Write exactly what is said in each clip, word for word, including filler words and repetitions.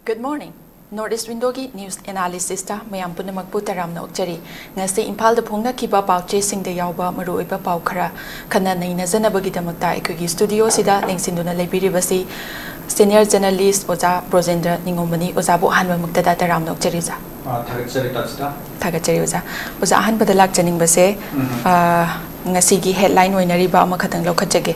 Good morning. North East Windowꯒꯤ news analysisꯇ ꯃꯌꯥꯝ ꯄꯨꯝꯅꯃꯛꯄꯨ ꯇꯔꯥꯝꯅ ꯑꯣꯛꯆꯔꯤ꯫ ꯉꯁꯤ ꯏꯝꯐꯥꯜꯗ ꯐꯣꯡꯅꯈꯤꯕ ꯄꯥꯎꯆꯦꯁꯤꯡꯗ ꯌꯥꯎꯕ ꯃꯔꯨꯑꯣꯏꯕ ꯄꯥꯎ ꯈꯔ ꯈꯟꯅ ꯅꯩꯅꯖꯅꯕꯒꯤꯗꯃꯛꯇ ꯑꯩꯈꯣꯏꯒꯤ studioꯁꯤꯗ ꯂꯦꯡꯁꯤꯟꯗꯨꯅ ꯂꯩꯕꯤꯔꯤꯕꯁꯤ senior journalist ꯑꯣꯖꯥ ꯕ꯭ꯔꯣꯖꯦꯟꯗ꯭ꯔ ꯅꯤꯉꯣꯝꯕꯅꯤ꯫ ꯑꯣꯖꯥꯕꯨ ꯑꯍꯥꯟꯕꯃꯛꯇꯗ ꯇꯔꯥꯝꯅ ꯑꯣꯛꯆꯔꯤ ꯑꯣꯖꯥ꯫ ꯑ, ꯊꯥꯒꯠꯆꯔꯤ ꯇꯥꯖꯤꯇꯥ꯫ ꯊꯥꯒꯠꯆꯔꯤ ꯑꯣꯖꯥ꯫ ꯑꯣꯖꯥ, ꯑꯍꯥꯟꯕꯗ ꯂꯥꯛꯆꯅꯤꯡꯕꯁꯦ, ꯎꯝ꯫ ꯑ, ꯉꯁꯤꯒꯤ headline ꯑꯣꯏꯅꯔꯤꯕ ꯑꯃꯈꯛꯇꯪ ꯂꯧꯈꯠꯆꯒꯦ꯫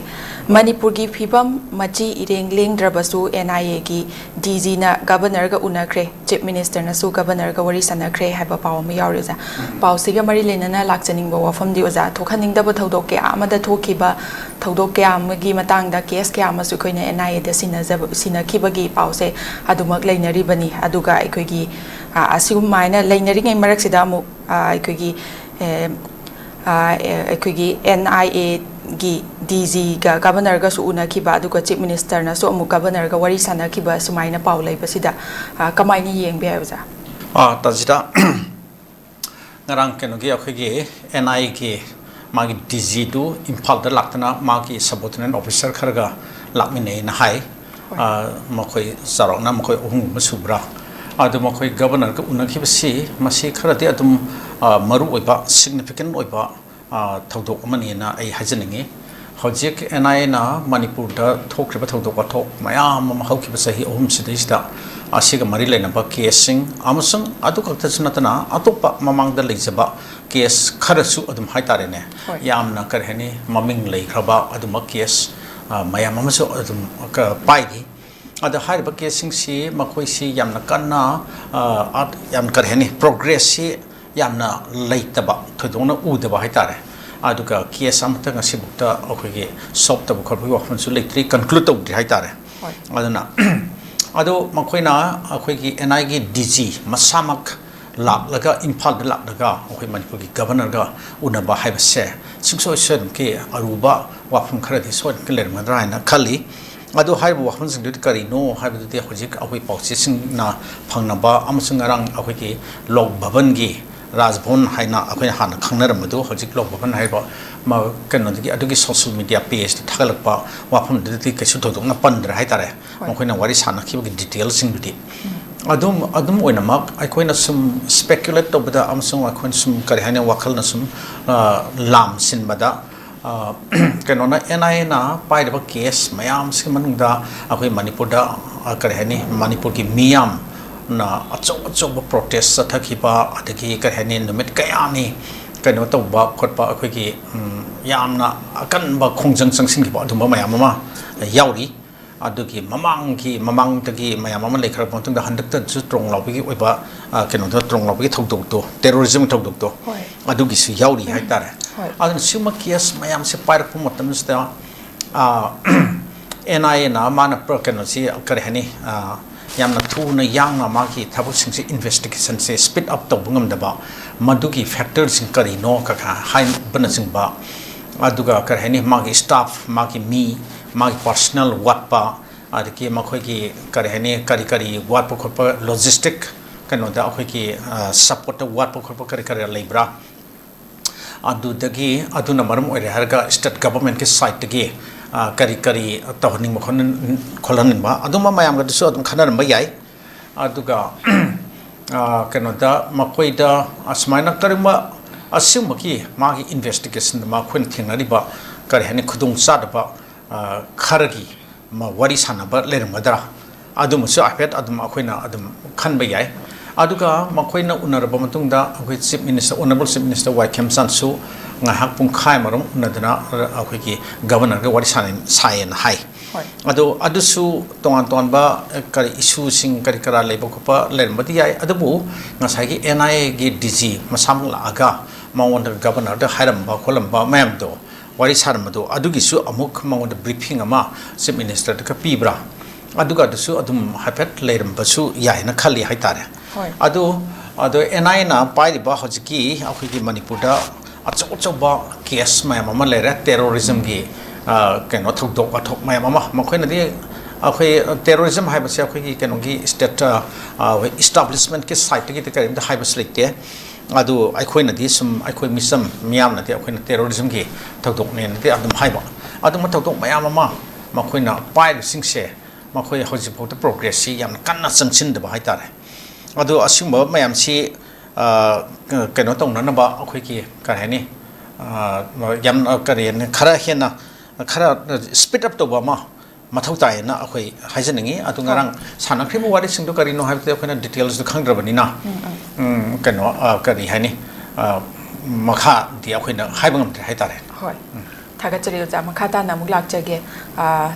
ꯃꯅꯤꯄꯨꯔꯒꯤ ꯐꯤꯕꯝ ꯃꯆꯤ ꯏꯔꯦꯡ ꯂꯦꯡꯗ꯭ꯔꯕꯁꯨ NIAꯒꯤ DGꯅ governorꯒ ꯎꯅꯈ꯭ꯔꯦ, chief ministerꯅꯁꯨ governorꯒ ꯋꯥꯔꯤ ꯁꯥꯟꯅꯈ꯭ꯔꯦ ꯍꯥꯏꯕ ꯄꯥꯎ ꯑꯃ ꯌꯥꯎꯔꯤ ꯑꯣꯖꯥ꯫ ꯎꯝ꯫ ꯄꯥꯎꯁꯤꯒ ꯃꯔꯤ ꯂꯩꯅꯅ ꯂꯥꯛꯆꯅꯤꯡꯕ ꯋꯥꯐꯝꯗꯤ ꯑꯣꯖꯥ, ꯊꯣꯛꯍꯟꯅꯤꯡꯗꯕ ꯊꯧꯗꯣꯛ ꯀꯌꯥ ꯑꯃꯗ ꯊꯣꯛꯈꯤꯕ, ꯊꯧꯗꯣꯛ ꯀꯌꯥ ꯑꯃꯒꯤ ꯃꯇꯥꯡꯗ case ꯀꯌꯥ ꯑꯃꯁꯨ ꯑꯩꯈꯣꯏꯅ NIAꯗ ꯁꯤꯟꯅꯖꯕ, ꯁꯤꯟꯅꯈꯤꯕꯒꯤ ꯄꯥꯎꯁꯦ ꯑꯗꯨꯃꯛ ꯂꯩꯅꯔꯤꯕꯅꯤ꯫ ꯑꯗꯨꯒ ꯑꯩꯈꯣꯏꯒꯤ, ꯑ, ꯑꯁꯤꯒꯨꯃꯥꯏꯅ ꯂꯩꯅꯔꯤꯉꯩ ꯃꯔꯛꯁꯤꯗ ꯑꯃꯨꯛ, ꯑ, ꯑꯩꯈꯣꯏꯒꯤ, ꯑꯦ, ꯑ, ꯑꯦ, ꯑꯩꯈꯣꯏꯒꯤ NIAꯒꯤ DGꯒ governorꯒꯁꯨ ꯎꯅꯈꯤꯕ, ꯑꯗꯨꯒ chief ministerꯅꯁꯨ ꯑꯃꯨꯛ governorꯒ ꯋꯥꯔꯤ ꯁꯥꯟꯅꯈꯤꯕ, ꯁꯨꯃꯥꯏꯅ ꯄꯥꯎ ꯂꯩꯕꯁꯤꯗ, ꯑ, ꯀꯃꯥꯏꯅ ꯌꯦꯡꯕ ꯌꯥꯏ ꯑꯣꯖꯥ? ꯑ, ꯇꯥꯖꯤꯇꯥ, ꯉꯔꯥꯡ ꯀꯩꯅꯣꯒꯤ ꯑꯩꯈꯣꯏꯒꯤ NIAꯒꯤ ꯃꯥꯒꯤ DGꯗꯨ ꯏꯝꯐꯥꯜꯗ ꯂꯥꯛꯇꯅ ꯃꯥꯒꯤ subordinate officer ꯈꯔꯒ ꯂꯥꯛꯃꯤꯟꯅꯩꯅ ꯍꯥꯏ꯫ ꯍꯣꯏ꯫ ꯑ, ꯃꯈꯣꯏ ꯆꯥꯎꯔꯥꯛꯅ ꯃꯈꯣꯏ ꯑꯍꯨꯝꯒꯨꯝꯕ ꯁꯨꯕ꯭ꯔꯥ? ꯑꯗꯨ ꯃꯈꯣꯏ governorꯒ ꯎꯅꯈꯤꯕꯁꯤ ꯃꯁꯤ ꯈꯔꯗꯤ ꯑꯗꯨꯝ, ꯑ, ꯃꯔꯨ ꯑꯣꯏꯕ, significant ꯑꯣꯏꯕ, ꯑ, ꯊꯧꯗꯣꯛ ꯑꯃꯅꯤꯅ ꯑꯩ ꯍꯥꯏꯖꯅꯤꯡꯉꯤ꯫ ꯍꯧꯖꯤꯛ NIAꯅ ꯃꯅꯤꯄꯨꯔꯗ ꯊꯣꯛꯈ꯭ꯔꯤꯕ ꯊꯧꯗꯣꯛ ꯋꯥꯊꯣꯛ ꯃꯌꯥꯝ ꯑꯃ ꯍꯧꯈꯤꯕ ꯆꯍꯤ ꯑꯍꯨꯝꯁꯤꯗꯩꯁꯤꯗ ꯑꯁꯤꯒ ꯃꯔꯤ ꯂꯩꯅꯕ caseꯁꯤꯡ ꯑꯃꯁꯨꯡ ꯑꯗꯨ ꯈꯛꯇꯁꯨ ꯅꯠꯇꯅ ꯑꯇꯣꯞꯄ ꯃꯃꯥꯡꯗ ꯂꯩꯖꯕ case ꯈꯔꯁꯨ ꯑꯗꯨꯝ ꯍꯥꯏꯇꯥꯔꯦꯅꯦ, ꯍꯣꯏ꯫ ꯌꯥꯝꯅ ꯀꯔꯤ ꯍꯥꯏꯅꯤ, ꯃꯃꯤꯡ ꯂꯩꯈ꯭ꯔꯕ ꯑꯗꯨꯝꯕ case, ꯑ, ꯃꯌꯥꯝ ꯑꯃꯁꯨ ꯑꯗꯨꯝ ꯀ-, ꯄꯥꯏꯔꯤ꯫ ꯑꯗ ꯍꯥꯏꯔꯤꯕ caseꯁꯤꯡꯁꯤ ꯃꯈꯣꯏꯁꯤ ꯌꯥꯝꯅ ꯀꯟꯅ, ꯑ, ꯑ, ꯌꯥꯝ ꯀꯔꯤ ꯍꯥꯏꯅꯤ, progressꯁꯤ ꯌꯥꯝꯅ ꯂꯩꯇꯕ, ꯊꯣꯏꯗꯣꯛꯅ ꯎꯗꯕ ꯍꯥꯏꯇꯥꯔꯦ꯫ ꯑꯗꯨꯒ case ꯑꯃꯠꯇ ꯉꯁꯤꯐꯥꯎꯗ ꯑꯩꯈꯣꯏꯒꯤ solve ꯇꯧꯕ ꯈꯣꯠꯄꯒꯤ ꯋꯥꯐꯝꯁꯨ ꯂꯩꯇ꯭ꯔꯤ, conclude ꯇꯧꯗ꯭ꯔꯤ ꯍꯥꯏꯇꯥꯔꯦ꯫ ꯍꯣꯏ꯫ ꯑꯗꯨꯅ, ꯑꯗꯣ ꯃꯈꯣꯏꯅ ꯑꯩꯈꯣꯏꯒꯤ NIAꯒꯤ DG ꯃꯁꯥꯃꯛ ꯂꯥꯛꯂꯒ, ꯏꯝꯐꯥꯜꯗ ꯂꯥꯛꯂꯒ ꯑꯩꯈꯣꯏ ꯃꯅꯤꯄꯨꯔꯒꯤ governorꯒ ꯎꯅꯕ ꯍꯥꯏꯕꯁꯦ ꯁꯨꯡꯁꯣꯏ ꯁꯣꯏꯗꯅꯃꯛꯀꯤ ꯑꯔꯨꯕ ꯋꯥꯐꯝ ꯈꯔꯗꯤ ꯁꯣꯏꯗꯅꯃꯛꯀꯤ ꯂꯩꯔꯝꯒꯗ꯭ꯔꯥ ꯍꯥꯏꯅ ꯈꯜꯂꯤ꯫ ꯑꯗꯨ ꯍꯥꯏꯔꯤꯕ ꯋꯥꯐꯝꯁꯤꯡꯗꯨꯗꯤ ꯀꯔꯤꯅꯣ ꯍꯥꯏꯕꯗꯨꯗꯤ ꯍꯧꯖꯤꯛ ꯑꯩꯈꯣꯏ ꯄꯥꯎꯆꯦꯁꯤꯡꯅ ꯐꯪꯅꯕ ꯑꯃꯁꯨꯡ ꯉꯔꯥꯡ ꯑꯩꯈꯣꯏꯒꯤ ꯂꯣꯛ ꯚꯕꯟꯒꯤ, ꯔꯥꯖ ꯚꯋꯟ ꯍꯥꯏꯅ ꯑꯩꯈꯣꯏꯅ ꯍꯥꯟꯅ ꯈꯪꯅꯔꯝꯕꯗꯨ ꯍꯧꯖꯤꯛ ꯂꯣꯛ ꯚꯋꯟ ꯍꯥꯏꯕ ꯃ-, ꯀꯩꯅꯣꯗꯒꯤ, ꯑꯗꯨꯒꯤ social media pageꯇ ꯊꯥꯒꯠꯂꯛꯄ ꯋꯥꯐꯝꯗꯨꯗꯗꯤ ꯀꯩꯁꯨ ꯊꯣꯏꯗꯣꯛꯅ ꯄꯟꯗ꯭ꯔꯦ ꯍꯥꯏꯇꯥꯔꯦ꯫ ꯍꯣꯏ꯫ ꯃꯈꯣꯏꯅ ꯋꯥꯔꯤ ꯁꯥꯟꯅꯈꯤꯕꯒꯤ detailꯁꯤꯡꯗꯨꯗꯤ꯫ ꯎꯝ꯫ ꯑꯗꯨꯝ, ꯑꯗꯨꯝ ꯑꯣꯏꯅꯃꯛ ꯑꯩꯈꯣꯏꯅ ꯁꯨꯝ speculate ꯇꯧꯕꯗ ꯑꯃꯁꯨꯡ ꯑꯩꯈꯣꯏꯅ ꯁꯨꯝ, ꯀꯔꯤ ꯍꯥꯏꯅꯤ, ꯋꯥꯈꯜꯅ ꯁꯨꯝ, ꯑ, ꯂꯥꯝꯁꯤꯟꯕꯗ, ꯑ, ꯀꯩꯅꯣꯅ, NIAꯅ ꯄꯥꯏꯔꯤꯕ case ꯃꯌꯥꯝꯁꯤꯒꯤ ꯃꯅꯨꯡꯗ ꯑꯩꯈꯣꯏ ꯃꯅꯤꯄꯨꯔꯗ, ꯑ, ꯀꯔꯤ ꯍꯥꯏꯅꯤ, ꯃꯅꯤꯄꯨꯔꯒꯤ ꯃꯤꯌꯥꯝꯅ ꯑꯆꯧ ꯑꯆꯧꯕ protest ꯆꯠꯊꯈꯤꯕ, ꯑꯗꯒꯤ, ꯀꯔꯤ ꯍꯥꯏꯅꯤ, ꯅꯨꯃꯤꯠ ꯀꯌꯥꯅꯤ ꯀꯩꯅꯣ ꯇꯧꯕ ꯈꯣꯠꯄ, ꯑꯩꯈꯣꯏꯒꯤ, ꯎꯝ, ꯌꯥꯝꯅ ꯑꯀꯟꯕ ꯈꯣꯡꯖꯪ ꯆꯪꯁꯤꯟꯈꯤꯕ ꯑꯗꯨꯝꯕ ꯃꯌꯥꯝ ꯑꯃ ꯌꯥꯎꯔꯤ꯫ ꯑꯗꯨꯒꯤ ꯃꯃꯥꯡꯒꯤ, ꯃꯃꯥꯡꯗꯒꯤ ꯃꯌꯥꯝ ꯑꯃ ꯂꯩꯈ꯭ꯔꯕ ꯃꯇꯨꯡꯗ, ꯍꯟꯗꯛꯇꯁꯨ ꯇ꯭ꯔꯣꯡ ꯂꯥꯎꯕꯒꯤ ꯑꯣꯏꯕ, ꯑ, ꯀꯩꯅꯣꯗꯣ, ꯇ꯭ꯔꯣꯡ ꯂꯥꯎꯕꯒꯤ ꯊꯧꯗꯣꯛꯇꯣ, terrorism ꯊꯧꯗꯣꯛꯇꯣ, ꯍꯣꯏ꯫ ꯑꯗꯨꯒꯤꯁꯨ ꯌꯥꯎꯔꯤ ꯍꯥꯏꯇꯥꯔꯦ꯫ ꯍꯣꯏ꯫ ꯑꯗꯨꯅ ꯁꯤꯒꯨꯝꯕ case ꯃꯌꯥꯝꯁꯦ ꯄꯥꯏꯔꯛꯄ ꯃꯇꯝꯁꯤꯗ, ꯑ, NIAꯅ ꯃꯥꯅ ꯄ꯭ꯔ-, ꯀꯩꯅꯣꯁꯤ, ꯀꯔꯤ ꯍꯥꯏꯅꯤ, ꯑ, ꯌꯥꯝꯅ ꯊꯨꯅ ꯌꯥꯡꯅ ꯃꯥꯒꯤ ꯊꯕꯛꯁꯤꯡꯁꯦ, investigationꯁꯦ speed up ꯇꯧꯕ ꯉꯝꯗꯕ, ꯃꯗꯨꯒꯤ factorꯁꯤꯡ ꯀꯔꯤꯅꯣ ꯀ-, ꯀ-, ꯍꯥꯏꯕꯅꯆꯤꯡꯕ, ꯑꯗꯨꯒ, ꯀꯔꯤ ꯍꯥꯏꯅꯤ, ꯃꯥꯒꯤ staff, ꯃꯥꯒꯤ ꯃꯤ, ꯃꯥꯒꯤ personnel ꯋꯥꯠꯄ, ꯑꯗꯒꯤ ꯃꯈꯣꯏꯒꯤ, ꯀꯔꯤ ꯍꯥꯏꯅꯤ, ꯀꯔꯤ ꯀꯔꯤ ꯋꯥꯠꯄ ꯈꯣꯠꯄ, logistic ꯀꯩꯅꯣꯗ ꯑꯩꯈꯣꯏꯒꯤ, ꯑ, supportꯇ ꯋꯥꯠꯄ ꯈꯣꯠꯄ ꯀꯔꯤ ꯀꯔꯤ ꯂꯩꯕ꯭ꯔꯥ? ꯑꯗꯨꯗꯒꯤ, ꯑꯗꯨꯅ ꯃꯔꯝ ꯑꯣꯏꯔꯦ ꯍꯥꯏꯔꯒ state governmentꯀꯤ sideꯇꯒꯤ, ꯑ, ꯀꯔꯤ ꯀꯔꯤ ꯇꯧꯍꯟꯅꯤꯡꯕ ꯈꯣꯠꯍꯟ-, ꯈꯣꯠꯍꯟꯅꯤꯡꯕ ꯑꯗꯨꯝꯕ ꯃꯌꯥꯝꯒꯗꯨꯁꯨ ꯑꯗꯨꯝ ꯈꯟꯅꯔꯝꯕ ꯌꯥꯏ꯫ ꯑꯗꯨꯒ, ꯑ, ꯀꯩꯅꯣꯗ, ꯃꯈꯣꯏꯗ ꯑꯁꯨꯃꯥꯏꯅ ꯀꯔꯤꯒꯨꯝꯕ ꯑꯁꯤꯒꯨꯝꯕꯒꯤ ꯃꯥꯒꯤ investigationꯗ ꯃꯈꯣꯏꯅ ꯊꯦꯡꯅꯔꯤꯕ, ꯀꯔꯤ ꯍꯥꯏꯅꯤ, ꯈꯨꯗꯣꯡ ꯆꯥꯗꯕ, ꯑ, ꯈꯔꯒꯤ ꯃ-, ꯋꯥꯔꯤ ꯁꯥꯟꯅꯕ ꯂꯩꯔꯝꯒꯗ꯭ꯔꯥ? ꯑꯗꯨꯃꯁꯨ ꯍꯥꯏꯐꯦꯠ ꯑꯗꯨꯝ ꯑꯩꯈꯣꯏꯅ ꯑꯗꯨꯝ ꯈꯟꯕ ꯌꯥꯏ꯫ ꯑꯗꯨꯒ ꯃꯈꯣꯏꯅ ꯎꯅꯔꯕ ꯃꯇꯨꯡꯗ ꯑꯩꯈꯣꯏ Chief Minister, Honourable Chief Minister ꯋꯥꯏ ꯈꯦꯝꯆꯥꯟꯁꯨ ꯉꯥꯏꯍꯥꯛ ꯄꯨꯡꯈꯥꯏ ꯑꯃꯔꯣꯝ ꯎꯅꯗꯅ ꯑꯩꯈꯣꯏꯒꯤ Governorꯒ ꯋꯥꯔꯤ ꯁꯥꯟꯅ-, ꯁꯥꯏꯌꯦꯅ ꯍꯥꯏ꯫ ꯍꯣꯏ꯫ ꯑꯗꯣ ꯑꯗꯨꯁꯨ ꯇꯣꯉꯥꯟ ꯇꯣꯉꯥꯟꯕ ꯀꯔꯤ issueꯁꯤꯡ ꯀꯔꯤ ꯀꯔꯥ ꯂꯩꯕ ꯈꯣꯠꯄ ꯂꯩꯔꯝꯕꯗꯤ ꯌꯥꯏ, ꯑꯗꯨꯕꯨ ꯉꯁꯥꯏꯒꯤ NIAꯒꯤ DG ꯃꯁꯥꯃꯛ ꯂꯥꯛꯑꯒ ꯃꯉꯣꯟꯗ Governorꯗ ꯍꯥꯏꯔꯝꯕ ꯈꯣꯠꯂꯝꯕ ꯃꯌꯥꯝꯗꯣ, ꯋꯥꯔꯤ ꯁꯥꯔꯝꯕꯗꯣ, ꯑꯗꯨꯒꯤꯁꯨ ꯑꯃꯨꯛ ꯃꯉꯣꯟꯗ briefing ꯑꯃ Chief Ministerꯗꯒ ꯄꯤꯕ꯭ꯔꯥ? ꯑꯗꯨꯒ ꯑꯗꯨꯁꯨ ꯑꯗꯨꯝ ꯍꯥꯏꯐꯦꯠ ꯂꯩꯔꯝꯕꯁꯨ ꯌꯥꯏꯅ ꯈꯜꯂꯤ ꯍꯥꯏꯇꯥꯔꯦ꯫ ꯍꯣꯏ꯫ ꯑꯗꯣ, ꯑꯗꯣ NIAꯅ ꯄꯥꯏꯔꯤꯕ ꯍꯧꯖꯤꯛꯀꯤ ꯑꯩꯈꯣꯏꯒꯤ ꯃꯅꯤꯄꯨꯔꯗ ꯑꯆꯧ ꯑꯆꯧꯕ case ꯃꯌꯥꯝ ꯑꯃ ꯂꯩꯔꯦ, terrorismꯒꯤ, ꯑ, ꯀꯩꯅꯣ, ꯊꯧꯗꯣꯛ ꯋꯥꯊꯣꯛ ꯃꯌꯥꯝ ꯑꯃ꯫ ꯃꯈꯣꯏꯅꯗꯤ ꯑꯩꯈꯣꯏ terrorism ꯍꯥꯏꯕꯁꯦ ꯑꯩꯈꯣꯏꯒꯤ ꯀꯩꯅꯣꯒꯤ state, ꯑ, ꯑ, establishmentꯀꯤ sideꯇꯒꯤꯗꯤ ꯀꯔꯤꯝꯇ ꯍꯥꯏꯕꯁꯨ ꯂꯩꯇꯦ꯫ ꯑꯗꯨ ꯑꯩꯈꯣꯏꯅꯗꯤ ꯁꯨꯝ, ꯑꯩꯈꯣꯏ ꯃꯤꯆꯝ ꯃꯤꯌꯥꯝꯅꯗꯤ ꯑꯩꯈꯣꯏꯅ terrorism ꯒꯤ ꯊꯧꯗꯣꯛꯅꯦꯅꯗꯤ ꯑꯗꯨꯝ ꯍꯥꯏꯕ, ꯑꯗꯨꯝꯕ ꯊꯧꯗꯣꯛ ꯃꯌꯥꯝ ꯑꯃ ꯃꯈꯣꯏꯅ ꯄꯥꯏꯔꯤꯕꯁꯤꯡꯁꯦ ꯃꯈꯣꯏ ꯍꯧꯖꯤꯛꯐꯥꯎꯗ progress ꯁꯤ ꯌꯥꯝꯅ ꯀꯟꯅ ꯆꯪꯁꯤꯟꯗꯕ ꯍꯥꯏꯇꯥꯔꯦ꯫ ꯑꯗꯣ ꯑꯁꯤꯒꯨꯝꯕ ꯃꯌꯥꯝꯁꯤ, ꯑ, ꯀꯩꯅꯣ ꯇꯧꯅꯅꯕ ꯑꯩꯈꯣꯏꯒꯤ, ꯀꯔꯤ ꯍꯥꯏꯅꯤ, ꯑ, ꯌꯥꯝ, ꯑ, ꯀꯔꯤ ꯍꯥꯏꯅꯤ, ꯈꯔ ꯍꯦꯟꯅ, ꯈꯔ speed up ꯇꯧꯕ ꯑꯃ ꯃꯊꯧ ꯇꯥꯏꯌꯦꯅ ꯑꯩꯈꯣꯏ ꯍꯥꯏꯖꯅꯤꯡꯉꯤ꯫ ꯑꯗꯨ ꯍꯣꯏ꯫ ꯉꯔꯥꯡ ꯁꯥꯟꯅꯈ꯭ꯔꯤꯕ ꯋꯥꯔꯤꯁꯤꯡꯗꯣ ꯀꯔꯤꯅꯣ ꯍꯥꯏꯕꯗꯤ ꯑꯩꯈꯣꯏꯅ details ꯗꯨ ꯈꯪꯗ꯭ꯔꯕꯅꯤꯅ, ꯎꯝ, ꯎꯝ꯫ ꯎꯝ, ꯀꯩꯅꯣ, ꯑ, ꯀꯔꯤ ꯍꯥꯏꯅꯤ, ꯑ, ꯃꯈꯥꯗꯤ ꯑꯩꯈꯣꯏꯅ ꯍꯥꯏꯕ ꯉꯝꯗ꯭ꯔꯦ ꯍꯥꯏꯇꯥꯔꯦ꯫ ꯍꯣꯏ꯫ ꯎꯝ꯫ ꯊꯥꯒꯠꯆꯔꯤ ꯑꯣꯖꯥ꯫ ꯃꯈꯥ ꯇꯥꯅ ꯑꯃꯨꯛ ꯂꯥꯛꯆꯒꯦ꯫ ꯑ,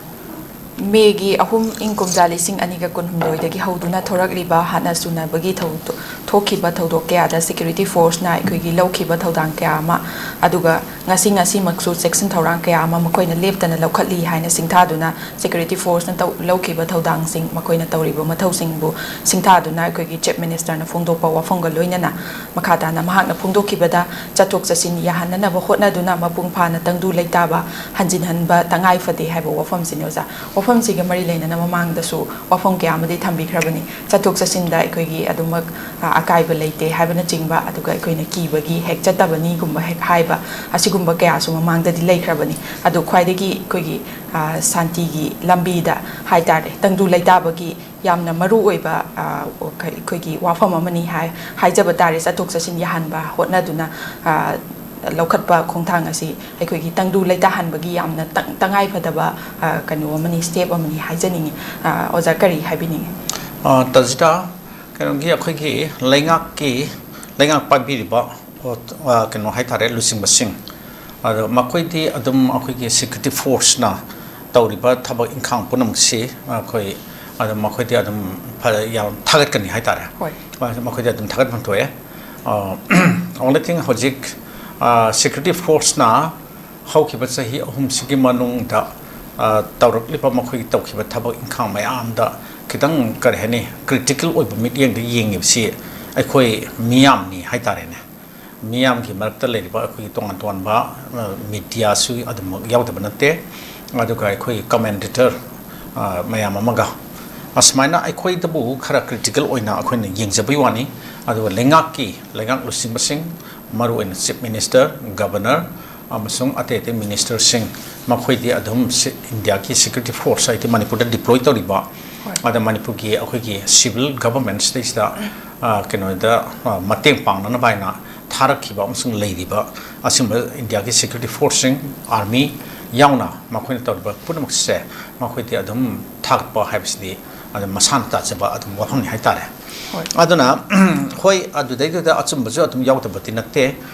ꯃꯦꯒꯤ ꯑꯍꯨꯝ ꯏꯪ ꯀꯨꯝꯖꯥ ꯂꯤꯁꯤꯡ ꯑꯅꯤꯒ ꯀꯨꯟꯍꯨꯝꯗꯣꯏꯗꯒꯤ ꯍꯧꯗꯨꯅ ꯊꯣꯔꯛꯂꯤꯕ ꯍꯥꯠꯅ ꯁꯨꯅꯕꯒꯤ ꯊꯧꯗꯣ-, ꯊꯣꯛꯈꯤꯕ ꯊꯧꯗꯣꯛ ꯀꯌꯥꯗ security force ꯅ ꯑꯩꯈꯣꯏꯒꯤ ꯂꯧꯈꯤꯕ ꯊꯧꯗꯥꯡ ꯀꯌꯥ ꯑꯃ, ꯑꯗꯨꯒ ꯉꯁꯤ ꯉꯁꯤꯃꯛꯁꯨ ꯆꯦꯛꯁꯤꯟ ꯊꯧꯔꯥꯡ ꯀꯌꯥ ꯑꯃ ꯃꯈꯣꯏꯅ ꯂꯦꯞꯇꯅ ꯂꯧꯈꯠꯂꯤ ꯍꯥꯏꯅ ꯁꯤꯡꯊꯥꯗꯨꯅ security force ꯅ ꯇꯧ-, ꯂꯧꯈꯤꯕ ꯊꯧꯗꯥꯡꯁꯤꯡ, ꯃꯈꯣꯏꯅ ꯇꯧꯔꯤꯕ ꯃꯊꯧꯁꯤꯡꯕꯨ ꯁꯤꯡꯊꯥꯗꯨꯅ ꯑꯩꯈꯣꯏꯒꯤ Chief Minister ꯅ ꯐꯣꯡꯗꯣꯛꯄ ꯋꯥꯐꯝꯒ ꯂꯣꯏꯅꯅ ꯃꯈꯥ ꯇꯥꯅ ꯃꯍꯥꯛꯅ ꯐꯣꯡꯗꯣꯛꯈꯤꯕꯗ, ꯆꯠꯊꯣꯛ ꯆꯠꯁꯤꯟ ꯌꯥꯍꯟꯅꯅꯕ ꯍꯣꯠꯅꯗꯨꯅ ꯃꯄꯨꯡ ꯐꯥꯅ ꯇꯪꯗꯨ ꯂꯩꯇꯥꯕ ꯍꯟꯖꯤꯟꯍꯟꯕ ꯇꯉꯥꯏ ꯐꯗꯦ ꯍꯥꯏꯕ ꯋꯥꯐꯝꯁꯤꯅꯤ ꯑꯣꯖꯥ꯫ ꯋꯥꯐꯝꯁꯤꯒ ꯃꯔꯤ ꯂꯩꯅꯅ ꯃꯃꯥꯡꯗꯁꯨ ꯋꯥꯐꯝ ꯀꯌꯥ ꯑꯃꯗꯤ ꯊꯝꯕꯤꯈ꯭ꯔꯕꯅꯤ꯫ ꯆꯠꯊꯣꯛ ꯆꯠꯁꯤꯟꯗ ꯑꯩꯈꯣꯏꯒꯤ ꯑꯗꯨꯃꯛ, ꯑ, ꯑꯀꯥꯏꯕ ꯂꯩꯇꯦ ꯍꯥꯏꯕꯅꯆꯤꯡꯕ, ꯑꯗꯨꯒ ꯑꯩꯈꯣꯏꯅ ꯀꯤꯕꯒꯤ ꯍꯦꯛ ꯆꯠꯇꯕꯅꯤꯒꯨꯝꯕ ꯍꯦꯛ ꯍꯥꯏꯕ, ꯑꯁꯤꯒꯨꯝꯕ ꯀꯌꯥꯁꯨ ꯃꯃꯥꯡꯗꯗꯤ ꯂꯩꯈ꯭ꯔꯕꯅꯤ꯫ ꯑꯗꯨ ꯈ꯭ꯋꯥꯏꯗꯒꯤ ꯑꯩꯈꯣꯏꯒꯤ, ꯑ, ꯁꯥꯟꯇꯤꯒꯤ ꯂꯝꯕꯤꯗ ꯍꯥꯏ ꯇꯥꯔꯦ, ꯇꯪꯗꯨ ꯂꯩꯇꯥꯕꯒꯤ ꯌꯥꯝꯅ ꯃꯔꯨ ꯑꯣꯏꯕ, ꯑ, ꯑꯩꯈꯣꯏꯒꯤ ꯋꯥꯐꯝ ꯑꯃꯅꯤ ꯍꯥꯏ-, ꯍꯥꯏꯖꯕ ꯇꯥꯔꯦ꯫ ꯆꯠꯊꯣꯛ ꯆꯠꯁꯤꯟ ꯌꯥꯍꯟꯕ ꯍꯣꯠꯅꯗꯨꯅ, ꯑ, ꯂꯧꯈꯠꯄ ꯈꯣꯡꯊꯥꯡ ꯑꯁꯤ ꯑꯩꯈꯣꯏꯒꯤ ꯇꯪꯗꯨ ꯂꯩꯇꯥꯍꯟꯕꯒꯤ ꯌꯥꯝꯅ ꯇꯪ-, ꯇꯉꯥꯏ ꯐꯗꯕ, ꯑ, ꯀꯩꯅꯣ ꯑꯃꯅꯤ, step ꯑꯃꯅꯤ ꯍꯥꯏꯖꯅꯤꯡꯉꯤ꯫ ꯑ, ꯑꯣꯖꯥ ꯀꯔꯤ ꯍꯥꯏꯕꯤꯅꯤꯡꯉꯤ? ꯑ, ꯇꯖꯤꯇꯥ, ꯀꯩꯅꯣꯒꯤ ꯑꯩꯈꯣꯏꯒꯤ ꯂꯩꯉꯥꯛꯀꯤ, ꯂꯩꯉꯥꯛ ꯄꯥꯏꯕꯤꯔꯤꯕ, ꯑ, ꯀꯩꯅꯣ ꯍꯥꯏꯇꯥꯔꯦ, ꯂꯨꯆꯤꯡꯕꯁꯤꯡ, ꯑꯗꯣ ꯃꯈꯣꯏꯗꯤ ꯑꯗꯨꯝ ꯑꯩꯈꯣꯏꯒꯤ security force ꯅ ꯇꯧꯔꯤꯕ ꯊꯕꯛ ꯏꯪꯈꯥꯡ ꯄꯨꯝꯅꯃꯛꯁꯤ ꯑꯩꯈꯣꯏ ꯑꯗꯨꯝ, ꯃꯈꯣꯏꯗꯤ ꯑꯗꯨꯝ ꯐ-, ꯌꯥꯝ ꯊꯥꯒꯠꯀꯅꯤ ꯍꯥꯏꯇꯥꯔꯦ꯫ ꯍꯣꯏ꯫ ꯃꯈꯣꯏꯗꯤ ꯑꯗꯨꯝ ꯊꯥꯒꯠꯐꯝ ꯊꯣꯛꯑꯦ꯫ ꯑ, only thing ꯍꯧꯖꯤꯛ, ꯑ, security force ꯅ ꯍꯧꯈꯤꯕ ꯆꯍꯤ ꯑꯍꯨꯝꯁꯤꯒꯤ ꯃꯅꯨꯡꯗ, ꯑ, ꯇꯧꯔꯛꯂꯤꯕ ꯃꯈꯣꯏꯒꯤ ꯇꯧꯈꯤꯕ ꯊꯕꯛ ꯏꯪꯈꯥꯡ ꯃꯌꯥꯝꯗ ꯈꯤꯇꯪ, ꯀꯔꯤ ꯍꯥꯏꯅꯤ, critical ꯑꯣꯏꯕ ꯃꯤꯠꯌꯦꯡꯗ ꯌꯦꯡꯉꯤꯕꯁꯤ ꯑꯩꯈꯣꯏ ꯃꯤꯌꯥꯝꯅꯤ ꯍꯥꯏꯇꯥꯔꯦꯅꯦ꯫ ꯃꯤꯌꯥꯝꯒꯤ ꯃꯔꯛꯇ ꯂꯩꯔꯤꯕ ꯑꯩꯈꯣꯏꯒꯤ ꯇꯣꯉꯥꯟ ꯇꯣꯉꯥꯟꯕ, ꯑ, media ꯁꯨ ꯑꯗꯨꯃꯛ ꯌꯥꯎꯗꯕ ꯅꯠꯇꯦ꯫ ꯑꯗꯨꯒ ꯑꯩꯈꯣꯏꯒꯤ commentator, ꯑ, ꯃꯌꯥꯝ ꯑꯃꯒ, ꯑꯁꯨꯃꯥꯏꯅ ꯑꯩꯈꯣꯏꯗꯕꯨ ꯈꯔ ꯀ꯭ꯔꯤꯇꯤꯀꯦꯜ ꯑꯣꯏꯅ ꯑꯩꯈꯣꯏꯅ ꯌꯦꯡꯖꯕꯒꯤ ꯋꯥꯅꯤ꯫ ꯑꯗꯨꯒ ꯂꯩꯉꯥꯛꯀꯤ, ꯂꯩꯉꯥꯛ ꯂꯨꯆꯤꯡꯕꯁꯤꯡ, ꯃꯔꯨꯑꯣꯏꯅ ꯆꯤꯐ ꯃꯤꯅꯤꯁꯇꯔ, ꯒꯕꯔꯅꯔ, ꯑꯃꯁꯨꯡ ꯑꯇꯩ ꯑꯇꯩ ꯃꯤꯅꯤꯁꯇꯔꯁꯤꯡ, ꯃꯈꯣꯏꯗꯤ ꯑꯗꯨꯝ ꯁꯤ-, ꯏꯟꯗꯤꯌꯥꯒꯤ ꯁꯦꯀ꯭ꯌꯨꯔꯤꯇꯤ ꯐꯣꯔꯁ ꯍꯥꯏꯗꯤ ꯃꯅꯤꯄꯨꯔꯗ ꯗꯤꯄ꯭ꯂꯣꯏ ꯇꯧꯔꯤꯕ, ꯍꯣꯏ꯫ ꯑꯗ ꯃꯅꯤꯄꯨꯔꯒꯤ ꯑꯩꯈꯣꯏꯒꯤ ꯁꯤꯚꯤꯜ ꯒꯚꯔꯟꯃꯦꯟꯠꯁꯤꯗꯩꯁꯤꯗ, ꯑ, ꯀꯩꯅꯣꯗ, ꯑ, ꯃꯇꯦꯡ ꯄꯥꯡꯅꯅꯕ ꯍꯥꯏꯅ ꯊꯥꯔꯛꯈꯤꯕ ꯑꯃꯁꯨꯡ ꯂꯩꯔꯤꯕ ꯑꯁꯤꯒꯨꯝꯕ ꯏꯟꯗꯤꯌꯥꯒꯤ ꯁꯦꯀ꯭ꯌꯨꯔꯤꯇꯤ ꯐꯣꯔꯁꯁꯤꯡ, ꯑꯥꯔꯃꯤ ꯌꯥꯎꯅ ꯃꯈꯣꯏꯅ ꯇꯧꯔꯤꯕ ꯄꯨꯝꯅꯃꯛꯁꯦ ꯃꯈꯣꯏꯗꯤ ꯑꯗꯨꯝ ꯊꯥꯒꯠꯄ ꯍꯥꯏꯕꯁꯤꯗꯤ ꯑꯗꯨꯝ ꯃꯁꯥꯅ ꯇꯥꯖꯕ ꯑꯗꯨꯝ ꯋꯥꯐꯝꯅꯤ ꯍꯥꯏꯇꯥꯔꯦ꯫ ꯍꯣꯏ꯫ ꯑꯗꯨꯅ, ꯍꯣꯏ, ꯑꯗꯨꯗꯩꯗꯨꯗ ꯑꯆꯨꯝꯕꯁꯨ ꯑꯗꯨꯝ ꯌꯥꯎꯗꯕꯗꯤ ꯅꯠꯇꯦ꯫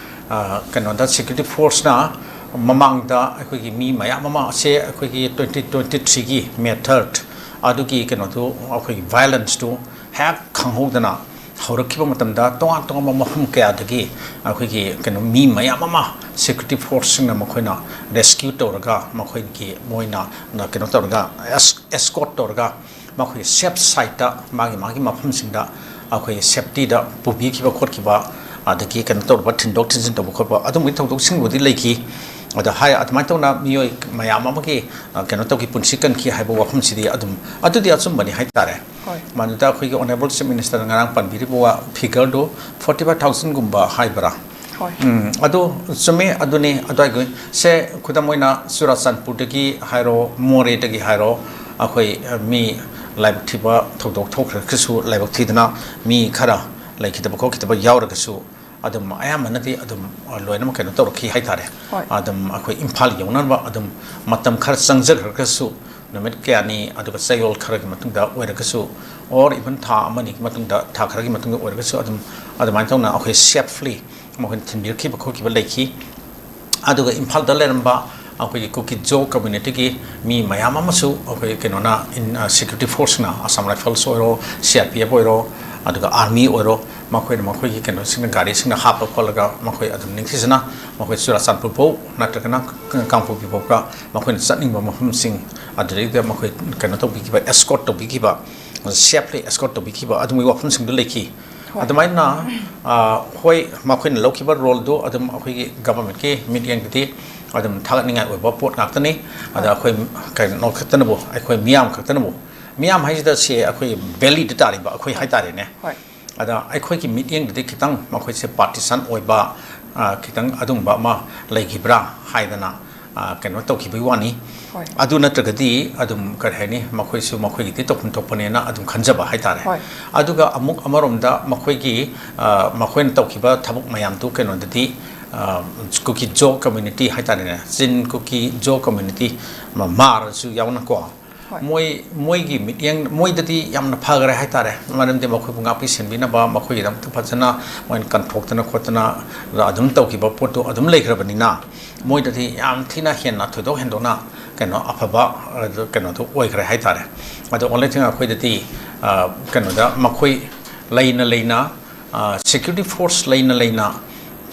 ꯑ, ꯀꯩꯅꯣꯗ ꯁꯦꯀ꯭ꯌꯨꯔꯤꯇꯤ ꯐꯣꯔꯁꯅ ꯃꯃꯥꯡꯗ ꯑꯩꯈꯣꯏꯒꯤ ꯃꯤ ꯃꯌꯥꯝ ꯑꯃ ꯑꯁꯦ ꯑꯩꯈꯣꯏꯒꯤ twenty twenty threeꯒꯤ May third ꯑꯗꯨꯒꯤ ꯀꯩꯅꯣꯗꯨ, ꯑꯩꯈꯣꯏꯒꯤ ꯚꯥꯏꯑꯣꯂꯦꯟꯁꯇꯨ ꯍꯦꯛ ꯈꯪꯍꯧꯗꯅ ꯍꯧꯔꯛꯈꯤꯕ ꯃꯇꯝꯗ ꯇꯣꯉꯥꯟ ꯇꯣꯉꯥꯟꯕ ꯃꯐꯝ ꯀꯌꯥꯗꯒꯤ ꯑꯩꯈꯣꯏꯒꯤ ꯀꯩꯅꯣ ꯃꯤ ꯃꯌꯥꯝ ꯑꯃ ꯁꯦꯀ꯭ꯌꯨꯔꯤꯇꯤ ꯐꯣꯔꯁꯁꯤꯡꯅ ꯃꯈꯣꯏꯅ ꯔꯦꯁꯀ꯭ꯌꯨ ꯇꯧꯔꯒ, ꯃꯈꯣꯏꯒꯤ ꯃꯣꯏꯅ ꯀꯩꯅꯣ ꯇꯧꯔꯒ, ꯑꯦꯁ-, ꯑꯦꯁꯀꯣꯔꯠ ꯇꯧꯔꯒ ꯃꯈꯣꯏꯒꯤ ꯁꯦꯐ ꯁꯥꯏꯠꯇ, ꯃꯥꯒꯤ ꯃꯥꯒꯤ ꯃꯐꯝꯁꯤꯡꯗ ꯑꯩꯈꯣꯏ ꯁꯦꯐꯇꯤꯗ ꯄꯨꯕꯤꯈꯤꯕ ꯈꯣꯠꯈꯤꯕ, ꯑꯗꯒꯤ ꯀꯩꯅꯣ ꯇꯧꯔꯕ, ꯊꯤꯟꯗꯣꯛ ꯊꯤꯟꯖꯤꯟ ꯇꯧꯕ ꯈꯣꯠꯄ ꯑꯗꯨꯝꯕꯒꯤ ꯊꯧꯗꯣꯛꯁꯤꯡꯕꯨꯗꯤ ꯂꯩꯈꯤ꯫ ꯑꯗ ꯍꯥꯏ, ꯑꯗꯨꯃꯥꯏꯅ ꯇꯧꯅ ꯃꯤꯑꯣꯏ ꯃꯌꯥꯝ ꯑꯃꯒꯤ, ꯑ, ꯀꯩꯅꯣ ꯇꯧꯈꯤ, ꯄꯨꯟꯁꯤ ꯀꯟꯈꯤ ꯍꯥꯏꯕ ꯋꯥꯐꯝꯁꯤꯗꯤ ꯑꯗꯨꯝ, ꯑꯗꯨꯗꯤ ꯑꯆꯨꯝꯕꯅꯤ ꯍꯥꯏꯇꯥꯔꯦ꯫ ꯍꯣꯏ꯫ ꯃꯗꯨꯗ ꯑꯩꯈꯣꯏꯒꯤ ꯑꯣꯅꯔꯦꯕꯜ ꯆꯤꯐ ꯃꯤꯅꯤꯁꯇꯔꯅ ꯉꯔꯥꯡ ꯄꯟꯕꯤꯔꯤꯕ ꯋꯥ, ꯐꯤꯒꯔꯗꯨ forty five thousandꯒꯨꯝꯕ ꯍꯥꯏꯕ꯭ꯔꯥ? ꯍꯣꯏ꯫ ꯎꯝ, ꯑꯗꯨ ꯆꯨꯝꯃꯤ, ꯑꯗꯨꯅꯤ, ꯑꯗꯨꯋꯥꯏꯒꯤ ꯁꯦ, ꯈꯨꯗꯝ ꯑꯣꯏꯅ ꯆꯨꯔꯥꯆꯥꯟꯄꯨꯔꯗꯒꯤ ꯍꯥꯏꯔꯣ, ꯃꯣꯔꯦꯗꯒꯤ ꯍꯥꯏꯔꯣ, ꯑꯩꯈꯣꯏ, ꯑ, ꯃꯤ ꯂꯥꯏꯕꯛ ꯊꯤꯕ ꯊꯧꯗꯣꯛ ꯊꯣꯛꯈ꯭ꯔꯒꯁꯨ, ꯂꯥꯏꯕꯛ ꯊꯤꯗꯅ ꯃꯤ ꯈꯔ ꯂꯩꯈꯤꯗꯕ ꯈꯣꯠꯈꯤꯗꯕ ꯌꯥꯎꯔꯒꯁꯨ, ꯑꯗꯨꯝ ꯑꯌꯥꯝꯕꯅꯗꯤ ꯑꯗꯨꯝ, ꯑ, ꯂꯣꯏꯅꯃꯛ ꯀꯩꯅꯣ ꯇꯧꯔꯛꯈꯤ ꯍꯥꯏꯇꯥꯔꯦ꯫ ꯍꯣꯏ꯫ ꯑꯗꯨꯝ ꯑꯩꯈꯣꯏ ꯏꯝꯐꯥꯜ ꯌꯧꯅꯅꯕ ꯑꯗꯨꯝ ꯃꯇꯝ ꯈꯔ ꯆꯪꯖꯈ꯭ꯔꯒꯁꯨ, ꯅꯨꯃꯤꯠ ꯀꯌꯥꯅꯤ, ꯑꯗꯨꯒ ꯆꯌꯣꯜ ꯈꯔꯒꯤ ꯃꯇꯨꯡꯗ ꯑꯣꯏꯔꯒꯁꯨ, or even ꯊꯥ ꯑꯃꯅꯤꯒꯤ ꯃꯇꯨꯡꯗ, ꯊꯥ ꯈꯔꯒꯤ ꯃꯇꯨꯡꯗ ꯑꯣꯏꯔꯒꯁꯨ, ꯑꯗꯨꯝ ꯑꯗꯨꯃꯥꯏꯅ ꯇꯧꯅ ꯑꯩꯈꯣꯏ safely ꯃꯈꯣꯏꯅ ꯊꯤꯟꯕꯤꯔꯛꯈꯤꯕ ꯈꯣꯠꯈꯤꯕ ꯂꯩꯈꯤ꯫ ꯑꯗꯨꯒ ꯏꯝꯐꯥꯜꯗ ꯂꯩꯔꯝꯕ ꯑꯩꯈꯣꯏꯒꯤ ꯀꯨꯀꯤ ꯖꯣ communityꯒꯤ ꯃꯤ ꯃꯌꯥꯝ ꯑꯃꯁꯨ ꯑꯩꯈꯣꯏ ꯀꯩꯅꯣꯅ, ꯏꯟ-, ꯑ, ꯁꯦꯀ꯭ꯌꯨꯔꯤꯇꯤ ꯐꯣꯔꯁꯅ, ꯑꯁꯥꯝ ꯔꯥꯏꯐꯜꯁ ꯑꯣꯏꯔꯣ, ꯁꯤ ꯑꯥꯔ ꯄꯤ ꯑꯦꯐ ꯑꯣꯏꯔꯣ, ꯑꯗꯨꯒ ꯑꯥꯔꯃꯤ ꯑꯣꯏꯔꯣ, ꯃꯈꯣꯏꯅ ꯃꯈꯣꯏꯒꯤ ꯀꯩꯅꯣꯁꯤꯡꯅ, ꯒꯥꯔꯤꯁꯤꯡꯅ ꯍꯥꯞꯄ ꯈꯣꯠꯂꯒ ꯃꯈꯣꯏ ꯑꯗꯨꯝ ꯅꯤꯡꯊꯤꯖꯅ ꯃꯈꯣꯏ ꯆꯨꯔꯥꯆꯥꯟꯄꯨꯔ ꯐꯥꯎ ꯅꯠꯇ꯭ꯔꯒꯅ ꯀꯥꯡꯄꯣꯛꯄꯤ ꯐꯥꯎꯕ ꯃꯈꯣꯏꯅ ꯆꯠꯅꯤꯡꯕ ꯃꯐꯝꯁꯤꯡ ꯑꯗꯨꯗꯩꯗ ꯃꯈꯣꯏ ꯀꯩꯅꯣ ꯇꯧꯕꯤꯈꯤꯕ, ꯑꯦꯁꯀꯣꯔꯠ ꯇꯧꯕꯤꯈꯤꯕ, ꯁꯦꯐꯂꯤ ꯑꯦꯁꯀꯣꯔꯠ ꯇꯧꯕꯤꯈꯤꯕ ꯑꯗꯨꯒꯨꯝꯕꯒꯤ ꯋꯥꯐꯝꯁꯤꯡꯗꯨ ꯂꯩꯈꯤ꯫ ꯍꯣꯏ꯫ ꯑꯗꯨꯃꯥꯏꯅ, ꯑ, ꯍꯣꯏ, ꯃꯈꯣꯏꯅ ꯂꯧꯈꯤꯕ ꯔꯣꯜꯗꯨ ꯑꯗꯨꯝ ꯑꯩꯈꯣꯏꯒꯤ ꯒꯚꯔꯟꯃꯦꯟꯠꯀꯤ ꯃꯤꯠꯌꯦꯡꯗꯗꯤ ꯑꯗꯨꯝ ꯊꯥꯒꯠꯅꯤꯡꯉꯥꯏ ꯑꯣꯏꯕ ꯄꯣꯠ ꯉꯥꯛꯇꯅꯤ꯫ ꯑꯗ ꯍꯣꯏ꯫ ꯑꯩꯈꯣꯏ ꯀꯩꯅꯣ ꯈꯛꯇꯅꯕꯨ, ꯑꯩꯈꯣꯏ ꯃꯤꯌꯥꯝ ꯈꯛꯇꯅꯕꯨ ꯃꯤꯌꯥꯝ ꯍꯥꯏꯁꯤꯗ ꯁꯤ ꯑꯩꯈꯣꯏ ꯚꯦꯂꯤꯗ ꯇꯥꯔꯤꯕ ꯑꯩꯈꯣꯏ ꯍꯥꯏꯇꯥꯔꯦꯅꯦ꯫ ꯍꯣꯏ꯫ ꯑꯗ ꯑꯩꯈꯣꯏꯒꯤ ꯃꯤꯠꯌꯦꯡꯗꯗꯤ ꯈꯤꯇꯪ ꯃꯈꯣꯏꯁꯦ ꯄꯥꯔꯇꯤꯁꯟ ꯑꯣꯏꯕ, ꯑ, ꯈꯤꯇꯪ ꯑꯗꯨꯒꯨꯝꯕ ꯑꯃ ꯂꯩꯈꯤꯕ꯭ꯔꯥ ꯍꯥꯏꯗꯅ, ꯑ, ꯀꯩꯅꯣ ꯇꯧꯈꯤꯕꯒꯤ ꯋꯥꯅꯤ꯫ ꯍꯣꯏ꯫ ꯑꯗꯨ ꯅꯠꯇ꯭ꯔꯒꯗꯤ ꯑꯗꯨꯝ ꯀꯔꯤ ꯍꯥꯏꯅꯤ, ꯃꯈꯣꯏꯁꯨ ꯃꯈꯣꯏꯒꯤꯗꯤ ꯇꯧꯐꯝ ꯊꯣꯛꯄꯅꯦꯅ ꯑꯗꯨꯝ ꯈꯟꯖꯕ ꯍꯥꯏꯇꯥꯔꯦ꯫ ꯍꯣꯏ꯫ ꯑꯗꯨꯒ ꯑꯃꯨꯛ ꯑꯃꯔꯣꯝꯗ ꯃꯈꯣꯏꯒꯤ, ꯑ, ꯃꯈꯣꯏꯅ ꯇꯧꯈꯤꯕ ꯊꯕꯛ ꯃꯌꯥꯝꯗꯨ ꯀꯩꯅꯣꯗꯗꯤ, ꯑ, ꯀꯨꯀꯤ ꯖꯣ ꯀꯝꯃ꯭ꯌꯨꯅꯤꯇꯤ ꯍꯥꯏꯇꯥꯔꯦꯅꯦ, ꯆꯤꯟ ꯀꯨꯀꯤ ꯖꯣ ꯀꯝꯃ꯭ꯌꯨꯅꯤꯇꯤ, ꯃ-, ꯃꯥꯔꯁꯨ ꯌꯥꯎꯅꯀꯣ, ꯍꯣꯏ꯫ ꯃꯣꯏ, ꯃꯣꯏꯒꯤ ꯃꯤꯠꯌꯦꯡ, ꯃꯣꯏꯗꯗꯤ ꯌꯥꯝꯅ ꯐꯈ꯭ꯔꯦ ꯍꯥꯏꯇꯥꯔꯦ꯫ ꯃꯔꯝꯗꯤ ꯃꯈꯣꯏꯕꯨ ꯉꯥꯛꯄꯤ ꯁꯦꯟꯕꯤꯅꯕ, ꯃꯈꯣꯏꯒꯤꯗꯃꯛꯇ ꯐꯖꯅ ꯃꯣꯏꯅ ꯀꯟꯊꯣꯛꯇꯅ ꯈꯣꯠꯇꯅ ꯑꯗꯨꯝ ꯇꯧꯈꯤꯕ ꯄꯣꯠꯇꯨ ꯑꯗꯨꯝ ꯂꯩꯈ꯭ꯔꯕꯅꯤꯅ, ꯃꯣꯏꯗꯗꯤ ꯌꯥꯝ ꯊꯤꯅ ꯍꯦꯟꯅ ꯊꯣꯏꯗꯣꯛ ꯍꯦꯟꯗꯣꯛꯅ ꯀꯩꯅꯣ ꯑꯐꯕ, ꯑ, ꯀꯩꯅꯣꯗꯨ ꯑꯣꯏꯈ꯭ꯔꯦ ꯍꯥꯏꯇꯥꯔꯦ꯫ ꯑꯗꯣ only thing ꯑꯩꯈꯣꯏꯗꯗꯤ, ꯑ, ꯀꯩꯅꯣꯗ ꯃꯈꯣꯏ ꯂꯩꯅ ꯂꯩꯅ, ꯑ, ꯁꯦꯀ꯭ꯌꯨꯔꯤꯇꯤ ꯐꯣꯔꯁ ꯂꯩꯅ ꯂꯩꯅ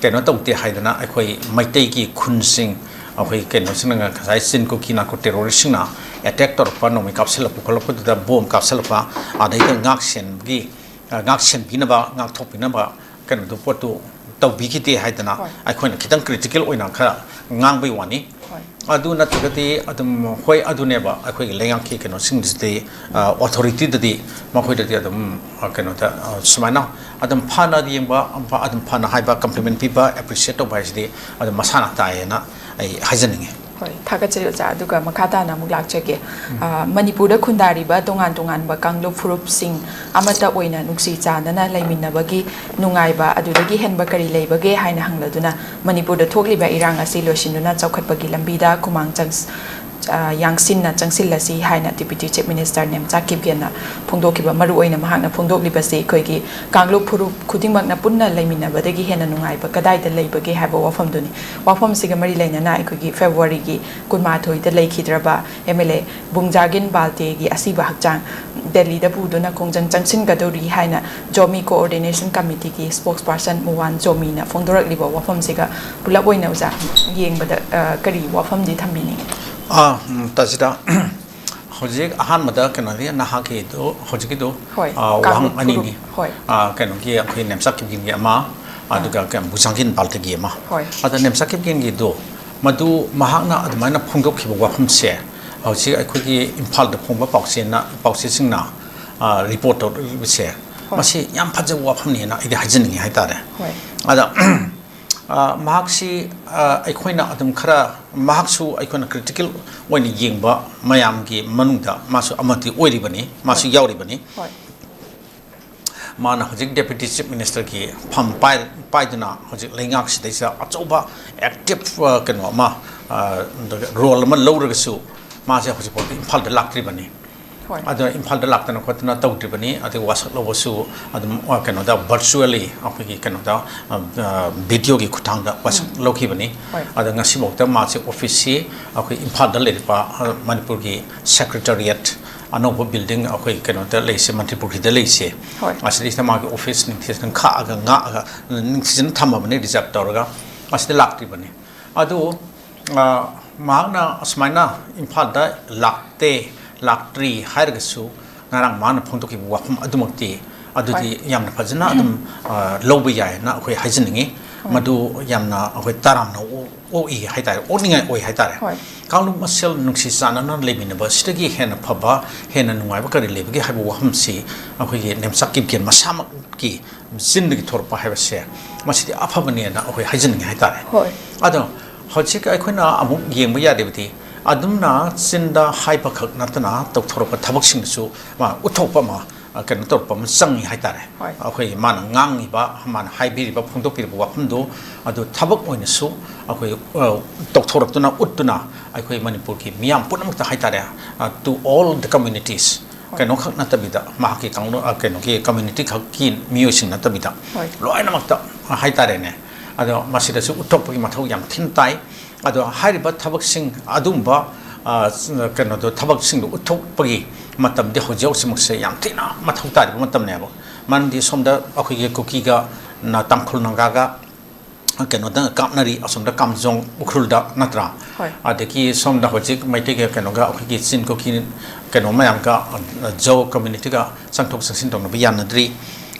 ꯀꯩꯅꯣ ꯇꯧꯗꯦ ꯍꯥꯏꯗꯅ ꯑꯩꯈꯣꯏ ꯃꯩꯇꯩꯒꯤ ꯈꯨꯟꯁꯤꯡ, ꯑꯩꯈꯣꯏ ꯀꯩꯅꯣꯁꯤꯡꯅ ꯉꯁꯥꯏ ꯆꯤꯟ ꯀꯨꯀꯤ ꯅꯥꯔꯀꯣ ꯇꯦꯔꯣꯔꯤꯁꯁꯤꯡꯅ ꯑꯦꯇꯦꯛ ꯇꯧꯔꯛꯄ, ꯅꯣꯡꯃꯩ ꯀꯥꯞꯁꯤꯜꯂꯛꯄ ꯈꯣꯠꯂꯛꯄꯗꯨꯗ ꯕꯣꯝ ꯀꯥꯞꯁꯤꯜꯂꯛꯄ, ꯑꯗꯩꯗ ꯉꯥꯛ ꯁꯦꯟꯕꯒꯤ, ꯑ, ꯉꯥꯛ ꯁꯦꯟꯕꯤꯅꯕ, ꯉꯥꯛꯊꯣꯛꯄꯤꯅꯕ ꯀꯩꯅꯣꯗꯨ ꯄꯣꯠꯇꯨ ꯇꯧꯕꯤꯈꯤꯗꯦ ꯍꯥꯏꯗꯅ ꯍꯣꯏ꯫ ꯑꯩꯈꯣꯏꯅ ꯈꯤꯇꯪ ꯀ꯭ꯔꯤꯇꯤꯀꯦꯜ ꯑꯣꯏꯅ ꯈꯔ ꯉꯥꯡꯕꯩ ꯋꯥꯅꯤ꯫ ꯍꯣꯏ꯫ ꯑꯗꯨ ꯅꯠꯇ꯭ꯔꯒꯗꯤ ꯑꯗꯨꯝ, ꯍꯣꯏ, ꯑꯗꯨꯅꯦꯕ ꯑꯩꯈꯣꯏꯒꯤ ꯂꯩꯉꯥꯛꯀꯤ ꯀꯩꯅꯣꯁꯤꯡꯁꯤꯗꯤ, ꯑ, ꯑꯣꯊꯣꯔꯤꯇꯤꯗꯗꯤ ꯃꯈꯣꯏꯗꯗꯤ ꯑꯗꯨꯝ, ꯑ, ꯀꯩꯅꯣꯗ, ꯑ, ꯁꯨꯃꯥꯏꯅ ꯑꯗꯨꯝ ꯐꯅ ꯌꯦꯡꯕ, ꯑꯗꯨꯝ ꯐꯅ ꯍꯥꯏꯕ, ꯀꯝꯄ꯭ꯂꯤꯃꯦꯟ ꯄꯤꯕ, ꯑꯦꯄ꯭ꯔꯤꯁꯤꯌꯦꯠ ꯇꯧꯕ ꯍꯥꯏꯁꯤꯗꯤ ꯑꯗꯨꯝ ꯃꯁꯥꯅ ꯇꯥꯏꯌꯦꯅ ꯑꯩ ꯍꯥꯏꯖꯅꯤꯡꯉꯤ꯫ ꯍꯣꯏ, ꯊꯥꯒꯠꯆꯔꯤ ꯑꯣꯖꯥ꯫ ꯑꯗꯨꯒ ꯃꯈꯥ ꯇꯥꯅ ꯑꯃꯨꯛ ꯂꯥꯛꯆꯒꯦ꯫ ꯑ, ꯃꯅꯤꯄꯨꯔꯗ ꯈꯨꯟꯗꯥꯔꯤꯕ ꯇꯣꯉꯥꯟ ꯇꯣꯉꯥꯟꯕ ꯀꯥꯡꯂꯨꯞ ꯐꯨꯔꯨꯞꯁꯤꯡ ꯑꯃꯠꯇ ꯑꯣꯏꯅ ꯅꯨꯡꯁꯤ ꯆꯥꯟꯅꯅ ꯂꯩꯃꯤꯟꯅꯕꯒꯤ ꯅꯨꯡꯉꯥꯏꯕ ꯑꯗꯨꯗꯒꯤ ꯍꯦꯟꯕ ꯀꯔꯤ ꯂꯩꯕꯒꯦ ꯍꯥꯏꯅ ꯍꯪꯂꯗꯨꯅ, ꯃꯅꯤꯄꯨꯔꯗ ꯊꯣꯛꯂꯤꯕ ꯏꯔꯥꯡ ꯑꯁꯤ ꯂꯣꯏꯁꯤꯟꯗꯨꯅ ꯆꯥꯎꯈꯠꯄꯒꯤ ꯂꯝꯕꯤꯗ ꯈꯨꯃꯥꯡ ꯆꯪ-, ꯑ, ꯌꯥꯡꯁꯤꯟꯅ ꯆꯪꯁꯤꯜꯂꯁꯤ ꯍꯥꯏꯅ Deputy Chief Minister ꯅꯦꯝꯆꯥ ꯀꯤꯞꯒꯦꯟꯅ ꯐꯣꯡꯗꯣꯛꯈꯤꯕ꯫ ꯃꯔꯨꯑꯣꯏꯅ ꯃꯍꯥꯛꯅ ꯐꯣꯡꯗꯣꯛꯂꯤꯕꯁꯤ ꯑꯩꯈꯣꯏꯒꯤ ꯀꯥꯡꯂꯨꯞ ꯐꯨꯔꯨꯞ ꯈꯨꯗꯤꯡꯃꯛꯅ ꯄꯨꯟꯅ ꯂꯩꯃꯤꯟꯅꯕꯗꯒꯤ ꯍꯦꯟꯅ ꯅꯨꯡꯉꯥꯏꯕ ꯀꯗꯥꯏꯗ ꯂꯩꯕꯒꯦ ꯍꯥꯏꯕ ꯋꯥꯐꯝꯗꯨꯅꯤ꯫ ꯋꯥꯐꯝꯁꯤꯒ ꯃꯔꯤ ꯂꯩꯅꯅ ꯑꯩꯈꯣꯏꯒꯤ February ꯒꯤ ꯀꯨꯟꯃꯥꯊꯣꯏꯗ ꯂꯩꯈꯤꯗ꯭ꯔꯕ MLA ꯕꯨꯡꯖꯥꯒꯤꯟ ꯕꯥꯜꯇꯦꯒꯤ ꯑꯁꯤꯕ ꯍꯛꯆꯥꯡ ꯗꯦꯜꯂꯤꯗ ꯄꯨꯗꯨꯅ ꯈꯣꯡꯖꯪ ꯆꯪꯁꯤꯟꯒꯗꯧꯔꯤ ꯍꯥꯏꯅ Zomi Coordination Committee ꯒꯤ spokesperson ꯃꯨꯋꯥꯟ ꯖꯣꯃꯤꯅ ꯐꯣꯡꯗꯣꯔꯛꯂꯤꯕ ꯋꯥꯐꯝꯁꯤꯒ ꯄꯨꯂꯞ ꯑꯣꯏꯅ ꯑꯣꯖꯥ ꯌꯦꯡꯕꯗ, ꯑ, ꯀꯔꯤ ꯋꯥꯐꯝꯗꯤ ꯊꯝꯕꯤꯅꯤꯡꯉꯤ? ꯑꯥ, ꯎꯝ, ꯇꯥꯖꯤꯗ, ꯍꯧꯖꯤꯛ ꯑꯍꯥꯟꯕꯗ ꯀꯩꯅꯣꯗꯤ ꯅꯍꯥꯛꯀꯤꯗꯨ, ꯍꯧꯖꯤꯛꯀꯤꯗꯨ, ꯍꯣꯏ, ꯑꯥ, ꯋꯥꯍꯪ ꯀꯥꯡꯂꯨꯞ ꯑꯅꯤꯅꯤ꯫ ꯐꯨꯔꯨꯞ, ꯍꯣꯏ꯫ ꯑꯥ, ꯀꯩꯅꯣꯒꯤ ꯑꯩꯈꯣꯏ ꯅꯦꯝꯆꯥ ꯀꯤꯞꯒꯦꯟꯒꯤ ꯑꯃ, ꯑꯗꯨꯒ ꯀꯩꯅꯣ ꯕꯨꯡꯖꯥꯒꯤꯟ ꯕꯥꯜꯇꯦꯒꯤ ꯑꯃ꯫ ꯍꯣꯏ꯫ ꯑꯗ ꯅꯦꯝꯆꯥ ꯀꯤꯞꯒꯦꯟꯒꯤꯗꯨ, ꯃꯗꯨ ꯃꯍꯥꯛꯅ ꯑꯗꯨꯃꯥꯏꯅ ꯐꯣꯡꯗꯣꯛꯈꯤꯕ ꯋꯥꯐꯝꯁꯦ, ꯍꯧꯖꯤꯛ ꯑꯩꯈꯣꯏꯒꯤ ꯏꯝꯐꯥꯜꯗ ꯐꯣꯡꯕ ꯄꯥꯎꯆꯦꯅ, ꯄꯥꯎꯆꯦꯁꯤꯡꯅ, ꯑ, ꯔꯤꯄꯣꯔꯠ ꯇꯧꯔꯛꯂꯤꯕꯁꯦ, ꯍꯣꯏ꯫ ꯃꯁꯤ ꯌꯥꯝ ꯐꯖꯕ ꯋꯥꯐꯝꯅꯦꯅ ꯑꯩꯗꯤ ꯍꯥꯏꯖꯅꯤꯡꯉꯤ ꯍꯥꯏꯇꯥꯔꯦ꯫ ꯍꯣꯏ꯫ ꯑꯗ, ꯑ, ꯃꯍꯥꯛꯁꯤ, ꯑ, ꯑꯩꯈꯣꯏꯅ ꯑꯗꯨꯝ ꯈꯔ, ꯃꯍꯥꯛꯁꯨ ꯑꯩꯈꯣꯏꯅ ꯀ꯭ꯔꯤꯇꯤꯀꯦꯜ ꯑꯣꯏꯅ ꯌꯦꯡꯕ ꯃꯌꯥꯝꯒꯤ ꯃꯅꯨꯡꯗ ꯃꯥꯁꯨ ꯑꯃꯗꯤ ꯑꯣꯏꯔꯤꯕꯅꯤ, ꯃꯥꯁꯨ ꯍꯣꯏ꯫ ꯌꯥꯎꯔꯤꯕꯅꯤ꯫ ꯍꯣꯏ꯫ ꯃꯥꯅ ꯍꯧꯖꯤꯛ ꯗꯦꯄ꯭ꯌꯨꯇꯤ ꯆꯤꯐ ꯃꯤꯅꯤꯁꯇꯔꯒꯤ ꯐꯝ ꯄꯥꯏ-, ꯄꯥꯏꯗꯨꯅ ꯍꯧꯖꯤꯛ ꯂꯩꯉꯥꯛꯁꯤꯗꯩꯁꯤꯗ ꯑꯆꯧꯕ ꯑꯦꯛꯇꯤꯚ, ꯑ, ꯀꯩꯅꯣ ꯑꯃ, ꯑ, ꯔꯣꯜ ꯑꯃ ꯂꯧꯔꯒꯁꯨ, ꯃꯥꯁꯦ ꯍꯧꯖꯤꯛꯐꯥꯎꯗ ꯏꯝꯐꯥꯜꯗ ꯂꯥꯛꯇ꯭ꯔꯤꯕꯅꯤ꯫ ꯍꯣꯏ꯫ ꯑꯗ ꯏꯝꯐꯥꯜꯗ ꯂꯥꯛꯇꯅ ꯈꯣꯠꯇꯅ ꯇꯧꯗ꯭ꯔꯤꯕꯅꯤ꯫ ꯑꯗꯩ ꯋꯥꯁꯛ ꯂꯧꯕꯁꯨ ꯑꯗꯨꯝ, ꯑ, ꯀꯩꯅꯣꯗ, ꯚꯔꯆꯨꯋꯦꯜꯂꯤ ꯑꯩꯈꯣꯏꯒꯤ ꯀꯩꯅꯣꯗ, ꯑ, ꯑ, ꯚꯤꯗꯤꯑꯣꯒꯤ ꯈꯨꯠꯊꯥꯡꯗ ꯋꯥꯁꯛ ꯎꯝ꯫ ꯂꯧꯈꯤꯕꯅꯤ꯫ ꯍꯣꯏ꯫ ꯑꯗ ꯉꯁꯤꯐꯥꯎꯗ ꯃꯥꯁꯦ ꯑꯣꯐꯤꯁꯁꯤ ꯑꯩꯈꯣꯏ ꯏꯝꯐꯥꯜꯗ ꯂꯩꯔꯤꯕ, ꯑ, ꯃꯅꯤꯄꯨꯔꯒꯤ ꯁꯦꯀ꯭ꯔꯦꯇꯔꯤꯌꯦꯠ ꯑꯅꯧꯕ ꯕꯤꯜꯗꯤꯡ ꯑꯩꯈꯣꯏ ꯀꯩꯅꯣꯗ ꯂꯩꯁꯦ, ꯃꯟꯇ꯭ꯔꯤ ꯄꯨꯈ꯭ꯔꯤꯗ ꯂꯩꯁꯦ꯫ ꯍꯣꯏ꯫ ꯑꯁꯤꯗꯩꯁꯤꯗ ꯃꯥꯒꯤ ꯑꯣꯐꯤꯁ ꯅꯤꯡꯊꯤꯖꯅ ꯈꯥꯛꯑꯒ, ꯉꯥꯛꯑꯒ, ꯅꯤꯡꯊꯤꯖꯅ ꯊꯝꯃꯕꯅꯤ, ꯔꯤꯖꯥꯔꯚ ꯇꯧꯔꯒ ꯑꯁꯤꯗ ꯂꯥꯛꯇ꯭ꯔꯤꯕꯅꯤ꯫ ꯑꯗꯨ, ꯑ, ꯃꯍꯥꯛꯅ ꯑꯁꯨꯃꯥꯏꯅ ꯏꯝꯐꯥꯜꯗ ꯂꯥꯛꯇꯦ, ꯂꯥꯛꯇ꯭ꯔꯤ ꯍꯥꯏꯔꯒꯁꯨ, ꯉꯔꯥꯡ ꯃꯥꯅ ꯐꯣꯡꯗꯣꯛꯈꯤꯕ ꯋꯥꯐꯝ ꯑꯗꯨꯃꯛꯇꯤ, ꯑꯗꯨꯗꯤ ꯍꯣꯏ꯫ ꯌꯥꯝꯅ ꯐꯖꯅ ꯑꯗꯨꯝ, ꯑ, ꯂꯧꯕ ꯌꯥꯏꯅ ꯑꯩꯈꯣꯏ ꯍꯥꯏꯖꯅꯤꯡꯉꯤ꯫ ꯍꯣꯏ꯫ ꯃꯗꯨ ꯌꯥꯝꯅ ꯑꯩꯈꯣꯏ ꯇꯔꯥꯝꯅ ꯑꯣꯛ-, ꯑꯣꯛꯏ ꯍꯥꯏꯇꯥꯔꯦ, ꯑꯣꯛꯅꯤꯡꯉꯥꯏ ꯑꯣꯏ ꯍꯥꯏꯇꯥꯔꯦ꯫ ꯍꯣꯏ꯫ ꯀꯥꯡꯂꯨꯞ ꯃꯁꯦꯜ ꯅꯨꯡꯁꯤ ꯆꯥꯟꯅꯅ ꯂꯩꯃꯤꯟꯅꯕ ꯁꯤꯗꯒꯤ ꯍꯦꯟꯅ ꯐꯕ, ꯍꯦꯟꯅ ꯅꯨꯡꯉꯥꯏꯕ ꯀꯔꯤ ꯂꯩꯕꯒꯦ ꯍꯥꯏꯕ ꯋꯥꯐꯝꯁꯤ ꯑꯩꯈꯣꯏꯒꯤ ꯅꯦꯝꯆꯥꯛ ꯀꯤꯞꯒꯦꯟ ꯃꯁꯥꯃꯛꯀꯤ ꯆꯤꯟꯗꯒꯤ ꯊꯣꯔꯛꯄ ꯍꯥꯏꯕꯁꯦ, ꯃꯁꯤꯗꯤ ꯑꯐꯕꯅꯦꯅ ꯑꯩꯈꯣꯏ ꯍꯥꯏꯖꯅꯤꯡꯉꯤ ꯍꯥꯏꯇꯥꯔꯦ꯫ ꯍꯣꯏ꯫ ꯑꯗꯣ ꯍꯧꯖꯤꯛ ꯑꯩꯈꯣꯏꯅ ꯑꯃꯨꯛ ꯌꯦꯡꯕ ꯌꯥꯔꯤꯕꯗꯤ, ꯑꯗꯨꯝꯅ ꯆꯤꯟꯗ ꯍꯥꯏꯕꯈꯛ ꯅꯠꯇꯅ ꯇꯧꯊꯣꯔꯛꯄ ꯊꯕꯛꯁꯤꯡꯗꯁꯨ ꯃꯥ ꯎꯠꯊꯣꯛꯄ ꯑꯃ, ꯑ, ꯀꯩꯅꯣ ꯇꯧꯔꯛꯄ ꯑꯃ ꯆꯪꯉꯤ ꯍꯥꯏꯇꯥꯔꯦ꯫ ꯍꯣꯏ꯫ ꯑꯩꯈꯣꯏꯒꯤ ꯃꯥꯅ ꯉꯥꯡꯉꯤꯕ, ꯃꯥꯅ ꯍꯥꯏꯕꯤꯔꯤꯕ, ꯐꯣꯡꯗꯣꯛꯄꯤꯔꯤꯕ ꯋꯥꯐꯝꯗꯣ ꯑꯗꯨ ꯊꯕꯛ ꯑꯣꯏꯅꯁꯨ ꯑꯩꯈꯣꯏ, ꯑ, ꯇꯧꯊꯣꯔꯛꯇꯨꯅ, ꯎꯠꯇꯨꯅ, ꯑꯩꯈꯣꯏ ꯃꯅꯤꯄꯨꯔꯒꯤ ꯃꯤꯌꯥꯝ ꯄꯨꯝꯅꯃꯛꯇ ꯍꯥꯏꯇꯥꯔꯦ, ꯑ, to all the communities, ꯍꯣꯏ꯫ ꯀꯩꯅꯣꯈꯛ ꯅꯠꯇꯕꯤꯗ, ꯃꯍꯥꯛꯀꯤ ꯀꯥꯡꯂꯨꯞ, ꯑ, ꯀꯩꯅꯣꯒꯤ ꯀꯝꯃ꯭ꯌꯨꯅꯤꯇꯤ ꯈꯛꯀꯤ ꯃꯤꯑꯣꯏꯁꯤꯡ ꯅꯠꯇꯕꯤꯗ, ꯍꯣꯏ꯫ ꯂꯣꯏꯅꯃꯛꯇ ꯍꯥꯏꯇꯥꯔꯦꯅꯦ꯫ ꯑꯗꯣ ꯃꯁꯤꯗꯁꯨ ꯎꯠꯊꯣꯛꯄꯒꯤ ꯃꯊꯧ ꯌꯥꯝ ꯊꯤꯅ ꯇꯥꯏ꯫ ꯑꯗꯣ ꯍꯥꯏꯔꯤꯕ ꯊꯕꯛꯁꯤꯡ ꯑꯗꯨꯒꯨꯝꯕ, ꯑ, ꯀꯩꯅꯣꯗꯣ, ꯊꯕꯛꯁꯤꯡꯗꯣ ꯎꯠꯊꯣꯛꯄꯒꯤ ꯃꯇꯝꯗꯤ ꯍꯧꯖꯤꯛ ꯍꯧꯖꯤꯛꯃꯛꯁꯦ ꯌꯥꯝ ꯊꯤꯅ ꯃꯊꯧ ꯇꯥꯔꯤꯕ ꯃꯇꯝꯅꯦꯕ꯫ ꯃꯔꯝꯗꯤ ꯁꯣꯝꯗ ꯑꯩꯈꯣꯏꯒꯤ ꯀꯨꯀꯤꯒ, ꯅ, ꯇꯥꯡꯈꯨꯜ ꯅꯥꯒꯥꯒ ꯀꯩꯅꯣꯗ ꯀꯥꯞꯅꯔꯤ, ꯑꯁꯣꯝꯗ ꯀꯥꯝꯖꯣꯡ ꯎꯈ꯭ꯔꯨꯜꯗ, ꯅꯠꯇ꯭ꯔꯥ? ꯍꯣꯏ꯫ ꯑꯗꯒꯤ ꯁꯣꯝꯗ ꯍꯧꯖꯤꯛ ꯃꯩꯇꯩꯒ ꯀꯩꯅꯣꯒ, ꯑꯩꯈꯣꯏꯒꯤ ꯆꯤꯟ ꯀꯨꯀꯤ ꯀꯩꯅꯣ ꯃꯌꯥꯝꯒ, ꯑ, ꯖꯣ ꯀꯝꯃ꯭ꯌꯨꯅꯤꯇꯤꯒ ꯆꯪꯊꯣꯛ ꯆꯪꯁꯤꯟ ꯇꯧꯅꯕ ꯌꯥꯅꯗ꯭ꯔꯤ꯫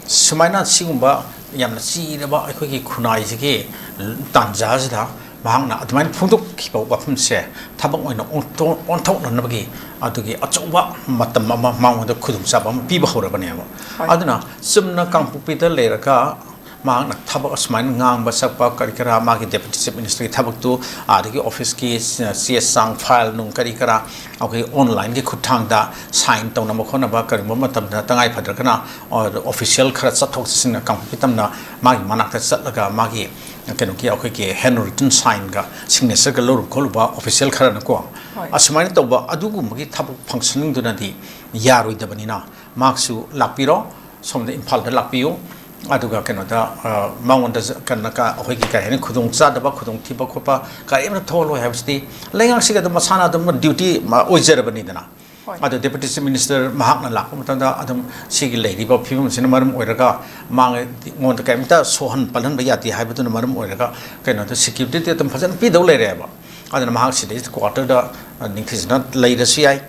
ꯁꯨꯃꯥꯏꯅ ꯁꯤꯒꯨꯝꯕ ꯌꯥꯝꯅ ꯆꯤꯔꯕ ꯑꯩꯈꯣꯏꯒꯤ ꯈꯨꯟꯅꯥꯏꯁꯤꯒꯤ ꯇꯥꯟꯖꯥꯁꯤꯗ ꯃꯍꯥꯛꯅ ꯑꯗꯨꯃꯥꯏꯅ ꯐꯣꯡꯗꯣꯛꯈꯤ꯫ ꯈꯤꯕ ꯋꯥꯐꯝꯁꯦ ꯊꯕꯛ ꯑꯣꯏꯅ ꯑꯣꯟꯊꯣꯛ-, ꯑꯣꯟꯊꯣꯛꯅꯅꯕꯒꯤ ꯑꯗꯨꯒꯤ ꯑꯆꯧꯕ ꯃꯇꯝ ꯑꯃ ꯃꯉꯣꯟꯗ ꯈꯨꯗꯣꯡꯆꯥꯕ ꯑꯃ ꯄꯤꯕ ꯍꯧꯔꯕꯅꯦꯕ꯫ ꯍꯣꯏ꯫ ꯑꯗꯨꯅ ꯆꯨꯝꯅ ꯀꯥꯡꯄꯣꯛꯄꯤꯗ ꯂꯩꯔꯒ ꯃꯍꯥꯛꯅ ꯊꯕꯛ ꯑꯁꯨꯃꯥꯏꯅ ꯉꯥꯡꯕ ꯆꯠꯄ ꯀꯔꯤ ꯀꯔꯥ, ꯃꯥꯒꯤ Deputy Chief Minister ꯒꯤ ꯊꯕꯛꯇꯨ ꯑꯥꯗꯒꯤ office ꯀꯤ ꯆꯦ ꯆꯥꯡ, file ꯅꯨꯡ ꯀꯔꯤ ꯀꯔꯥ ꯑꯩꯈꯣꯏ online ꯒꯤ ꯈꯨꯠꯊꯥꯡꯗ sign ꯇꯧꯅꯕ ꯈꯣꯠꯅꯕ ꯀꯔꯤꯒꯨꯝꯕ ꯃꯇꯝꯗ ꯇꯉꯥꯏ ꯐꯗ꯭ꯔꯒꯅ, ꯑꯣ, official ꯈꯔ ꯆꯠꯊꯣꯛ ꯆꯠꯁꯤꯟ ꯀꯥꯡꯄꯣꯛꯄꯤ ꯇꯝꯅ ꯃꯥꯒꯤ ꯃꯅꯥꯛꯇ ꯆꯠꯂꯒ ꯃꯥꯒꯤ ꯀꯩꯅꯣꯒꯤ ꯑꯩꯈꯣꯏꯒꯤ handwritten sign ꯒ signature ꯒ ꯂꯧꯔꯨ ꯈꯣꯠꯂꯨꯕ official ꯈꯔꯅꯀꯣ꯫ ꯍꯣꯏ꯫ ꯑꯁꯨꯃꯥꯏꯅ ꯇꯧꯕ ꯑꯗꯨꯒꯨꯝꯕꯒꯤ ꯊꯕꯛ function ꯗꯨꯅꯗꯤ ꯌꯥꯔꯣꯏꯗꯕꯅꯤꯅ ꯃꯍꯥꯛꯁꯨ ꯂꯥꯛꯄꯤꯔꯣ, ꯁꯣꯝꯗ ꯏꯝꯐꯥꯜꯗ ꯂꯥꯛꯄꯤꯌꯨ꯫ ꯑꯗꯨꯒ ꯀꯩꯅꯣꯗ, ꯑ, ꯃꯉꯣꯟꯗ ꯖ-, ꯀꯩꯅꯣ ꯀ-, ꯑꯩꯈꯣꯏꯒꯤ ꯀꯔꯤ ꯍꯥꯏꯅꯤ, ꯈꯨꯗꯣꯡꯆꯥꯗꯕ, ꯈꯨꯗꯣꯡꯊꯤꯕ ꯈꯣꯠꯄ ꯀꯔꯤꯝꯇ ꯊꯣꯛꯍꯜꯂꯣꯏ ꯍꯥꯏꯕꯁꯤꯗꯤ ꯂꯩꯉꯥꯛꯁꯤꯒꯤ ꯑꯗꯨꯝ ꯃꯁꯥꯅ ꯑꯗꯨꯝ duty ꯃ-, ꯑꯣꯏꯖꯔꯕꯅꯤꯗꯅ꯫ ꯍꯣꯏ꯫ ꯑꯗꯣ Deputy Chief Minister ꯃꯍꯥꯛꯅ ꯂꯥꯛꯄ ꯃꯇꯝꯗ ꯑꯗꯨꯝ ꯁꯤꯒꯤ ꯂꯩꯔꯤꯕ ꯐꯤꯕꯝꯁꯤꯅ ꯃꯔꯝ ꯑꯣꯏꯔꯒ ꯃꯉꯣꯟꯗ ꯀꯔꯤꯝꯇ ꯁꯣꯛꯍꯟ ꯄꯜꯍꯟꯕ ꯌꯥꯗꯦ ꯍꯥꯏꯕꯗꯨꯅ ꯃꯔꯝ ꯑꯣꯏꯔꯒ ꯀꯩꯅꯣꯗ security ꯗꯤ ꯑꯗꯨꯝ ꯐꯖꯅ ꯄꯤꯗꯧ ꯂꯩꯔꯦꯕ꯫ ꯑꯗꯨꯅ ꯃꯍꯥꯛ ꯁꯤꯗꯩꯁꯤꯗ quarter ꯗ, ꯑ, ꯅꯤꯡꯊꯤꯖꯅ ꯂꯩꯔꯁꯨ ꯌꯥꯏ꯫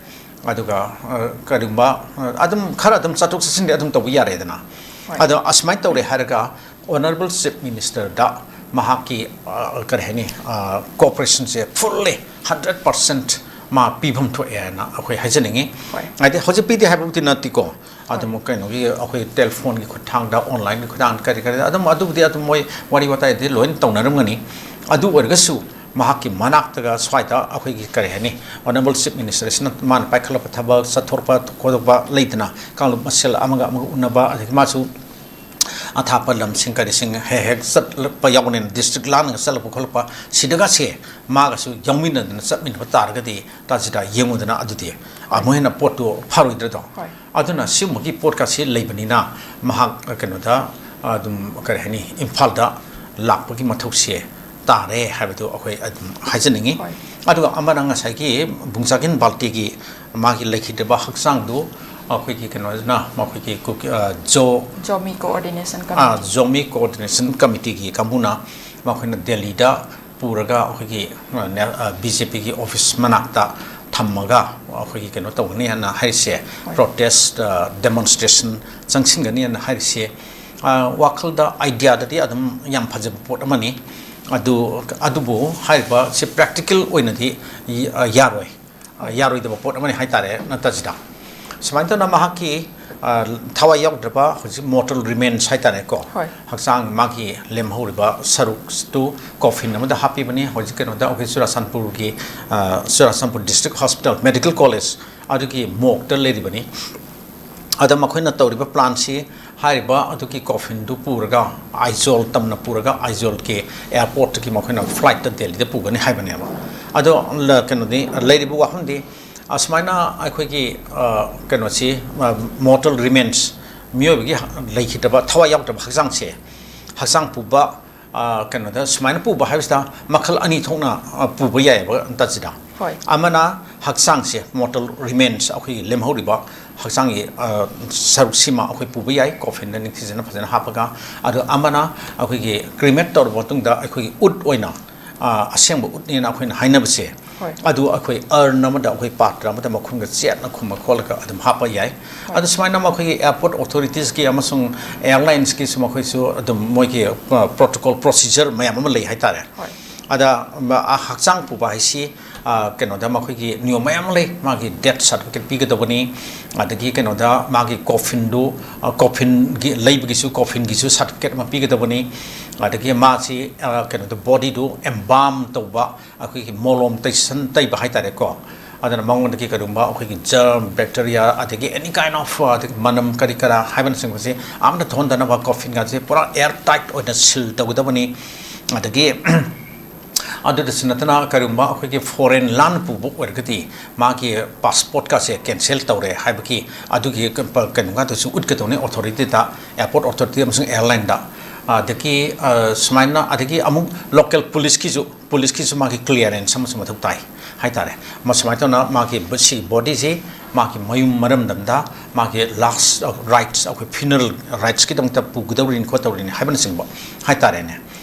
ꯑꯗꯨꯒ, ꯑ, ꯀꯔꯤꯒꯨꯝꯕ, ꯑ, ꯑꯗꯨꯝ ꯈꯔ ꯑꯗꯨꯝ ꯆꯠꯊꯣꯛ ꯆꯠꯁꯤꯟꯗꯤ ꯑꯗꯨꯝ ꯇꯧꯕ ꯌꯥꯔꯦꯗꯅ꯫ ꯍꯣꯏ꯫ ꯑꯗꯣ ꯑꯁꯨꯃꯥꯏꯅ ꯇꯧꯔꯦ ꯍꯥꯏꯔꯒ Honourable Chief Minister ꯗ ꯃꯍꯥꯛꯀꯤ, ꯑ, ꯀꯔꯤ ꯍꯥꯏꯅꯤ, ꯑ, cooperation ꯁꯦ fully hundred percent ꯃꯥ ꯄꯤꯐꯝ ꯊꯣꯛꯑꯦ ꯍꯥꯏꯅ ꯑꯩꯈꯣꯏ ꯍꯥꯏꯖꯅꯤꯡꯉꯤ꯫ ꯍꯣꯏ꯫ ꯍꯥꯏꯗꯤ ꯍꯧꯖꯤꯛ ꯄꯤꯗꯦ ꯍꯥꯏꯕꯕꯨꯗꯤ ꯅꯠꯇꯦꯀꯣ꯫ ꯑꯗꯨꯝ ꯍꯣꯏ꯫ ꯀꯩꯅꯣꯒꯤ ꯑꯩꯈꯣꯏ telephone ꯒꯤ ꯈꯨꯠꯊꯥꯡꯗ, online ꯒꯤ ꯈꯨꯠꯊꯥꯡꯗ ꯀꯔꯤ ꯀꯔꯤ ꯑꯗꯨꯝ ꯑꯗꯨꯕꯨꯗꯤ ꯑꯗꯨꯝ ꯃꯣꯏ ꯋꯥꯔꯤ ꯋꯥꯇꯥꯏꯗꯤ ꯂꯣꯏꯅ ꯇꯧꯅꯔꯝꯒꯅꯤ꯫ ꯑꯗꯨ ꯑꯣꯏꯔꯒꯁꯨ ꯃꯍꯥꯛꯀꯤ ꯃꯅꯥꯛꯇꯒ ꯁ꯭ꯋꯥꯏꯗ ꯑꯩꯈꯣꯏꯒꯤ ꯀꯔꯤ ꯍꯥꯏꯅꯤ, Honourable Chief Minister ꯁꯤꯅ ꯃꯥꯅ ꯄꯥꯏꯈꯠꯂꯛꯄ ꯊꯕꯛ ꯆꯠꯊꯣꯔꯛꯄ ꯈꯣꯠꯇꯣꯛꯄ ꯂꯩꯗꯅ, ꯀꯥꯡꯂꯨꯞ ꯃꯁꯦꯜ ꯑꯃꯒ ꯑꯃꯒ ꯎꯅꯕ, ꯑꯗꯒꯤ ꯃꯥꯁꯨ ꯑꯊꯥꯞꯄ ꯂꯝꯁꯤꯡ ꯀꯔꯤꯁꯤꯡ ꯍꯦꯛ ꯍꯦꯛ ꯆꯠꯂꯛꯄ ꯌꯥꯎꯕꯅꯤꯅ, district ꯂꯥꯟꯅꯒ ꯆꯠꯂꯛꯄ ꯈꯣꯠꯂꯛꯄ, ꯁꯤꯗꯒꯁꯦ ꯃꯥꯒꯁꯨ ꯌꯥꯎꯃꯤꯟꯅꯗꯅ ꯆꯠꯃꯤꯟꯅꯕ ꯇꯥꯔꯒꯗꯤ, ꯇꯥꯖꯤꯗ ꯌꯦꯡꯉꯨꯗꯅ, ꯑꯗꯨꯗꯤ ꯑꯃꯨꯛ ꯍꯦꯟꯅ ꯄꯣꯠꯇꯨ ꯐꯔꯣꯏꯗ꯭ꯔꯗꯣ? ꯍꯣꯏ꯫ ꯑꯗꯨꯅ ꯁꯤꯒꯨꯝꯕꯒꯤ ꯄꯣꯠꯀꯁꯤ ꯂꯩꯕꯅꯤꯅ ꯃꯍꯥꯛ ꯀꯩꯅꯣꯗ ꯑꯗꯨꯝ ꯀꯔꯤ ꯍꯥꯏꯅꯤ, ꯏꯝꯐꯥꯜꯗ ꯂꯥꯛꯄꯒꯤ ꯃꯊꯧꯁꯦ ꯇꯥꯔꯦ ꯍꯥꯏꯕꯗꯨ ꯑꯩꯈꯣꯏ ꯑꯗꯨꯝ ꯍꯥꯏꯖꯅꯤꯡꯉꯤ꯫ ꯍꯣꯏ꯫ ꯑꯗꯨꯒ ꯑꯃꯅ ꯉꯁꯥꯏꯒꯤ ꯕꯨꯡꯆꯥꯒꯤꯟ ꯕꯥꯜꯇꯤꯒꯤ ꯃꯥꯒꯤ ꯂꯩꯈꯤꯗ꯭ꯔꯕ ꯍꯛꯆꯥꯡꯗꯨ ꯑꯩꯈꯣꯏꯒꯤ ꯀꯩꯅꯣꯁꯤꯅ, ꯃꯈꯣꯏꯒꯤ ꯀꯨꯀꯤ-, ꯑ, ꯖꯣ-, Zomi Coordination ꯑ, Committee꯫ Zomi Coordination Committee ꯒꯤ ꯀꯥꯡꯕꯨꯅ ꯃꯈꯣꯏꯅ ꯗꯦꯜꯂꯤꯗ ꯄꯨꯔꯒ ꯑꯩꯈꯣꯏꯒꯤ, ꯑ, ꯅꯦ-, ꯑ, BJP ꯒꯤ office ꯃꯅꯥꯛꯇ ꯊꯝꯃꯒ ꯑꯩꯈꯣꯏꯒꯤ ꯀꯩꯅꯣ ꯇꯧꯒꯅꯤ ꯍꯥꯏꯅ ꯍꯥꯏꯔꯤꯁꯦ, ꯍꯣꯏ꯫ Protest, ꯑ, demonstration ꯆꯪꯁꯤꯟꯒꯅꯤ ꯍꯥꯏꯅ ꯍꯥꯏꯔꯤꯁꯦ, ꯑ, ꯋꯥꯈꯜꯗ, idea ꯗꯗꯤ ꯑꯗꯨꯝ ꯌꯥꯝ ꯐꯖꯕ ꯄꯣꯠ ꯑꯃꯅꯤ꯫ ꯑꯗꯨ ꯑꯗꯨꯕꯨ ꯍꯥꯏꯔꯤꯕ ꯁꯤ practical ꯑꯣꯏꯅꯗꯤ ꯌꯥꯔꯣꯏ꯫ ꯌꯥꯔꯣꯏꯗꯕ ꯄꯣꯠ ꯑꯃꯅꯤ ꯍꯥꯏꯇꯥꯔꯦ꯫ ꯅꯠꯇꯁꯤꯗ ꯁꯨꯃꯥꯏꯅ ꯇꯧꯅ ꯃꯍꯥꯛꯀꯤ ꯊꯋꯥꯏ ꯌꯥꯎꯗ꯭ꯔꯕ ꯍꯧꯖꯤꯛ mortal remains ꯍꯥꯏꯇꯥꯔꯦꯀꯣ, ꯍꯛꯆꯥꯡ ꯃꯥꯒꯤ ꯂꯦꯝꯍꯧꯔꯤꯕ ꯁꯔꯨꯛꯇꯨ coffin ꯑꯃꯗ ꯍꯥꯞꯄꯤꯕꯅꯤ꯫ ꯍꯧꯖꯤꯛ ꯀꯩꯅꯣꯗ ꯑꯩꯈꯣꯏ ꯆꯨꯔꯥꯆꯥꯟꯄꯨꯔꯒꯤ Churachandpur district hospital medical college ꯑꯗꯨꯒꯤ morgueꯇ ꯂꯩꯔꯤꯕꯅꯤ꯫ ꯑꯗ ꯃꯈꯣꯏꯅ ꯇꯧꯔꯤꯕ planꯁꯤ ꯍꯥꯏꯔꯤꯕ ꯑꯗꯨꯒꯤ coffinꯗꯨ ꯄꯨꯔꯒ ꯑꯥꯏꯖꯣꯜ ꯇꯝꯅ ꯄꯨꯔꯒ ꯑꯥꯏꯖꯣꯜꯒꯤ airportꯇꯒꯤ ꯃꯈꯣꯏꯅ flightꯇ ꯗꯦꯜꯂꯤꯗ ꯄꯨꯒꯅꯤ ꯍꯥꯏꯕꯅꯦꯕ꯫ ꯑꯗꯣ ꯀꯩꯅꯣꯗꯤ ꯂꯩꯔꯤꯕ ꯋꯥꯐꯝꯗꯤ ꯑꯁꯨꯃꯥꯏꯅ ꯑꯩꯈꯣꯏꯒꯤ ꯀꯩꯅꯣꯁꯤ mortal remains ꯃꯤꯑꯣꯏꯕꯒꯤ ꯂꯩꯈꯤꯗ꯭ꯔꯕ ꯊꯋꯥꯏ ꯌꯥꯎꯗ꯭ꯔꯕ ꯍꯛꯆꯥꯡꯁꯦ, ꯍꯛꯆꯥꯡ ꯄꯨꯕ ꯀꯩꯅꯣꯗ ꯁꯨꯃꯥꯏꯅ ꯄꯨꯕ ꯍꯥꯏꯕꯁꯤꯗ ꯃꯈꯜ ꯑꯅꯤ ꯊꯣꯛꯅ ꯄꯨꯕ ꯌꯥꯏꯑꯕ ꯇꯥꯁꯤꯗ꯫ ꯑꯃꯅ ꯍꯛꯆꯥꯡꯁꯦ, mortal remains, ꯑꯩꯈꯣꯏꯒꯤ ꯂꯦꯝꯍꯧꯔꯤꯕ ꯍꯛꯆꯥꯡꯒꯤ ꯁꯔꯨꯛꯁꯤꯃ ꯑꯩꯈꯣꯏ ꯄꯨꯕ ꯌꯥꯏ coffinꯗ ꯅꯤꯡꯊꯤꯖꯅ ꯐꯖꯅ ꯍꯥꯞꯄꯒ꯫ ꯑꯗꯣ ꯑꯃꯅ ꯑꯩꯈꯣꯏꯒꯤ cremate ꯇꯧꯔꯕ ꯃꯇꯨꯡꯗ ꯑꯩꯈꯣꯏꯒꯤ ꯎꯠ ꯑꯣꯏꯅ ꯑꯁꯦꯡꯕ ꯎꯠꯅꯦꯅ ꯑꯩꯈꯣꯏꯅ ꯍꯥꯏꯅꯕꯁꯦ, ꯑꯗꯨ ꯑꯩꯈꯣꯏ urn ꯑꯃꯗ, ꯑꯩꯈꯣꯏ ꯄꯥꯇ꯭ꯔ ꯑꯃꯗ ꯃꯈꯨꯝꯒ ꯆꯦꯠꯅ ꯈꯨꯝꯃ ꯈꯣꯠꯂꯒ ꯑꯗꯨꯝ ꯍꯥꯞꯄ ꯌꯥꯏ꯫ ꯑꯗꯨ ꯁꯨꯃꯥꯏꯅ ꯃꯈꯣꯏꯒꯤ airport authoritiesꯀꯤ ꯑꯃꯁꯨꯡ airlinesꯀꯤꯁꯨ ꯃꯈꯣꯏꯁꯨ ꯑꯗꯨꯝ ꯃꯣꯏꯒꯤ protocol procedure ꯃꯌꯥꯝ ꯑꯃ ꯂꯩ ꯍꯥꯏꯇꯥꯔꯦ꯫ ꯑꯗ ꯍꯛꯆꯥꯡ ꯄꯨꯕ ꯍꯥꯏꯁꯤ ꯀꯩꯅꯣꯗ ꯃꯈꯣꯏꯒꯤ ꯅꯤꯌꯣꯝ ꯃꯌꯥꯝ ꯑꯃ ꯂꯩ꯫ ꯃꯥꯒꯤ death certificate ꯄꯤꯒꯗꯕꯅꯤ, ꯑꯗꯒꯤ ꯀꯩꯅꯣꯗ ꯃꯥꯒꯤ coffinꯗꯨ, coffinꯒꯤ ꯂꯩꯕꯒꯤꯁꯨ coffinꯒꯤꯁꯨ certificate ꯑꯃ ꯄꯤꯒꯗꯕꯅꯤ, ꯑꯗꯒꯤ ꯃꯥꯁꯤ ꯀꯩꯅꯣꯗ bodyꯗꯨ embalm ꯇꯧꯕ, ꯑꯩꯈꯣꯏꯒꯤ ꯃꯣꯂꯣꯝ ꯇꯩꯁꯟ ꯇꯩꯕ ꯍꯥꯏꯇꯥꯔꯦꯀꯣ꯫ ꯑꯗꯨꯅ ꯃꯉꯣꯟꯗꯒꯤ ꯀꯔꯤꯒꯨꯝꯕ ꯑꯩꯈꯣꯏꯒꯤ germ, bacteria, ꯑꯗꯒꯤ any kind of ꯑꯗꯒꯤ ꯃꯅꯝ ꯀꯔꯤ ꯀꯔꯥ ꯍꯥꯏꯕꯅꯆꯤꯡꯕꯁꯦ ꯑꯝꯇ ꯊꯣꯛꯍꯟꯗꯅꯕ coffinꯒꯁꯦ ꯄꯨꯔꯥ air tight ꯑꯣꯏꯅ seal ꯇꯧꯒꯗꯕꯅꯤ꯫ ꯑꯗꯒꯤ ꯑꯗꯨꯗꯁꯨ ꯅꯠꯇꯅ ꯀꯔꯤꯒꯨꯝꯕ ꯑꯩꯈꯣꯏꯒꯤ foreign ꯂꯥꯟꯅ ꯄꯨꯕ ꯑꯣꯏꯔꯒꯗꯤ ꯃꯥꯒꯤ passportꯀꯁꯦ cancel ꯇꯧꯔꯦ ꯍꯥꯏꯕꯒꯤ ꯑꯗꯨꯒꯤ ꯀꯩꯅꯣꯒꯗꯨꯁꯨ ꯎꯠꯀꯗꯧꯅꯤ authorityꯗ, airport authority ꯑꯃꯁꯨꯡ airlineꯗ꯫ ꯑꯗꯒꯤ ꯁꯨꯃꯥꯏꯅ ꯑꯗꯒꯤ ꯑꯃꯨꯛ local policeꯀꯤꯁꯨ policeꯀꯤꯁꯨ ꯃꯥꯒꯤ clearance ꯑꯃꯁꯨ ꯃꯊꯧ ꯇꯥꯏ ꯍꯥꯏꯇꯥꯔꯦ꯫ ꯁꯨꯃꯥꯏꯅ ꯇꯧꯅ ꯃꯥꯒꯤ ꯁꯤ bodyꯁꯤ ꯃꯥꯒꯤ ꯃꯌꯨꯝ ꯃꯔꯝꯗꯝꯗ ꯃꯥꯒꯤ last rites, ꯑꯩꯈꯣꯏ funeral ritesꯀꯤꯗꯃꯛꯇ ꯄꯨꯒꯗꯧꯔꯤꯅꯤ ꯈꯣꯠꯇꯧꯔꯤꯅꯤ ꯍꯥꯏꯕꯅꯆꯤꯡꯕ ꯍꯥꯏꯇꯥꯔꯦꯅꯦ꯫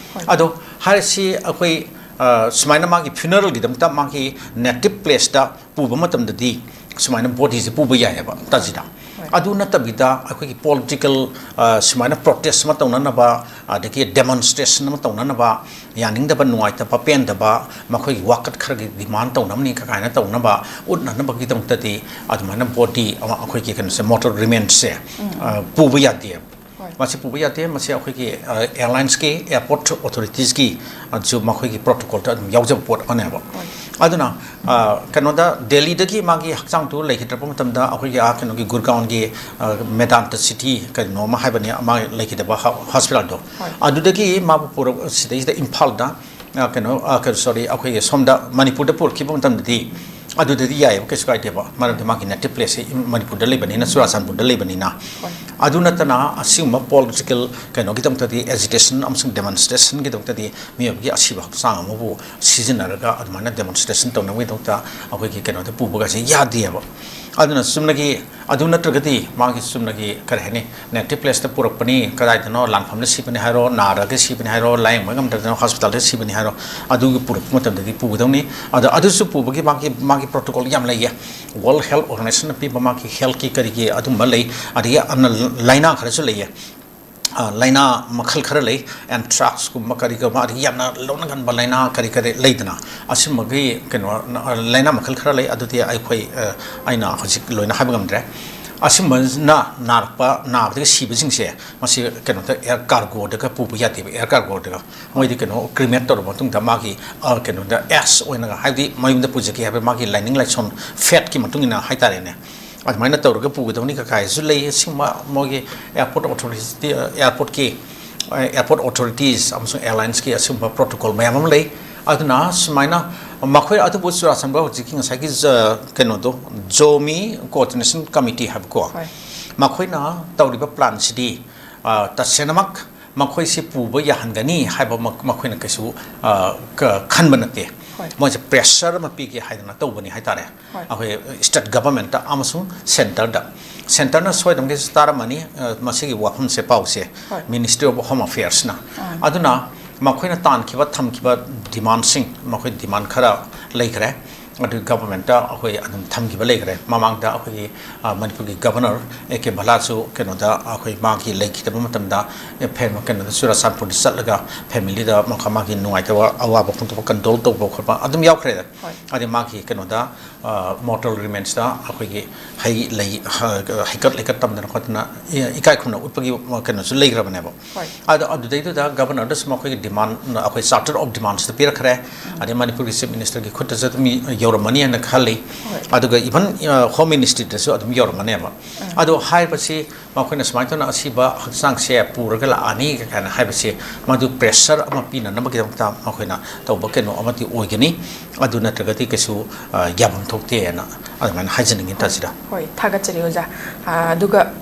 ꯑꯗꯣ ꯍꯥꯏꯔꯤꯁꯤ ꯑꯩꯈꯣꯏ ꯁꯨꯃꯥꯏꯅ ꯃꯥꯒꯤ funeralꯒꯤꯗꯃꯛꯇ ꯃꯥꯒꯤ native placeꯇ ꯄꯨꯕ ꯃꯇꯝꯗꯗꯤ ꯁꯨꯃꯥꯏꯅ bodyꯁꯦ ꯄꯨꯕ ꯌꯥꯏꯑꯕ ꯇꯥꯖꯤꯗ꯫ ꯑꯗꯨ ꯅꯠꯇꯕꯤꯗ ꯑꯩꯈꯣꯏꯒꯤ ꯄꯣꯂꯤꯇꯤꯀꯦꯜ, ꯁꯨꯃꯥꯏꯅ ꯄ꯭ꯔꯣꯇꯦꯁ ꯑꯃ ꯇꯧꯅꯅꯕ, ꯑꯗꯒꯤ ꯗꯦꯃꯣꯟꯁꯇ꯭ꯔꯦꯁꯟ ꯑꯃ ꯇꯧꯅꯅꯕ, ꯌꯥꯅꯤꯡꯗꯕ, ꯅꯨꯡꯉꯥꯏꯇꯕ, ꯄꯦꯟꯗꯕ, ꯃꯈꯣꯏꯒꯤ ꯋꯥꯀꯠ ꯈꯔꯒꯤ ꯗꯤꯃꯥꯟ ꯇꯧꯅꯕꯅꯤ ꯀꯥꯏꯅ ꯇꯧꯅꯕ, ꯎꯠꯅꯅꯕꯒꯤꯗꯃꯛꯇꯗꯤ ꯑꯗꯨꯃꯥꯏꯅ ꯕꯣꯗꯤ ꯑꯃ, ꯑꯩꯈꯣꯏꯒꯤ ꯀꯩꯅꯣꯁꯦ, ꯃꯣꯇꯣꯔ ꯔꯤꯃꯦꯟꯁꯦ ꯄꯨꯕ ꯌꯥꯗꯦ꯫ ꯍꯣꯏ꯫ ꯃꯁꯤ ꯄꯨꯕ ꯌꯥꯗꯦ꯫ ꯃꯁꯤ ꯑꯩꯈꯣꯏꯒꯤ ꯑꯦꯌꯥꯔꯂꯥꯏꯟꯁꯀꯤ, ꯑꯦꯌꯥꯔꯄꯣꯔꯠ ꯑꯣꯊꯣꯔꯤꯇꯤꯁꯀꯤ ꯑꯗꯨꯁꯨ ꯃꯈꯣꯏꯒꯤ ꯄ꯭ꯔꯣꯇꯣꯀꯣꯜꯗ ꯑꯗꯨꯝ ꯌꯥꯎꯖꯕ ꯄꯣꯠ ꯑꯃꯅꯦꯕ꯫ ꯍꯣꯏ꯫ ꯑꯗꯨꯅ, ꯑ, ꯀꯩꯅꯣꯗ, ꯗꯦꯜꯂꯤꯗꯒꯤ ꯃꯥꯒꯤ ꯍꯛꯆꯥꯡꯗꯨ ꯂꯩꯈꯤꯗ꯭ꯔꯕ ꯃꯇꯝꯗ, ꯑꯩꯈꯣꯏꯒꯤ, ꯑꯥ, ꯀꯩꯅꯣꯒꯤ, ꯒꯨꯔꯒꯥꯎꯟꯒꯤ, ꯑ, ꯃꯦꯗꯥꯟꯇ ꯁꯤꯇꯤ ꯀꯩꯅꯣ ꯑꯃ ꯍꯥꯏꯕꯅꯤ, ꯃꯥ ꯂꯩꯈꯤꯗꯕ ꯍ-, ꯍꯣꯁꯄꯤꯇꯥꯜꯗꯣ꯫ ꯍꯣꯏ꯫ ꯑꯗꯨꯗꯒꯤ ꯃꯥꯕꯨ ꯄꯨꯔꯛ-, ꯁꯤꯗꯩꯁꯤꯗ ꯏꯝꯐꯥꯜꯗ, ꯑ, ꯀꯩꯅꯣ, ꯑ, ꯀꯩꯅꯣ, ꯁꯣꯔꯤ, ꯑꯩꯈꯣꯏꯒꯤ ꯁꯣꯝꯗ ꯃꯅꯤꯄꯨꯔꯗ ꯄꯨꯔꯛꯈꯤꯕ ꯃꯇꯝꯗꯗꯤ ꯑꯗꯨꯗꯗꯤ ꯌꯥꯏꯑꯕ, ꯀꯩꯁꯨ ꯀꯥꯏꯗꯦꯕ, ꯃꯔꯝꯗꯤ ꯃꯥꯒꯤ ꯅꯦꯇꯤꯞ ꯄ꯭ꯂꯦꯁꯁꯦ ꯃꯅꯤꯄꯨꯔꯗ ꯂꯩꯕꯅꯤꯅ, ꯆꯨꯔꯥꯆꯥꯟꯄꯨꯔꯗ ꯂꯩꯕꯅꯤꯅ꯫ ꯍꯣꯏ꯫ ꯑꯗꯨ ꯅꯠꯇꯅ ꯑꯁꯤꯒꯨꯝꯕ ꯄꯣꯂꯤꯇꯤꯀꯦꯜ ꯀꯩꯅꯣꯒꯤꯗꯃꯛꯇꯗꯤ, ꯑꯦꯖꯤꯇꯦꯁꯟ ꯑꯃꯁꯨꯡ ꯗꯦꯃꯣꯟꯁꯇ꯭ꯔꯦꯁꯟꯒꯤꯗꯃꯛꯇꯗꯤ ꯃꯤꯑꯣꯏꯕꯒꯤ ꯑꯁꯤꯕ ꯍꯛꯆꯥꯡ ꯑꯃꯕꯨ ꯁꯤꯖꯤꯟꯅꯔꯒ ꯑꯗꯨꯃꯥꯏꯅ ꯗꯦꯃꯣꯟꯁꯇ꯭ꯔꯦꯁꯟ ꯇꯧꯅꯕꯒꯤꯗꯃꯛꯇ ꯑꯩꯈꯣꯏꯒꯤ ꯀꯩꯅꯣꯗ ꯄꯨꯕꯒꯁꯦ ꯌꯥꯗꯦꯕ꯫ ꯑꯗꯨꯅ ꯆꯨꯝꯅꯒꯤ, ꯑꯗꯨ ꯅꯠꯇ꯭ꯔꯒꯗꯤ ꯃꯥꯒꯤ ꯆꯨꯝꯅꯒꯤ, ꯀꯔꯤ ꯍꯥꯏꯅꯤ, ꯅꯦꯇꯤꯞ ꯄ꯭ꯂꯦꯁꯇ ꯄꯨꯔꯛꯄꯅꯤ, ꯀꯗꯥꯏꯗꯅꯣ, ꯂꯥꯟꯐꯝꯗ ꯁꯤꯕꯅꯤ ꯍꯥꯏꯔꯣ, ꯅꯥꯔꯒ ꯁꯤꯕꯅꯤ ꯍꯥꯏꯔꯣ, ꯂꯥꯌꯦꯡꯕ ꯉꯝꯗꯗꯅ ꯍꯣꯁꯄꯤꯇꯥꯜꯗ ꯁꯤꯕꯅꯤ ꯍꯥꯏꯔꯣ, ꯑꯗꯨꯒꯤ ꯄꯨꯔꯛꯄ ꯃꯇꯝꯗꯗꯤ ꯄꯨꯒꯗꯧꯅꯤ꯫ ꯑꯗꯣ ꯑꯗꯨꯁꯨ ꯄꯨꯕꯒꯤ ꯃꯥꯒꯤ, ꯃꯥꯒꯤ ꯄ꯭ꯔꯣꯇꯣꯀꯣꯜ ꯌꯥꯝ ꯂꯩꯌꯦ꯫ ꯋꯥꯔꯜ ꯍꯦꯜꯊ ꯑꯣꯔꯒꯅꯥꯏꯖꯦꯁꯟꯅ ꯄꯤꯕ ꯃꯥꯒꯤ ꯍꯦꯜꯊꯀꯤ ꯀꯔꯤꯒꯤ ꯑꯗꯨꯝꯕ ꯂꯩ꯫ ꯑꯗꯒꯤ ꯑꯅ-, ꯂꯥꯏꯅꯥ ꯈꯔꯁꯨ ꯂꯩꯌꯦ꯫ ꯑ, ꯂꯥꯏꯅꯥ ꯃꯈꯜ ꯈꯔ ꯂꯩ, ꯑꯦꯟꯊ꯭ꯔꯥꯛꯁꯀꯨꯝꯕ ꯀꯔꯤꯒꯨꯝꯕ, ꯑꯗꯒꯤ ꯌꯥꯝꯅ ꯂꯧꯅꯒꯟꯕ ꯂꯥꯏꯅꯥ ꯀꯔꯤ ꯀꯔꯤ ꯂꯩꯗꯅ, ꯑꯁꯤꯒꯨꯝꯕꯒꯤ ꯀꯩꯅꯣ, ꯑ, ꯂꯥꯏꯅꯥ ꯃꯈꯜ ꯈꯔ ꯂꯩ꯫ ꯑꯗꯨꯗꯤ ꯑꯩꯈꯣꯏ, ꯑ, ꯑꯩꯅ ꯍꯧꯖꯤꯛ ꯂꯣꯏꯅ ꯍꯥꯏꯕ ꯉꯝꯗ꯭ꯔꯦ꯫ ꯑꯁꯤꯒꯨꯝꯕꯅ ꯅꯥꯔꯛꯄ, ꯅꯥꯕꯗꯒꯤ ꯁꯤꯕꯁꯤꯡꯁꯦ, ꯃꯁꯤ ꯀꯩꯅꯣꯗ, ꯑꯦꯌꯔ ꯀꯥꯔꯒꯣꯗꯒ ꯄꯨꯕ ꯌꯥꯗꯦꯕ, ꯑꯦꯌꯔ ꯀꯥꯔꯒꯣꯗꯒ꯫ ꯃꯣꯏꯗꯤ ꯀꯩꯅꯣ, ꯀ꯭ꯔꯤꯃꯦꯠ ꯇꯧꯔꯕ ꯃꯇꯨꯡꯗ ꯃꯥꯒꯤ, ꯑ, ꯀꯩꯅꯣꯗ ꯑꯦꯁ ꯑꯣꯏꯅꯒ, ꯍꯥꯏꯕꯗꯤ ꯃꯌꯨꯝꯗ ꯄꯨꯖꯒꯦ ꯍꯥꯏꯕ ꯃꯥꯒꯤ ꯂꯥꯏꯅꯤꯡ ꯂꯥꯏꯁꯣꯟ, ꯐꯦꯠꯀꯤ ꯃꯇꯨꯡ ꯏꯟꯅ ꯍꯥꯏꯇꯥꯔꯦꯅꯦ, ꯑꯗꯨꯃꯥꯏꯅ ꯇꯧꯔꯒ ꯄꯨꯒꯗꯧꯅꯤ ꯀꯀꯥꯏꯁꯨ ꯂꯩ꯫ ꯑꯁꯤꯒꯨꯝꯕ ꯃꯣꯏꯒꯤ ꯑꯦꯌꯥꯔꯄꯣꯔꯠ ꯑꯣꯊꯣꯔꯤꯇꯤ, ꯑꯦꯌꯥꯔꯄꯣꯔꯠꯀꯤ, ꯑꯦꯌꯥꯔꯄꯣꯔꯠ ꯑꯣꯊꯣꯔꯤꯇꯤꯁ ꯑꯃꯁꯨꯡ ꯑꯦꯌꯔꯂꯥꯏꯟꯁꯀꯤ ꯑꯁꯤꯒꯨꯝꯕ ꯄ꯭ꯔꯣꯇꯣꯀꯣꯜ ꯃꯌꯥꯝ ꯑꯃ ꯂꯩ꯫ ꯑꯗꯨꯅ ꯁꯨꯃꯥꯏꯅ ꯃꯈꯣꯏ ꯑꯗꯨꯕꯨ ꯆꯨꯔꯥꯆꯥꯟꯄꯨꯔ ꯍꯧꯖꯤꯛꯀꯤ ꯉꯁꯥꯏꯒꯤ ꯖ-, ꯀꯩꯅꯣꯗꯣ, ꯖꯣꯃꯤ ꯀꯣꯑꯣꯔꯗꯤꯅꯦꯁꯟ ꯀꯃꯤꯇꯤ ꯍꯥꯏꯕꯀꯣ, ꯍꯣꯏ꯫ ꯃꯈꯣꯏꯅ ꯇꯧꯔꯤꯕ ꯄ꯭ꯂꯥꯟꯁꯤꯗꯤ, ꯑ, ꯇꯁꯦꯡꯅꯃꯛ ꯃꯈꯣꯏꯁꯤ ꯄꯨꯕ ꯌꯥꯍꯟꯒꯅꯤ ꯍꯥꯏꯕ ꯃꯛ-, ꯃꯈꯣꯏꯅ ꯀꯩꯁꯨ, ꯑ, ꯀ-, ꯈꯟꯕ ꯅꯠꯇꯦ꯫ ꯍꯣꯏ꯫ ꯃꯣꯏꯁꯦ ꯄ꯭ꯔꯦꯁꯔ ꯑꯃ ꯄꯤꯒꯦ ꯍꯥꯏꯗꯅ ꯇꯧꯕꯅꯤ ꯍꯥꯏꯇꯥꯔꯦ꯫ ꯍꯣꯏ꯫ ꯑꯩꯈꯣꯏ ꯁ꯭ꯇꯦꯠ ꯒꯚꯔꯟꯃꯦꯟꯠꯇ ꯑꯃꯁꯨꯡ ꯁꯦꯟꯇꯔꯗ꯫ ꯁꯦꯟꯇꯔꯅ ꯁꯣꯏꯗꯅꯃꯛꯀꯤꯁꯨ ꯇꯥꯔꯝꯃꯅꯤ, ꯑ, ꯃꯁꯤꯒꯤ ꯋꯥꯐꯝꯁꯦ, ꯄꯥꯎꯁꯦ꯫ ꯍꯣꯏ꯫ Ministry of Home Affairsꯅ꯫ ꯑꯥ꯫ ꯑꯗꯨꯅ ꯃꯈꯣꯏꯅ ꯇꯥꯟꯈꯤꯕ, ꯊꯝꯈꯤꯕ ꯗꯤꯃꯥꯟꯁꯤꯡ, ꯃꯈꯣꯏ ꯗꯤꯃꯥꯟ ꯈꯔ ꯂꯩꯈ꯭ꯔꯦ꯫ ꯑꯗꯨ ꯒꯚꯔꯟꯃꯦꯟꯠꯇ ꯑꯩꯈꯣꯏ ꯑꯗꯨꯝ ꯊꯝꯈꯤꯕ ꯂꯩꯈ꯭ꯔꯦ꯫ ꯃꯃꯥꯡꯗ ꯑꯩꯈꯣꯏꯒꯤ, ꯑ, ꯃꯅꯤꯄꯨꯔꯒꯤ ꯒꯚꯔꯅꯔ ꯑꯦ ꯀꯦ ꯚꯜꯂꯥꯁꯨ ꯀꯩꯅꯣꯗ ꯑꯩꯈꯣꯏ ꯃꯥꯒꯤ ꯂꯩꯈꯤꯗꯕ ꯃꯇꯝꯗ, ꯑꯦ, ꯐꯦꯝ-, ꯀꯩꯅꯣꯗ ꯆꯨꯔꯆꯥꯟꯄꯨꯔꯗ ꯆꯠꯂꯒ ꯐꯦꯃꯤꯂꯤꯗ ꯃꯈ-, ꯃꯥꯒꯤ ꯅꯨꯡꯉꯥꯏꯇꯕ ꯑꯋꯥꯕ ꯐꯣꯡꯗꯣꯛꯄ, ꯀꯟꯗꯣꯜ ꯇꯧꯕ ꯈꯣꯠꯄ ꯑꯗꯨꯝ ꯌꯥꯎꯈ꯭ꯔꯦꯗ꯫ ꯍꯣꯏ꯫ ꯑꯗꯩ ꯃꯥꯒꯤ ꯀꯩꯅꯣꯗ, ꯑ, ꯃꯣꯔꯇꯦꯜ ꯔꯤꯃꯦꯟꯁꯇ ꯑꯩꯈꯣꯏꯒꯤ ꯍꯩ ꯂꯩ, ꯑ, ꯍꯩꯀꯠ ꯂꯩꯀꯠ ꯇꯝꯗꯅ ꯈꯣꯠꯇꯅ ꯏ-, ꯏꯀꯥꯏ ꯈꯨꯝꯅ ꯎꯠꯄꯒꯤ ꯀꯩꯅꯣꯁꯨ ꯂꯩꯈ꯭ꯔꯕꯅꯦꯕ꯫ ꯍꯣꯏ꯫ ꯑꯗꯣ ꯑꯗꯨꯗꯩꯗꯨꯗ ꯒꯚꯔꯅꯔꯗꯁꯨ ꯃꯈꯣꯏꯒꯤ ꯗꯤꯃꯥꯟ, ꯑꯩꯈꯣꯏ ꯆꯥꯔꯇꯔ ꯑꯣꯐ ꯗꯤꯃꯥꯟꯁꯇ ꯄꯤꯔꯛꯈ꯭ꯔꯦ꯫ ꯎꯝ꯫ ꯑꯗꯩ ꯃꯅꯤꯄꯨꯔꯒꯤ ꯆꯤꯐ ꯃꯤꯅꯤꯁꯇꯔꯒꯤ ꯈꯨꯠꯇꯁꯨ ꯑꯗꯨꯝ ꯌꯧꯔꯝꯃꯅꯤ ꯍꯥꯏꯅ ꯈꯜꯂꯤ꯫ ꯍꯣꯏ꯫ ꯑꯗꯨꯒ ꯏꯚꯟ, ꯑ, ꯍꯣꯝ ꯃꯤꯅꯤꯁꯇ꯭ꯔꯤꯗꯁꯨ ꯑꯗꯨꯝ ꯌꯧꯔꯝꯃꯅꯦꯕ꯫ ꯎꯝ꯫ ꯑꯗꯣ ꯍꯥꯏꯔꯤꯕꯁꯤ ꯃꯈꯣꯏꯅ ꯁꯨꯃꯥꯏꯅ ꯇꯧꯅ ꯑꯁꯤꯕ ꯍꯛꯆꯥꯡꯁꯦ ꯄꯨꯔꯒ ꯂꯥꯛꯑꯅꯤ ꯀꯥꯏꯅ ꯍꯥꯏꯕꯁꯤ ꯃꯗꯨ ꯄ꯭ꯔꯦꯁꯔ ꯑꯃ ꯄꯤꯅꯅꯕꯒꯤꯗꯃꯛꯇ ꯃꯈꯣꯏꯅ ꯇꯧꯕ ꯀꯩꯅꯣ ꯑꯃꯗꯤ ꯑꯣꯏꯒꯅꯤ꯫ ꯑꯗꯨ ꯅꯠꯇ꯭ꯔꯒꯗꯤ ꯀꯩꯁꯨ, ꯑ, ꯌꯥꯐꯝ ꯊꯣꯛꯇꯦꯅ ꯑꯗꯨꯃꯥꯏꯅ ꯍꯥꯏꯖꯅꯤꯡꯉꯤ ꯇꯥꯁꯤꯗ꯫ ꯍꯣꯏ, ꯊꯥꯒꯠꯆꯔꯤ ꯑꯣꯖꯥ꯫ ꯑ, ꯑꯗꯨꯒ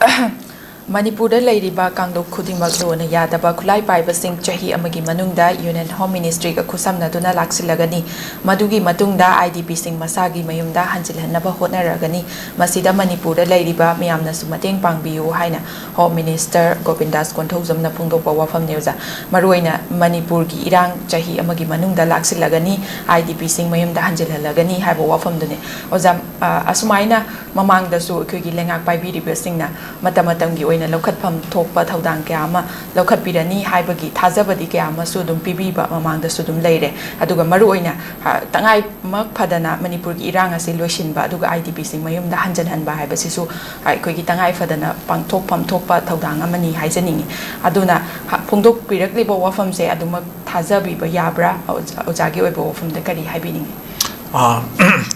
ꯃꯅꯤꯄꯨꯔꯗ ꯂꯩꯔꯤꯕ ꯀꯥꯡꯂꯨꯞ ꯈꯨꯗꯤꯡꯃꯛ ꯂꯣꯟꯅ ꯌꯥꯗꯕ ꯈꯨꯠꯂꯥꯏ ꯄꯥꯏꯕꯁꯤꯡ ꯆꯍꯤ ꯑꯃꯒꯤ ꯃꯅꯨꯡꯗ ꯌꯨꯅꯤꯌꯟ ꯍꯣꯝ ꯃꯤꯅꯤꯁꯇ꯭ꯔꯤꯒ ꯈꯨꯠꯁꯝꯅꯗꯨꯅ ꯂꯥꯛꯁꯤꯜꯂꯒꯅꯤ꯫ ꯃꯗꯨꯒꯤ ꯃꯇꯨꯡꯗ ꯑꯥꯏ ꯗꯤ ꯄꯤꯁꯤꯡ ꯃꯁꯥꯒꯤ ꯃꯌꯨꯝꯗ ꯍꯟꯖꯤꯜꯍꯟꯅꯕ ꯍꯣꯠꯅꯔꯒꯅꯤ꯫ ꯃꯁꯤꯗ ꯃꯅꯤꯄꯨꯔꯗ ꯂꯩꯔꯤꯕ ꯃꯤꯌꯥꯝꯅꯁꯨ ꯃꯇꯦꯡ ꯄꯥꯡꯕꯤꯌꯨ ꯍꯥꯏꯅ ꯍꯣꯝ ꯃꯤꯅꯤꯁꯇꯔ ꯒꯣꯕꯤꯟꯗꯥꯁ ꯀꯣꯟꯊꯧꯖꯝꯅ ꯐꯣꯡꯗꯣꯛꯄ ꯋꯥꯐꯝꯅꯤ ꯑꯣꯖꯥ꯫ ꯃꯔꯨꯑꯣꯏꯅ ꯃꯅꯤꯄꯨꯔꯒꯤ ꯏꯔꯥꯡ ꯆꯍꯤ ꯑꯃꯒꯤ ꯃꯅꯨꯡꯗ ꯂꯥꯛꯁꯤꯜꯂꯒꯅꯤ, ꯑꯥꯏ ꯗꯤ ꯄꯤꯁꯤꯡ ꯃꯌꯨꯝꯗ ꯍꯟꯖꯤꯜꯍꯜꯂꯒꯅꯤ ꯍꯥꯏꯕ ꯋꯥꯐꯝꯗꯨꯅꯤ꯫ ꯑꯣꯖꯥ, ꯑ, ꯑꯁꯨꯃꯥꯏꯅ ꯃꯃꯥꯡꯗꯁꯨ ꯑꯩꯈꯣꯏꯒꯤ ꯂꯩꯉꯥꯛ ꯄꯥꯏꯕꯤꯔꯤꯕꯁꯤꯡꯅ ꯃꯇꯝ ꯃꯇꯝꯒꯤ ꯑꯣꯏꯅ ꯂꯧꯈꯠꯐꯝ ꯊꯣꯛꯄ ꯊꯧꯗꯥꯡ ꯀꯌꯥ ꯑꯃ ꯂꯧꯈꯠꯄꯤꯔꯅꯤ ꯍꯥꯏꯕꯒꯤ ꯊꯥꯖꯕꯗꯤ ꯀꯌꯥ ꯑꯃꯁꯨ ꯑꯗꯨꯝ ꯄꯤꯕꯤꯕ ꯃꯃꯥꯡꯗꯁꯨ ꯑꯗꯨꯝ ꯂꯩꯔꯦ꯫ ꯑꯗꯨꯒ ꯃꯔꯨꯑꯣꯏꯅ, ꯑ, ꯇꯉꯥꯏꯃꯛ ꯐꯗꯅ ꯃꯅꯤꯄꯨꯔꯒꯤ ꯏꯔꯥꯡ ꯑꯁꯤ ꯂꯣꯏꯁꯤꯟꯕ, ꯑꯗꯨꯒ ꯑꯥꯏ ꯗꯤ ꯄꯤꯁꯤꯡ ꯃꯌꯨꯝꯗ ꯍꯟꯖꯤꯟꯍꯟꯕ ꯍꯥꯏꯕꯁꯤꯁꯨ, ꯑ, ꯑꯩꯈꯣꯏꯒꯤ ꯇꯉꯥꯏ ꯐꯗꯅ ꯄꯥꯡꯊꯣꯛꯐꯝ ꯊꯣꯛꯄ ꯊꯧꯗꯥꯡ ꯑꯃꯅꯤ ꯍꯥꯏꯖꯅꯤꯡꯉꯤ꯫ ꯑꯗꯨꯅ, ꯍ-, ꯐꯣꯡꯗꯣꯛꯄꯤꯔꯛꯂꯤꯕ ꯋꯥꯐꯝꯁꯦ ꯑꯗꯨꯃꯛ ꯊꯥꯖꯕꯤꯕ ꯌꯥꯕ꯭ꯔꯥ? ꯑꯣꯖꯥ-, ꯑꯣꯖꯥꯒꯤ ꯑꯣꯏꯕ ꯋꯥꯐꯝꯗ ꯀꯔꯤ ꯍꯥꯏꯕꯤꯅꯤꯡꯉꯤ? ꯑ,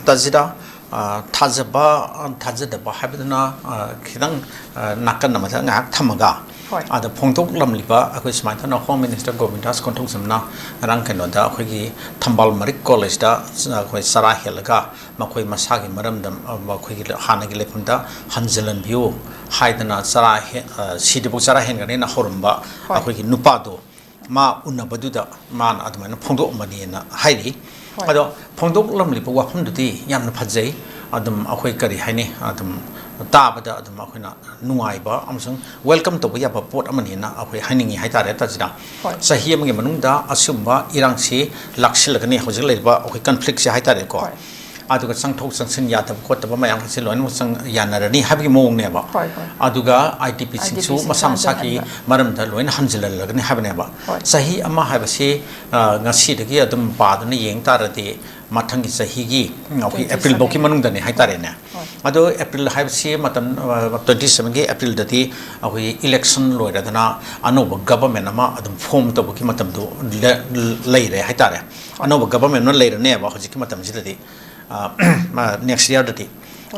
ꯇꯥꯖꯤꯗ, ꯑ, ꯊꯥꯖꯕ, ꯑ, ꯊꯥꯖꯗꯕ ꯍꯥꯏꯕꯗꯨꯅ, ꯑ, ꯈꯤꯇꯪ, ꯑ, ꯅꯥꯀꯟ ꯑꯃꯗ ꯉꯥꯏꯍꯥꯛ ꯊꯝꯃꯒ, ꯍꯣꯏ꯫ ꯑꯗ ꯐꯣꯡꯗꯣꯛꯂꯝꯂꯤꯕ ꯑꯩꯈꯣꯏ ꯁꯨꯃꯥꯏꯅ ꯇꯧꯅ ꯍꯣꯝ ꯃꯤꯅꯤꯁꯇꯔ ꯒꯣꯕꯤꯟꯗꯥꯁ ꯀꯣꯟꯊꯧꯖꯝꯅ ꯉꯔꯥꯡ ꯀꯩꯅꯣꯗ ꯑꯩꯈꯣꯏꯒꯤ ꯊꯝꯕꯥꯜ ꯃꯔꯤꯛ ꯀꯣꯂꯦꯖꯇ ꯑꯩꯈꯣꯏ ꯆꯔꯥ ꯍꯦꯜꯂꯒ ꯃꯈꯣꯏ ꯃꯁꯥꯒꯤ ꯃꯔꯝꯗ, ꯑ, ꯃꯈꯣꯏꯒꯤ ꯍꯥꯟꯅꯒꯤ ꯂꯩꯐꯝꯗ ꯍꯟꯖꯤꯜꯍꯟꯕꯤꯌꯨ ꯍꯥꯏꯗꯅ ꯆꯔꯥ ꯍꯦ-, ꯑ, ꯁꯤꯗ꯭ꯔꯤꯐꯥꯎ ꯆꯔꯥ ꯍꯦꯟꯒꯅꯦꯅ ꯍꯧꯔꯝꯕ ꯍꯣꯏ꯫ ꯑꯩꯈꯣꯏꯒꯤ ꯅꯨꯄꯥꯗꯣ ꯃꯥ ꯎꯅꯕꯗꯨꯗ ꯃꯥꯅ ꯑꯗꯨꯃꯥꯏꯅ ꯐꯣꯡꯗꯣꯛꯑꯝꯕꯅꯦꯅ ꯍꯥꯏꯔꯤ꯫ ꯍꯣꯏ꯫ ꯑꯗꯣ ꯐꯣꯡꯗꯣꯛꯂꯝꯂꯤꯕ ꯋꯥꯐꯝꯗꯨꯗꯤ ꯌꯥꯝꯅ ꯐꯖꯩ꯫ ꯑꯗꯨꯝ ꯑꯩꯈꯣꯏ ꯀꯔꯤ ꯍꯥꯏꯅꯤ, ꯑꯗꯨꯝ ꯇꯥꯕꯗ ꯑꯗꯨꯝ ꯑꯩꯈꯣꯏꯅ ꯅꯨꯡꯉꯥꯏꯕ ꯑꯃꯁꯨꯡ ꯋꯦꯜꯀꯝ ꯇꯧꯕ ꯌꯥꯕ ꯄꯣꯠ ꯑꯃꯅꯦꯅ ꯑꯩꯈꯣꯏ ꯍꯥꯏꯅꯤꯡꯉꯤ ꯍꯥꯏꯇꯥꯔꯦ꯫ ꯇꯥꯖꯤꯗ, ꯍꯣꯏ꯫ ꯆꯍꯤ ꯑꯃꯒꯤ ꯃꯅꯨꯡꯗ ꯑꯁꯤꯒꯨꯝꯕ ꯏꯔꯥꯡꯁꯤ ꯂꯥꯛꯁꯤꯜꯂꯒꯅꯤ, ꯍꯧꯖꯤꯛ ꯂꯩꯔꯤꯕ ꯑꯩꯈꯣꯏ ꯀꯟꯐ꯭ꯂꯤꯛꯁꯦ ꯍꯥꯏꯇꯥꯔꯦꯀꯣ꯫ ꯍꯣꯏ꯫ ꯑꯗꯨꯒ ꯆꯪꯊꯣꯛ ꯆꯪꯁꯤꯟ ꯌꯥꯗꯕ ꯈꯣꯠꯇꯕ ꯃꯌꯥꯝ ꯑꯁꯤ ꯂꯣꯏꯅꯃꯛ ꯆꯪ-, ꯌꯥꯅꯔꯅꯤ ꯍꯥꯏꯕꯒꯤ ꯃꯑꯣꯡꯅꯦꯕ꯫ ꯍꯣꯏ, ꯍꯣꯏ꯫ ꯑꯗꯨꯒ IDP ꯁꯤꯡꯁꯨ IDP ꯁꯤꯡ ꯃꯁꯥ ꯃꯁꯥꯒꯤ ꯍꯟꯖꯤꯜꯍꯟꯕ꯫ ꯃꯔꯝꯗ ꯂꯣꯏꯅ ꯍꯟꯖꯤꯜꯍꯜꯂꯒꯅꯤ ꯍꯥꯏꯕꯅꯦꯕ꯫ ꯍꯣꯏ꯫ ꯆꯍꯤ ꯑꯃ ꯍꯥꯏꯕꯁꯤ, ꯑ, ꯉꯁꯤꯗꯒꯤ ꯑꯗꯨꯝ ꯄꯥꯗꯨꯅ ꯌꯦꯡ ꯇꯥꯔꯗꯤ ꯃꯊꯪꯒꯤ ꯆꯍꯤꯒꯤ, ꯎꯝ, ꯑꯩꯈꯣꯏ April ꯐꯥꯎꯒꯤ twenty seven꯫ ꯃꯅꯨꯡꯗꯅꯤ ꯍꯥꯏꯇꯥꯔꯦꯅꯦ꯫ ꯍꯣꯏ꯫ ꯑꯗꯣ April ꯍꯥꯏꯕꯁꯤ ꯃꯇꯝ, ꯑ, twenty seven ꯒꯤ April ꯗꯗꯤ ꯑꯩꯈꯣꯏꯒꯤ election ꯂꯣꯏꯔꯗꯅ ꯑꯅꯧꯕ government ꯑꯃ ꯑꯗꯨꯝ form ꯇꯧꯕꯒꯤ ꯃꯇꯝꯗꯨ ꯂꯦ-, ꯂꯩꯔꯦ ꯍꯥꯏꯇꯥꯔꯦ꯫ ꯑꯅꯧꯕ government ꯑꯃ ꯂꯩꯔꯅꯦꯕ ꯍꯧꯖꯤꯛꯀꯤ ꯃꯇꯝꯁꯤꯗꯗꯤ꯫ ꯑ, next year ꯗꯗꯤ꯫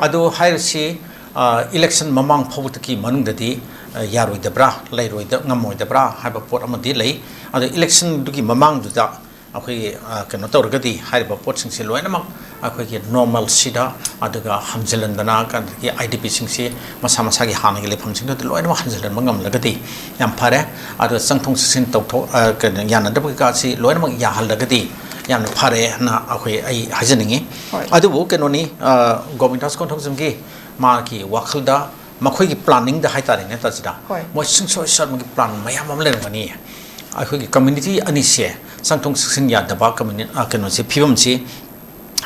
ꯑꯗꯨ ꯍꯥꯏꯔꯤꯁꯤ, ꯑ, election ꯃꯃꯥꯡ ꯐꯥꯎꯕꯗꯒꯤ ꯃꯅꯨꯡꯗꯗꯤ, ꯑ, ꯌꯥꯔꯣꯏꯗꯕ꯭ꯔꯥ, ꯂꯩꯔꯣꯏꯗ-, ꯉꯝꯃꯣꯏꯗꯕ꯭ꯔꯥ ꯍꯥꯏꯕ ꯄꯣꯠ ꯑꯃꯗꯤ ꯂꯩ꯫ ꯑꯗꯣ election ꯗꯨꯒꯤ ꯃꯃꯥꯡꯗꯨꯗ ꯑꯩꯈꯣꯏꯒꯤ, ꯑ, ꯀꯩꯅꯣ ꯇꯧꯔꯒꯗꯤ ꯍꯥꯏꯔꯤꯕ ꯄꯣꯠꯁꯤꯡꯁꯦ ꯂꯣꯏꯅꯃꯛ ꯑꯩꯈꯣꯏꯒꯤ normalꯁꯤꯗ, ꯑꯗꯨꯒ ꯍꯟꯖꯤꯜꯍꯟꯗꯅ, ꯑꯗꯒꯤ IDP ꯁꯤꯡꯁꯤ ꯃꯁꯥ ꯃꯁꯥꯒꯤ ꯍꯥꯟꯅꯒꯤ ꯂꯩꯐꯝꯁꯤꯡꯗꯨꯗ ꯂꯣꯏꯅꯃꯛ ꯍꯟꯖꯤꯜꯍꯟꯕ ꯉꯝꯂꯒꯗꯤ ꯌꯥꯝ ꯐꯔꯦ꯫ ꯑꯗꯨꯒ ꯆꯪꯊꯣꯛ ꯆꯪꯁꯤꯟ ꯇꯧꯊꯣꯛ-, ꯑ, ꯀꯩꯅꯣ, ꯌꯥꯅꯗꯕ ꯀꯩꯀꯥꯁꯤ ꯂꯣꯏꯅꯃꯛ ꯌꯥꯍꯜꯂꯒꯗꯤ ꯌꯥꯝꯅ ꯐꯔꯦ ꯍꯥꯏꯅ ꯑꯩꯈꯣꯏ, ꯑꯩ ꯍꯥꯏꯖꯅꯤꯡꯉꯤ꯫ ꯍꯣꯏ꯫ ꯑꯗꯨꯕꯨ ꯀꯩꯅꯣꯅꯤ, ꯑ, ꯒꯣꯕꯤꯟꯗꯥꯁ ꯀꯣꯟꯊꯧꯖꯝꯒꯤ ꯃꯥꯒꯤ ꯋꯥꯈꯜꯗ, ꯃꯈꯣꯏꯒꯤ planningꯗ ꯍꯥꯏꯇꯥꯔꯦꯅꯦ, ꯇꯥꯖꯤꯗ, ꯍꯣꯏ꯫ ꯃꯣꯏ ꯁꯨꯡꯁꯣꯏ ꯁꯣꯏꯗꯅꯒꯤ plan ꯃꯌꯥꯝ ꯑꯃ ꯂꯩꯔꯝꯒꯅꯤ꯫ ꯑꯩꯈꯣꯏꯒꯤ community ꯑꯅꯤꯁꯦ ꯆꯪꯊꯣꯛ ꯆꯪꯁꯤꯟ ꯌꯥꯗꯕ communi-, ꯑ, ꯀꯩꯅꯣꯁꯦ, ꯐꯤꯕꯝꯁꯤ,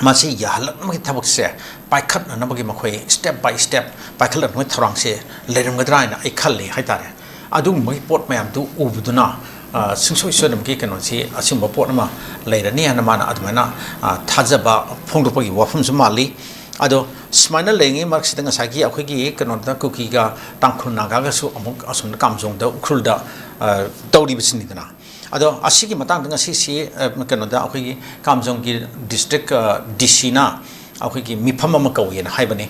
ꯃꯁꯤ ꯌꯥꯍꯜꯂꯛꯅꯕꯒꯤ ꯊꯕꯛꯁꯦ ꯄꯥꯏꯈꯠꯅꯅꯕꯒꯤ ꯃꯈꯣꯏ step by step ꯄꯥꯏꯈꯠꯂꯛꯅꯕꯒꯤ ꯊꯧꯔꯥꯡꯁꯦ ꯂꯩꯔꯝꯒꯗ꯭ꯔꯥ ꯍꯥꯏꯅ ꯑꯩ ꯈꯜꯂꯤ ꯍꯥꯏꯇꯥꯔꯦ꯫ ꯑꯗꯨꯒꯨꯝꯕꯒꯤ ꯄꯣꯠ ꯃꯌꯥꯝꯗꯨ ꯎꯕꯗꯨꯅ, ꯑ, ꯁꯨꯡꯁꯣꯏ ꯁꯣꯏꯗꯅꯃꯛꯀꯤ ꯀꯩꯅꯣꯁꯤ ꯑꯁꯤꯒꯨꯝꯕ ꯄꯣꯠ ꯑꯃ ꯂꯩꯔꯅꯤ ꯍꯥꯏꯅ ꯃꯥꯅ ꯑꯗꯨꯃꯥꯏꯅ, ꯑ, ꯊꯥꯖꯕ ꯐꯣꯡꯗꯣꯛꯄꯒꯤ ꯋꯥꯐꯝꯁꯨ ꯃꯥꯜꯂꯤ꯫ ꯑꯗꯣ ꯁꯨꯃꯥꯏꯅ ꯂꯩꯔꯤꯉꯩ ꯃꯔꯛꯁꯤꯗ ꯉꯁꯥꯏꯒꯤ ꯑꯩꯈꯣꯏꯒꯤ ꯀꯩꯅꯣꯗ ꯀꯨꯀꯤꯒ ꯇꯥꯡꯈꯨꯜ ꯅꯥꯒꯥꯒꯁꯨ ꯑꯃꯨꯛ ꯑꯁꯣꯝꯗ ꯀꯥꯝꯖꯣꯡꯗ, ꯎꯈ꯭ꯔꯨꯜꯗ, ꯑ, ꯇꯧꯔꯤꯕꯁꯤꯅꯤꯗꯅ꯫ ꯑꯗꯣ ꯑꯁꯤꯒꯤ ꯃꯇꯥꯡꯗ ꯉꯁꯤꯁꯤ, ꯑ, ꯀꯩꯅꯣꯗ ꯑꯩꯈꯣꯏꯒꯤ ꯀꯥꯝꯖꯣꯡꯒꯤ district, ꯑ, DC ꯅ ꯑꯩꯈꯣꯏꯒꯤ ꯃꯤꯐꯝ ꯑꯃ ꯀꯧꯏꯅ ꯍꯥꯏꯕꯅꯤ꯫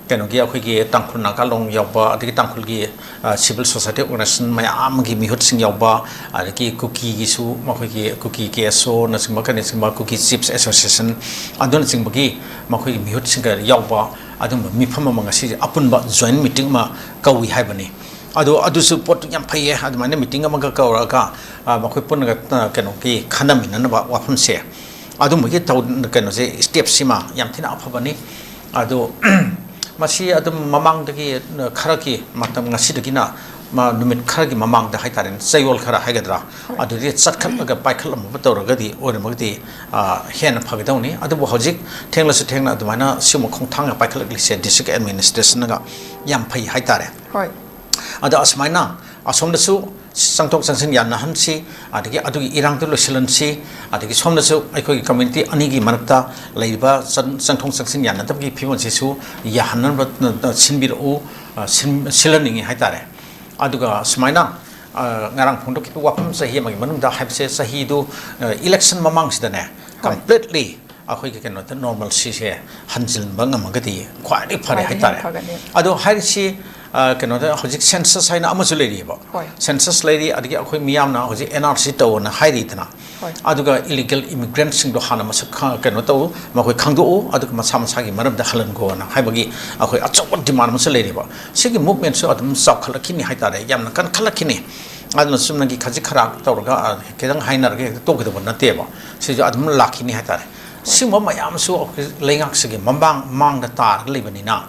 ꯀꯩꯅꯣꯒꯤ ꯑꯩꯈꯣꯏꯒꯤ ꯇꯥꯡꯈꯨꯜ ꯅꯥꯒꯥ ꯂꯣꯡ ꯌꯥꯎꯕ, ꯑꯗꯒꯤ ꯇꯥꯡꯈꯨꯜꯒꯤ, ꯑ, civil society organization ꯃꯌꯥꯝ ꯑꯃꯒꯤ ꯃꯤꯍꯨꯠꯁꯤꯡ ꯌꯥꯎꯕ, ꯑꯗꯒꯤ ꯀꯨꯀꯤꯒꯤꯁꯨ ꯃꯈꯣꯏꯒꯤ ꯀꯨꯀꯤ KSO ꯅꯆꯤꯡꯕ, ꯀꯔꯤꯅꯆꯤꯡꯕ, ꯀꯨꯀꯤ Chiefs Association ꯑꯗꯨꯅꯆꯤꯡꯕꯒꯤ ꯃꯈꯣꯏꯒꯤ ꯃꯤꯍꯨꯠꯁꯤꯡꯒ ꯌꯥꯎꯕ ꯑꯗꯨꯒꯨꯝꯕ ꯃꯤꯐꯝ ꯑꯃ ꯉꯁꯤꯁꯦ ꯑꯄꯨꯟꯕ joint meeting ꯑꯃ ꯀꯧꯏ ꯍꯥꯏꯕꯅꯤ꯫ ꯑꯗꯣ ꯑꯗꯨꯁꯨ ꯄꯣꯠꯇꯨ ꯌꯥꯝ ꯐꯩꯌꯦ, ꯑꯗꯨꯃꯥꯏꯅ meeting ꯑꯃꯒ ꯀꯧꯔꯒ, ꯑ, ꯃꯈꯣꯏ ꯄꯨꯟꯅꯒ, ꯑ, ꯀꯩꯅꯣꯒꯤ ꯈꯟꯅꯃꯤꯟꯅꯅꯕ ꯋꯥꯐꯝꯁꯦ, ꯑꯗꯨꯝꯕꯒꯤ ꯇꯧ-, ꯀꯩꯅꯣꯁꯦ, step ꯁꯤꯃ ꯌꯥꯝ ꯊꯤꯅ ꯑꯐꯕꯅꯤ꯫ ꯑꯗꯣ ꯃꯁꯤ ꯑꯗꯨꯝ ꯃꯃꯥꯡꯗꯒꯤ ꯈꯔꯒꯤ ꯃꯇꯝ, ꯉꯁꯤꯗꯒꯤꯅ ꯃ-, ꯅꯨꯃꯤꯠ ꯈꯔꯒꯤ ꯃꯃꯥꯡꯗ ꯍꯥꯏꯇꯥꯔꯦꯅꯦ, ꯆꯌꯣꯜ ꯈꯔ ꯍꯥꯏꯒꯗ꯭ꯔꯥ, ꯑꯗꯨꯗꯤ ꯆꯠꯈꯠꯂꯒ ꯄꯥꯏꯈꯠꯂꯝꯕ ꯇꯧꯔꯒꯗꯤ, ꯑꯣꯏꯔꯝꯃꯒꯗꯤ, ꯑ, ꯍꯦꯟꯅ ꯐꯒꯗꯧꯅꯤ꯫ ꯑꯗꯨꯕꯨ ꯍꯧꯖꯤꯛ ꯊꯦꯡꯂꯁꯨ ꯊꯦꯡꯅ ꯑꯗꯨꯃꯥꯏꯅ ꯁꯤꯒꯨꯝꯕ ꯈꯣꯡꯊꯥꯡꯒ ꯄꯥꯏꯈꯠꯂꯛꯂꯤꯁꯦ district administrationꯅꯒ ꯌꯥꯝ ꯐꯩ ꯍꯥꯏꯇꯥꯔꯦ꯫ ꯍꯣꯏ꯫ ꯑꯗꯣ ꯑꯁꯨꯃꯥꯏꯅ ꯑꯁꯣꯝꯗꯁꯨ ꯆꯪꯊꯣꯛ ꯆꯪꯁꯤꯟ ꯌꯥꯅꯍꯟꯁꯤ, ꯑꯗꯒꯤ ꯑꯗꯨꯒꯤ ꯏꯔꯥꯡꯗꯨ ꯂꯣꯏꯁꯤꯜꯍꯟꯁꯤ, ꯑꯗꯒꯤ ꯁꯣꯝꯗꯁꯨ ꯑꯩꯈꯣꯏꯒꯤ community ꯑꯅꯤꯒꯤ ꯃꯔꯛꯇ ꯂꯩꯔꯤꯕ ꯆꯪ-, ꯆꯪꯊꯣꯛ ꯆꯪꯁꯤꯟ ꯌꯥꯅꯗꯕꯒꯤ ꯐꯤꯕꯝꯁꯤꯁꯨ ꯌꯥꯍꯟꯅꯕ ꯁꯤꯟꯕꯤꯔꯛꯎ, ꯑ, ꯁꯤꯟ-, ꯁꯤꯜꯍꯟꯅꯤꯡꯉꯤ ꯍꯥꯏꯇꯥꯔꯦ꯫ ꯑꯗꯨꯒ ꯁꯨꯃꯥꯏꯅ, ꯑ, ꯉꯔꯥꯡ ꯐꯣꯡꯗꯣꯛꯈꯤꯕ ꯋꯥꯐꯝ ꯆꯍꯤ ꯑꯃꯒꯤ ꯃꯅꯨꯡꯗ ꯍꯥꯏꯕꯁꯦ, ꯆꯍꯤꯗꯨ, ꯑ, election ꯃꯃꯥꯡꯁꯤꯗꯅꯦ, ꯍꯣꯏ꯫ completely ꯑꯩꯈꯣꯏꯒꯤ ꯀꯩꯅꯣꯗ normalcyꯁꯦ ꯍꯟꯖꯤꯟꯕ ꯉꯝꯃꯒꯗꯤ ꯈ꯭ꯋꯥꯏꯗꯒꯤ ꯐꯔꯦ ꯈ꯭ꯋꯥꯏꯗꯒꯤ ꯍꯥꯏꯇꯥꯔꯦ꯫ ꯐꯒꯅꯤ꯫ ꯑꯗꯣ ꯍꯥꯏꯔꯤꯁꯤ, ꯑ, ꯀꯩꯅꯣꯗ ꯍꯧꯖꯤꯛ census ꯍꯥꯏꯅ ꯑꯃꯁꯨ ꯂꯩꯔꯤꯑꯕ꯫ ꯍꯣꯏ꯫ Census ꯂꯩꯔꯤ, ꯑꯗꯒꯤ ꯑꯩꯈꯣꯏ ꯃꯤꯌꯥꯝꯅ ꯍꯧꯖꯤꯛ NRC ꯇꯧꯑꯣꯅ ꯍꯥꯏꯔꯤꯗꯅ꯫ ꯍꯣꯏ꯫ ꯑꯗꯨꯒ illegal immigrantꯁꯤꯡꯗꯣ ꯍꯥꯟꯅ ꯃꯁꯛ ꯈ-, ꯀꯩꯅꯣ ꯇꯧ, ꯃꯈꯣꯏ ꯈꯪꯗꯣꯛꯎ, ꯑꯗꯨꯒ ꯃꯁꯥ ꯃꯁꯥꯒꯤ ꯃꯔꯝꯗ ꯍꯜꯍꯟꯈꯣꯅ ꯍꯥꯏꯕꯒꯤ ꯑꯩꯈꯣꯏ ꯑꯆꯧꯕ demand ꯑꯃꯁꯨ ꯂꯩꯔꯤꯕ꯫ ꯁꯤꯒꯤ movementꯁꯨ ꯑꯗꯨꯝ ꯆꯥꯎꯈꯠꯂꯛꯈꯤꯅꯤ ꯍꯥꯏꯇꯥꯔꯦ, ꯌꯥꯝꯅ ꯀꯟꯈꯠꯂꯛꯈꯤꯅꯤ꯫ ꯑꯗꯨꯅ ꯆꯨꯝꯅꯒꯤ ꯈꯖꯤꯛ ꯈꯔꯥꯛ ꯇꯧꯔꯒ, ꯑ, ꯈꯤꯇꯪ ꯍꯥꯏꯅꯔꯒ ꯍꯦꯛꯇ ꯇꯣꯛꯀꯗꯕ ꯅꯠꯇꯦꯕ꯫ ꯁꯤꯁꯨ ꯑꯗꯨꯝ ꯂꯥꯛꯈꯤꯅꯤ ꯍꯥꯏꯇꯥꯔꯦ꯫ ꯁꯤꯒꯨꯝꯕ ꯃꯌꯥꯝꯁꯨ ꯑꯩꯈꯣꯏ ꯂꯩꯉꯥꯛꯁꯤꯒꯤ ꯃꯃꯥꯡ, ꯃꯥꯡꯗ ꯇꯥꯔꯒ ꯂꯩꯕꯅꯤꯅ,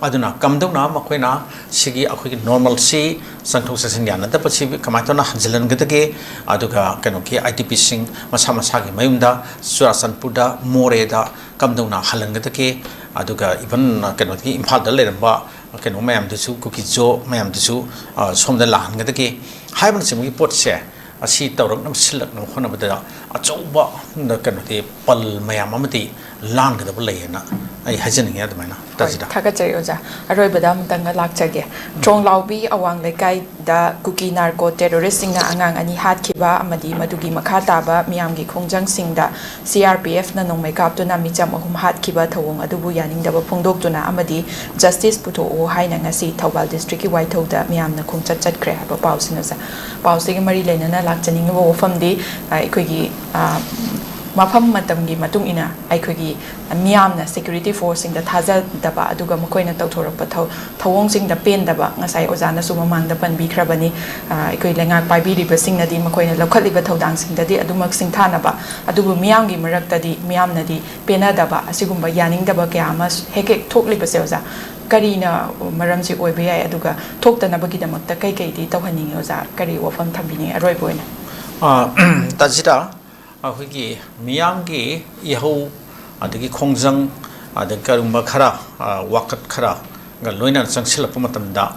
ꯑꯗꯨꯅ ꯀꯝꯗꯧꯅ ꯃꯈꯣꯏꯅ ꯁꯤꯒꯤ ꯑꯩꯈꯣꯏꯒꯤ normalcy, ꯆꯪꯊꯣꯛ ꯆꯪꯁꯤꯟ ꯌꯥꯅꯗꯕꯁꯤ ꯀꯃꯥꯏꯅ ꯇꯧꯅ ꯍꯟꯖꯤꯜꯍꯟꯒꯗꯒꯦ, ꯑꯗꯨꯒ ꯀꯩꯅꯣꯒꯤ IDPꯁꯤꯡ ꯃꯁꯥ ꯃꯁꯥꯒꯤ ꯃꯌꯨꯝꯗ, ꯆꯨꯔꯥꯆꯥꯟꯄꯨꯔꯗ, ꯃꯣꯔꯦꯗ ꯀꯝꯗꯧꯅ ꯍꯜꯍꯟꯒꯗꯒꯦ, ꯑꯗꯨꯒ even ꯀꯩꯅꯣꯗꯒꯤ ꯏꯝꯐꯥꯜꯗ ꯂꯩꯔꯝꯕ ꯀꯩꯅꯣ ꯃꯌꯥꯝꯗꯨꯁꯨ, ꯀꯨꯀꯤꯖꯣ ꯃꯌꯥꯝꯗꯨꯁꯨ, ꯑ, ꯁꯣꯝꯗ ꯂꯥꯛꯍꯟꯒꯗꯒꯦ ꯍꯥꯏꯕꯅꯆꯤꯡꯕꯒꯤ ꯄꯣꯠꯁꯦ, ꯑꯁꯤ ꯇꯧꯔꯛꯅꯕ, ꯁꯤꯜꯂꯛꯅꯕ ꯍꯣꯠꯅꯕꯗ ꯑꯆꯧꯕ, ꯀꯩꯅꯣꯗꯤ, ꯄꯜ ꯃꯌꯥꯝ ꯑꯃꯗꯤ ꯂꯥꯟꯒꯗꯕ ꯂꯩꯌꯦꯅ ꯑꯩ ꯍꯥꯏꯖꯅꯤꯡꯉꯤ꯫ ꯑꯗꯨꯃꯥꯏꯅ, ꯍꯣꯏ, ꯇꯥꯖꯤꯗ꯫ ꯊꯥꯒꯠꯆꯔꯤ ꯑꯣꯖꯥ꯫ ꯑꯔꯣꯏꯕꯗ ꯑꯃꯇꯪꯒ ꯂꯥꯛꯆꯒꯦ꯫ ꯇ꯭ꯔꯣꯡꯂꯥꯎꯕꯤ ꯑꯋꯥꯡ ꯂꯩꯀꯥꯏꯗ ꯀꯨꯀꯤ narco terroristꯁꯤꯡꯅ ꯑꯉꯥꯡ ꯑꯅꯤ ꯍꯥꯠꯈꯤꯕ ꯑꯃꯗꯤ ꯃꯗꯨꯒꯤ ꯃꯈꯥ ꯇꯥꯕ ꯃꯤꯌꯥꯝꯒꯤ ꯈꯣꯡꯖꯪꯁꯤꯡꯗ CRPFꯅ ꯅꯣꯡꯃꯩ ꯀꯥꯞꯇꯨꯅ ꯃꯤꯆꯝ ꯑꯍꯨꯝ ꯍꯥꯠꯈꯤꯕ ꯊꯧꯑꯣꯡ ꯑꯗꯨꯕꯨ ꯌꯥꯅꯤꯡꯗꯕ ꯐꯣꯡꯗꯣꯛꯇꯨꯅ ꯑꯃꯗꯤ justice ꯄꯨꯊꯣꯛꯑꯣ ꯍꯥꯏꯅ ꯉꯁꯤ ꯊꯧꯕꯥꯜ districtꯀꯤ ꯋꯥꯏꯊꯧꯗ ꯃꯤꯌꯥꯝꯅ ꯈꯣꯡꯆꯠ ꯆꯠꯈ꯭ꯔꯦ ꯍꯥꯏꯕ ꯄꯥꯎꯁꯤꯡ ꯑꯁꯦ꯫ ꯄꯥꯎꯁꯤꯒ ꯃꯔꯤ ꯂꯩꯅꯅ ꯂꯥꯛꯆꯅꯤꯡꯉꯤꯕ ꯋꯥꯐꯝꯗꯤ, ꯑ, ꯑꯩꯈꯣꯏꯒꯤ, ꯑ, ꯃꯐꯝ ꯃꯇꯝꯒꯤ ꯃꯇꯨꯡ ꯏꯟꯅ ꯑꯩꯈꯣꯏꯒꯤ ꯃꯤꯌꯥꯝꯅ ꯁꯦꯀ꯭ꯌꯨꯔꯤꯇꯤ ꯐꯣꯔꯁꯁꯤꯡꯗ ꯊꯥꯖꯗꯕ, ꯑꯗꯨꯒ ꯃꯈꯣꯏꯅ ꯇꯧꯊꯣꯔꯛꯄ ꯊꯧ-, ꯊꯧꯑꯣꯡꯁꯤꯡꯗ ꯄꯦꯟꯗꯕ, ꯉꯁꯥꯏ ꯑꯣꯖꯥꯅꯁꯨ ꯃꯃꯥꯡꯗ ꯄꯟꯕꯤꯈ꯭ꯔꯕꯅꯤ꯫ ꯑ, ꯑꯩꯈꯣꯏ ꯂꯩꯉꯥꯛ ꯄꯥꯏꯕꯤꯔꯤꯕꯁꯤꯡꯅꯗꯤ ꯃꯈꯣꯏꯅ ꯂꯧꯈꯠꯂꯤꯕ ꯊꯧꯗꯥꯡꯁꯤꯡꯗꯗꯤ ꯑꯗꯨꯃꯛ ꯁꯤꯡꯊꯥꯅꯕ, ꯑꯗꯨꯕꯨ ꯃꯤꯌꯥꯝꯒꯤ ꯃꯔꯛꯇꯗꯤ ꯃꯤꯌꯥꯝꯅꯗꯤ ꯄꯦꯟꯅꯗꯕ, ꯑꯁꯤꯒꯨꯝꯕ ꯌꯥꯅꯤꯡꯗꯕ ꯀꯌꯥ ꯑꯃ ꯍꯦꯛ ꯍꯦꯛ ꯊꯣꯛꯂꯤꯕꯁꯦ ꯑꯣꯖꯥ, ꯀꯔꯤꯅ ꯃꯔꯝꯁꯤ ꯑꯣꯏꯕ ꯌꯥꯏ? ꯑꯗꯨꯒ ꯊꯣꯛꯇꯅꯕꯒꯤꯗꯃꯛꯇ ꯀꯩ ꯀꯩꯗꯤ ꯇꯧꯍꯟꯅꯤꯡꯉꯤ ꯑꯣꯖꯥ? ꯀꯔꯤ ꯋꯥꯐꯝ ꯊꯝꯕꯤꯅꯤꯡꯉꯤ ꯑꯔꯣꯏꯕ ꯑꯣꯏꯅ? ꯑ, ꯇꯥꯖꯤꯔꯥ, ꯑꯩꯈꯣꯏꯒꯤ ꯃꯤꯌꯥꯝꯒꯤ ꯏꯍꯧ, ꯑꯗꯒꯤ ꯈꯣꯡꯖꯪ, ꯑꯗꯒꯤ ꯀꯔꯤꯒꯨꯝꯕ ꯈꯔ, ꯑ, ꯋꯥꯀꯠ ꯈꯔꯒ ꯂꯣꯏꯅꯅ ꯆꯪꯁꯤꯜꯂꯛꯄ ꯃꯇꯝꯗ,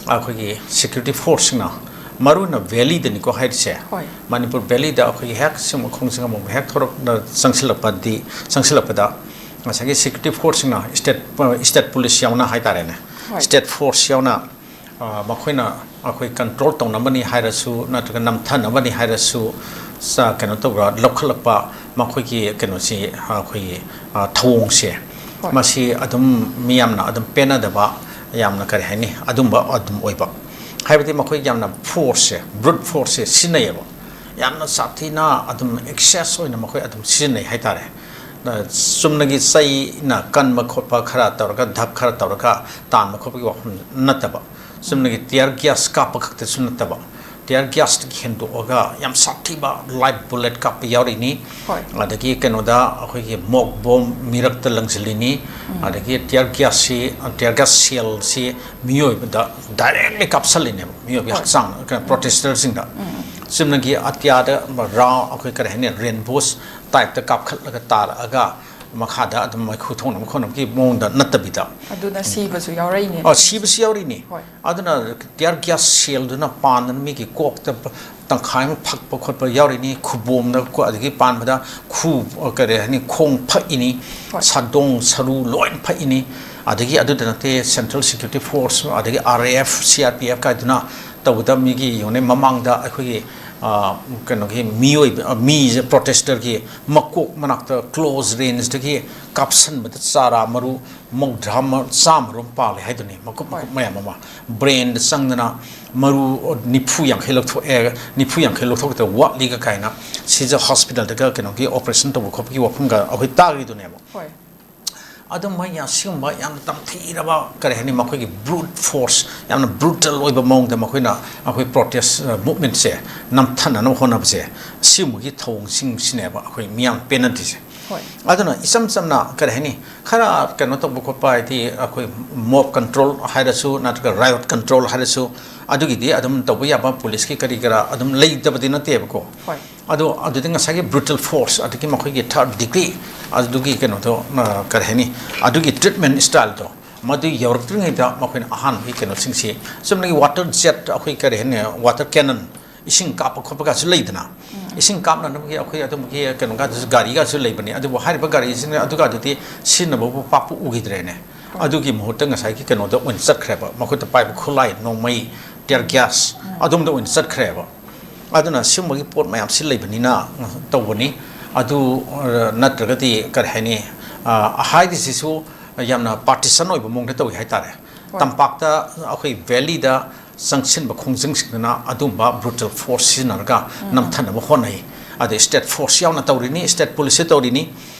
ꯑꯩꯈꯣꯏꯒꯤ ꯁꯦꯀ꯭ꯌꯨꯔꯤꯇꯤ ꯐꯣꯔꯁꯁꯤꯡꯅ, ꯃꯔꯨꯑꯣꯏꯅ ꯚꯦꯂꯤꯗꯅꯤꯀꯣ ꯍꯥꯏꯔꯤꯁꯦ, ꯍꯣꯏ꯫ ꯃꯅꯤꯄꯨꯔ ꯚꯦꯂꯤꯗ ꯑꯩꯈꯣꯏꯒꯤ ꯍꯦꯛ ꯁꯤꯒꯨꯝꯕ ꯈꯣꯡꯖꯪ ꯑꯃ ꯍꯦꯛ ꯊꯣꯔꯛꯅ ꯆꯪꯁꯤꯜꯂꯛꯄꯗꯤ, ꯆꯪꯁꯤꯜꯂꯛꯄꯗ ꯉꯁꯥꯏꯒꯤ ꯁꯦꯀ꯭ꯌꯨꯔꯤꯇꯤ ꯐꯣꯔꯁꯁꯤꯡꯅ, ꯁ꯭ꯇꯦꯠ, ꯁ꯭ꯇꯦꯠ ꯄꯨꯂꯤꯁ ꯌꯥꯎꯅ ꯍꯥꯏꯇꯥꯔꯦꯅꯦ, ꯍꯣꯏ꯫ ꯁ꯭ꯇꯦꯠ ꯐꯣꯔꯁ ꯌꯥꯎꯅ, ꯑ, ꯃꯈꯣꯏꯅ ꯑꯩꯈꯣꯏ ꯀꯟꯇ꯭ꯔꯣꯜ ꯇꯧꯅꯕꯅꯤ ꯍꯥꯏꯔꯁꯨ, ꯅꯠꯇ꯭ꯔꯒ ꯅꯝꯊꯅꯕꯅꯤ ꯍꯥꯏꯔꯁꯨ, ꯆ-, ꯀꯩꯅꯣ ꯇꯧꯕ, ꯂꯧꯈꯠꯂꯛꯄ ꯃꯈꯣꯏꯒꯤ ꯀꯩꯅꯣꯁꯤ, ꯑꯩꯈꯣꯏꯒꯤ, ꯑ, ꯊꯧꯑꯣꯡꯁꯦ, ꯍꯣꯏ꯫ ꯃꯁꯤ ꯑꯗꯨꯝ ꯃꯤꯌꯥꯝꯅ ꯑꯗꯨꯝ ꯄꯦꯟꯅꯗꯕ, ꯌꯥꯝꯅ, ꯀꯔꯤ ꯍꯥꯏꯅꯤ, ꯑꯗꯨꯝꯕ ꯑꯗꯨꯝ ꯑꯣꯏꯕ꯫ ꯍꯥꯏꯕꯗꯤ ꯃꯈꯣꯏ ꯌꯥꯝꯅ ꯐꯣꯔꯁꯁꯦ, ꯕ꯭ꯔꯨꯠ ꯐꯣꯔꯁꯁꯦ ꯁꯤꯖꯤꯟꯅꯩꯌꯦꯕ꯫ ꯌꯥꯝꯅ ꯁꯥꯊꯤꯅ ꯑꯗꯨꯝ ꯑꯦꯛꯁꯦꯁ ꯑꯣꯏꯅ ꯃꯈꯣꯏ ꯑꯗꯨꯝ ꯁꯤꯖꯤꯟꯅꯩ ꯍꯥꯏꯇꯥꯔꯦ꯫ ꯑ, ꯆꯨꯝꯅꯒꯤ ꯆꯩꯅ ꯀꯟꯕ ꯈꯣꯠꯄ ꯈꯔ ꯇꯧꯔꯒ, ꯙꯞ ꯈꯔ ꯇꯧꯔꯒ ꯇꯥꯟꯕ ꯈꯣꯠꯄꯒꯤ ꯋꯥꯐꯝ ꯅꯠꯇꯕ, ꯆꯨꯝꯅꯒꯤ ꯇꯤꯌꯔ ꯒ꯭ꯌꯥꯁ ꯀꯥꯞꯄ ꯈꯛꯇꯁꯨ ꯅꯠꯇꯕ, ꯇꯤꯌꯔ ꯒ꯭ꯌꯥꯁꯇꯒꯤ ꯍꯦꯟꯗꯣꯛꯑꯒ ꯌꯥꯝ ꯁꯥꯊꯤꯕ ꯂꯥꯏꯐ ꯕꯨꯂꯦꯠ ꯀꯥꯞꯄ ꯌꯥꯎꯔꯤꯅꯤ꯫ ꯍꯣꯏ꯫ ꯑꯗꯒꯤ ꯀꯩꯅꯣꯗ ꯑꯩꯈꯣꯏꯒꯤ ꯃꯣꯛ ꯕꯣꯝ ꯃꯤꯔꯛꯇ ꯂꯪꯁꯤꯜꯂꯤꯅꯤ꯫ ꯎꯝ꯫ ꯑꯗꯒꯤ ꯇꯤꯌꯔ ꯒ꯭ꯌꯥꯁꯁꯤ, ꯇꯤꯌꯔ ꯒ꯭ꯌꯥꯁ ꯁꯦꯜꯁꯤ ꯃꯤꯑꯣꯏꯕꯗ ꯗꯥꯏꯔꯦꯛꯂꯤ ꯀꯥꯞꯁꯜꯂꯤꯅꯦꯕ, ꯃꯤꯑꯣꯏꯕꯒꯤ ꯍꯣꯏ꯫ ꯍꯛꯆꯥꯡ, ꯀꯩꯅꯣ, ꯎꯝ꯫ ꯄ꯭ꯔꯣꯇꯦꯁꯇꯔꯁꯤꯡꯗ꯫ ꯎꯝ꯫ ꯆꯨꯝꯅꯒꯤ ꯑꯇꯤꯌꯥꯗ ꯔꯥꯎ-, ꯑꯩꯈꯣꯏ ꯀꯔꯤ ꯍꯥꯏꯅꯤ, ꯔꯦꯟꯕꯣꯁ ꯇꯥꯏꯞꯇ ꯀꯥꯞꯈꯠꯂꯒ ꯇꯥꯔꯛꯑꯒ ꯃꯈꯥꯗ ꯑꯗꯨꯝ ꯃꯩꯈꯨ ꯊꯣꯛꯅꯕ ꯈꯣꯠꯅꯕꯒꯤ ꯃꯑꯣꯡꯗ ꯅꯠꯇꯕꯤꯗ꯫ ꯑꯗꯨꯅ ꯁꯤꯕꯁꯨ ꯌꯥꯎꯔꯛꯏꯅꯦ꯫ ꯑ, ꯁꯤꯕꯁꯨ ꯌꯥꯎꯔꯤꯅꯤ꯫ ꯍꯣꯏ꯫ ꯑꯗꯨꯅ ꯇꯤꯌꯔ ꯒ꯭ꯌꯥꯁ ꯁꯦꯜꯗꯨꯅ ꯄꯥꯟꯗꯅ ꯃꯤꯒꯤ ꯀꯣꯛꯇ ꯄ-, ꯇꯪꯈꯥꯏ ꯑꯃ ꯐꯛꯄ ꯈꯣꯠꯄ ꯌꯥꯎꯔꯤꯅꯤ, ꯈꯨꯕꯣꯝꯗ ꯀꯣ-, ꯑꯗꯒꯤ ꯄꯥꯟꯕꯗ ꯈꯨ, ꯑ, ꯀꯔꯤ ꯍꯥꯏꯅꯤ, ꯈꯣꯡ ꯐꯛꯏꯅꯤ, ꯍꯣꯏ꯫ ꯁꯥꯗꯣꯡ ꯁꯔꯨ ꯂꯣꯏ ꯐꯛꯏꯅꯤ꯫ ꯑꯗꯒꯤ ꯑꯗꯨꯗ ꯅꯠꯇꯦ, ꯁꯦꯟꯇ꯭ꯔꯦꯜ ꯁꯦꯀ꯭ꯌꯨꯔꯤꯇꯤ ꯐꯣꯔꯁ, ꯑꯗꯒꯤ R A F, C R P F ꯀꯥꯏꯗꯨꯅ ꯇꯧꯕꯗ ꯃꯤꯒꯤ ꯌꯦꯡꯉꯨꯅꯦ, ꯃꯃꯥꯡꯗ ꯑꯩꯈꯣꯏꯒꯤ ꯑ, ꯀꯩꯅꯣꯒꯤ ꯃꯤꯑꯣꯏꯕ, ꯑ, ꯃꯤꯁꯦ, ꯄ꯭ꯔꯣꯇꯦꯁꯇꯔꯒꯤ ꯃꯀꯣꯛ ꯃꯅꯥꯛꯇ ꯀ꯭ꯂꯣꯖ ꯔꯦꯟꯖꯇꯒꯤ ꯀꯥꯞꯁꯟꯕꯗ ꯆꯥꯔꯥ ꯃꯔꯨ ꯃꯧꯗ꯭ꯔꯥ ꯃ-, ꯆꯥꯝꯃꯔꯣꯝ ꯄꯥꯜꯂꯦ ꯍꯥꯏꯗꯨꯅꯤ, ꯃꯀꯨꯞ ꯃꯀꯨꯞ ꯍꯣꯏ꯫ ꯃꯌꯥꯝ ꯑꯃ ꯕ꯭ꯔꯦꯟꯗ ꯆꯪꯗꯅ ꯃꯔꯨ ꯅꯤꯐꯨ ꯌꯥꯡꯈꯩ ꯂꯧꯊꯣꯛꯑꯦ, ꯅꯤꯐꯨ ꯌꯥꯡꯈꯩ ꯂꯧꯊꯣꯛꯈꯤꯗ ꯋꯥꯠꯂꯤꯒ ꯀꯥꯏꯅ, ꯁꯤꯁꯦ ꯍꯣꯁꯄꯤꯇꯥꯜꯗꯒ ꯀꯩꯅꯣꯒꯤ ꯑꯣꯄꯔꯦꯁꯟ ꯇꯧꯕ ꯈꯣꯠꯄꯒꯤ ꯋꯥꯐꯝꯒ ꯑꯩꯈꯣꯏ ꯇꯥꯈꯤꯗꯨꯅꯦꯕ꯫ ꯍꯣꯏ꯫ ꯑꯗꯨꯝꯕ ꯌꯥ-, ꯁꯤꯒꯨꯝꯕ ꯌꯥꯝꯅ ꯇꯝꯊꯤꯔꯕ, ꯀꯔꯤ ꯍꯥꯏꯅꯤ, ꯃꯈꯣꯏꯒꯤ ꯕ꯭ꯔꯨꯠ ꯐꯣꯔꯁ, ꯌꯥꯝꯅ ꯕ꯭ꯔꯨꯇꯦꯜ ꯑꯣꯏꯕ ꯃꯑꯣꯡꯗ ꯃꯈꯣꯏꯅ ꯑꯩꯈꯣꯏ ꯄ꯭ꯔꯣꯇꯦꯁ, ꯑ, ꯃꯨꯚꯃꯦꯟꯠꯁꯦ ꯅꯝꯊꯅꯅꯕ ꯍꯣꯠꯅꯕꯁꯦ, ꯁꯤꯒꯨꯝꯕꯒꯤ ꯊꯧꯑꯣꯡꯁꯤꯡꯁꯤꯅꯦꯕ ꯑꯩꯈꯣꯏ ꯃꯤꯌꯥꯝ ꯄꯦꯟꯅꯗ꯭ꯔꯤꯁꯦ꯫ ꯍꯣꯏ꯫ ꯑꯗꯨꯅ ꯏꯆꯝ ꯆꯝꯅ, ꯀꯔꯤ ꯍꯥꯏꯅꯤ, ꯈꯔ ꯀꯩꯅꯣ ꯇꯧꯕ ꯈꯣꯠꯄ ꯍꯥꯏꯗꯤ, ꯑꯩꯈꯣꯏ ꯃꯣꯕ ꯀꯟꯇ꯭ꯔꯣꯜ ꯍꯥꯏꯔꯁꯨ ꯅꯠꯇ꯭ꯔꯒ ꯔꯥꯏꯑꯣꯠ ꯀꯟꯇ꯭ꯔꯣꯜ ꯍꯥꯏꯔꯁꯨ, ꯑꯗꯨꯒꯤꯗꯤ ꯑꯗꯨꯝ ꯇꯧꯕ ꯌꯥꯕ, ꯄꯨꯂꯤꯁꯀꯤ ꯀꯔꯤ ꯀꯔꯥ ꯑꯗꯨꯝ ꯂꯩꯇꯕꯗꯤ ꯅꯠꯇꯦꯕꯀꯣ꯫ ꯍꯣꯏ꯫ ꯑꯗꯣ ꯑꯗꯨꯗꯤ ꯉꯁꯥꯏꯒꯤ ꯕ꯭ꯔꯨꯇꯦꯜ ꯐꯣꯔꯁ, ꯑꯗꯒꯤ ꯃꯈꯣꯏꯒꯤ ꯊꯥꯔꯠ ꯗꯤꯒ꯭ꯔꯤ, ꯑꯗꯨꯒꯤ ꯀꯩꯅꯣꯗꯣ, ꯑ, ꯀꯔꯤ ꯍꯥꯏꯅꯤ, ꯑꯗꯨꯒꯤ ꯇ꯭ꯔꯤꯠꯃꯦꯟ ꯁ꯭ꯇꯥꯏꯜꯗꯣ, ꯃꯗꯨ ꯌꯧꯔꯛꯇ꯭ꯔꯤꯉꯩꯗ ꯃꯈꯣꯏꯅ ꯑꯍꯥꯟꯕꯒꯤ ꯀꯩꯅꯣꯁꯤꯡꯁꯤ, ꯆꯨꯝꯅꯒꯤ ꯋꯥꯇꯔ ꯖꯦꯠ, ꯑꯩꯈꯣꯏ ꯀꯔꯤ ꯍꯥꯏꯅꯤ, ꯋꯥꯇꯔ ꯀꯦꯅꯟ, ꯏꯁꯤꯡ ꯀꯥꯞꯄ ꯈꯣꯠꯄꯒꯁꯨ ꯂꯩꯗꯅ, ꯎꯝ꯫ ꯏꯁꯤꯡ ꯀꯥꯞꯅꯅꯕꯒꯤ ꯑꯩꯈꯣꯏ ꯑꯗꯨꯝꯕꯒꯤ ꯀꯩꯅꯣꯒꯗꯨꯁꯨ, ꯒꯥꯔꯤꯒꯁꯨ ꯂꯩꯕꯅꯤ꯫ ꯑꯗꯨꯕꯨ ꯍꯥꯏꯔꯤꯕ ꯒꯥꯔꯤꯁꯤꯅ ꯑꯗꯨꯒꯗꯨꯗꯤ ꯁꯤꯖꯤꯟꯅꯕꯕꯨ ꯄꯥꯛꯄ ꯎꯈꯤꯗ꯭ꯔꯦꯅꯦ꯫ ꯍꯣꯏ꯫ ꯑꯗꯨꯒꯤ ꯃꯍꯨꯠꯇ ꯉꯁꯥꯏꯒꯤ ꯀꯩꯅꯣꯗ ꯑꯣꯏꯅ ꯆꯠꯈ꯭ꯔꯦꯕ, ꯃꯈꯨꯠꯇ ꯄꯥꯏꯕ ꯈꯨꯠꯂꯥꯏ, ꯅꯣꯡꯃꯩ, ꯇꯤꯌꯔ ꯒ꯭ꯌꯥꯁ, ꯎꯝ꯫ ꯑꯗꯣꯝꯗ ꯑꯣꯏꯅ ꯆꯠꯈ꯭ꯔꯦꯕ꯫ ꯑꯗꯨꯅ ꯁꯤꯒꯨꯝꯕꯒꯤ ꯄꯣꯠ ꯃꯌꯥꯝꯁꯤ ꯂꯩꯕꯅꯤꯅ ꯇꯧꯕꯅꯤ꯫ ꯑꯗꯨ, ꯑ, ꯅꯠꯇ꯭ꯔꯒꯗꯤ ꯀꯔꯤ ꯍꯥꯏꯅꯤ, ꯑ, ꯍꯥꯏꯔꯤꯁꯤꯁꯨ ꯌꯥꯝꯅ ꯄꯥꯔꯇꯤꯁꯟ ꯑꯣꯏꯕ ꯃꯑꯣꯡꯗ ꯇꯧꯏ ꯍꯥꯏꯇꯥꯔꯦ꯫ ꯍꯣꯏ꯫ ꯇꯝꯄꯥꯛꯇ ꯑꯩꯈꯣꯏ ꯚꯦꯂꯤꯗ ꯆꯪꯁꯤꯟꯕ ꯈꯣꯡꯖꯪꯁꯤꯡꯗꯨꯅ ꯑꯗꯨꯝꯕ ꯕ꯭ꯔꯨꯇꯦꯜ ꯐꯣꯔꯁ ꯁꯤꯖꯤꯟꯅꯔꯒ ꯎꯝ꯫ ꯅꯝꯊꯅꯕ ꯍꯣꯠꯅꯩ꯫ ꯑꯗ ꯁ꯭ꯇꯦꯠ ꯐꯣꯔꯁ ꯌꯥꯎꯅ ꯇꯧꯔꯤꯅꯤ, ꯁ꯭ꯇꯦꯠ ꯄꯨꯂꯤꯁꯁꯨ ꯇꯧꯔꯤꯅꯤ꯫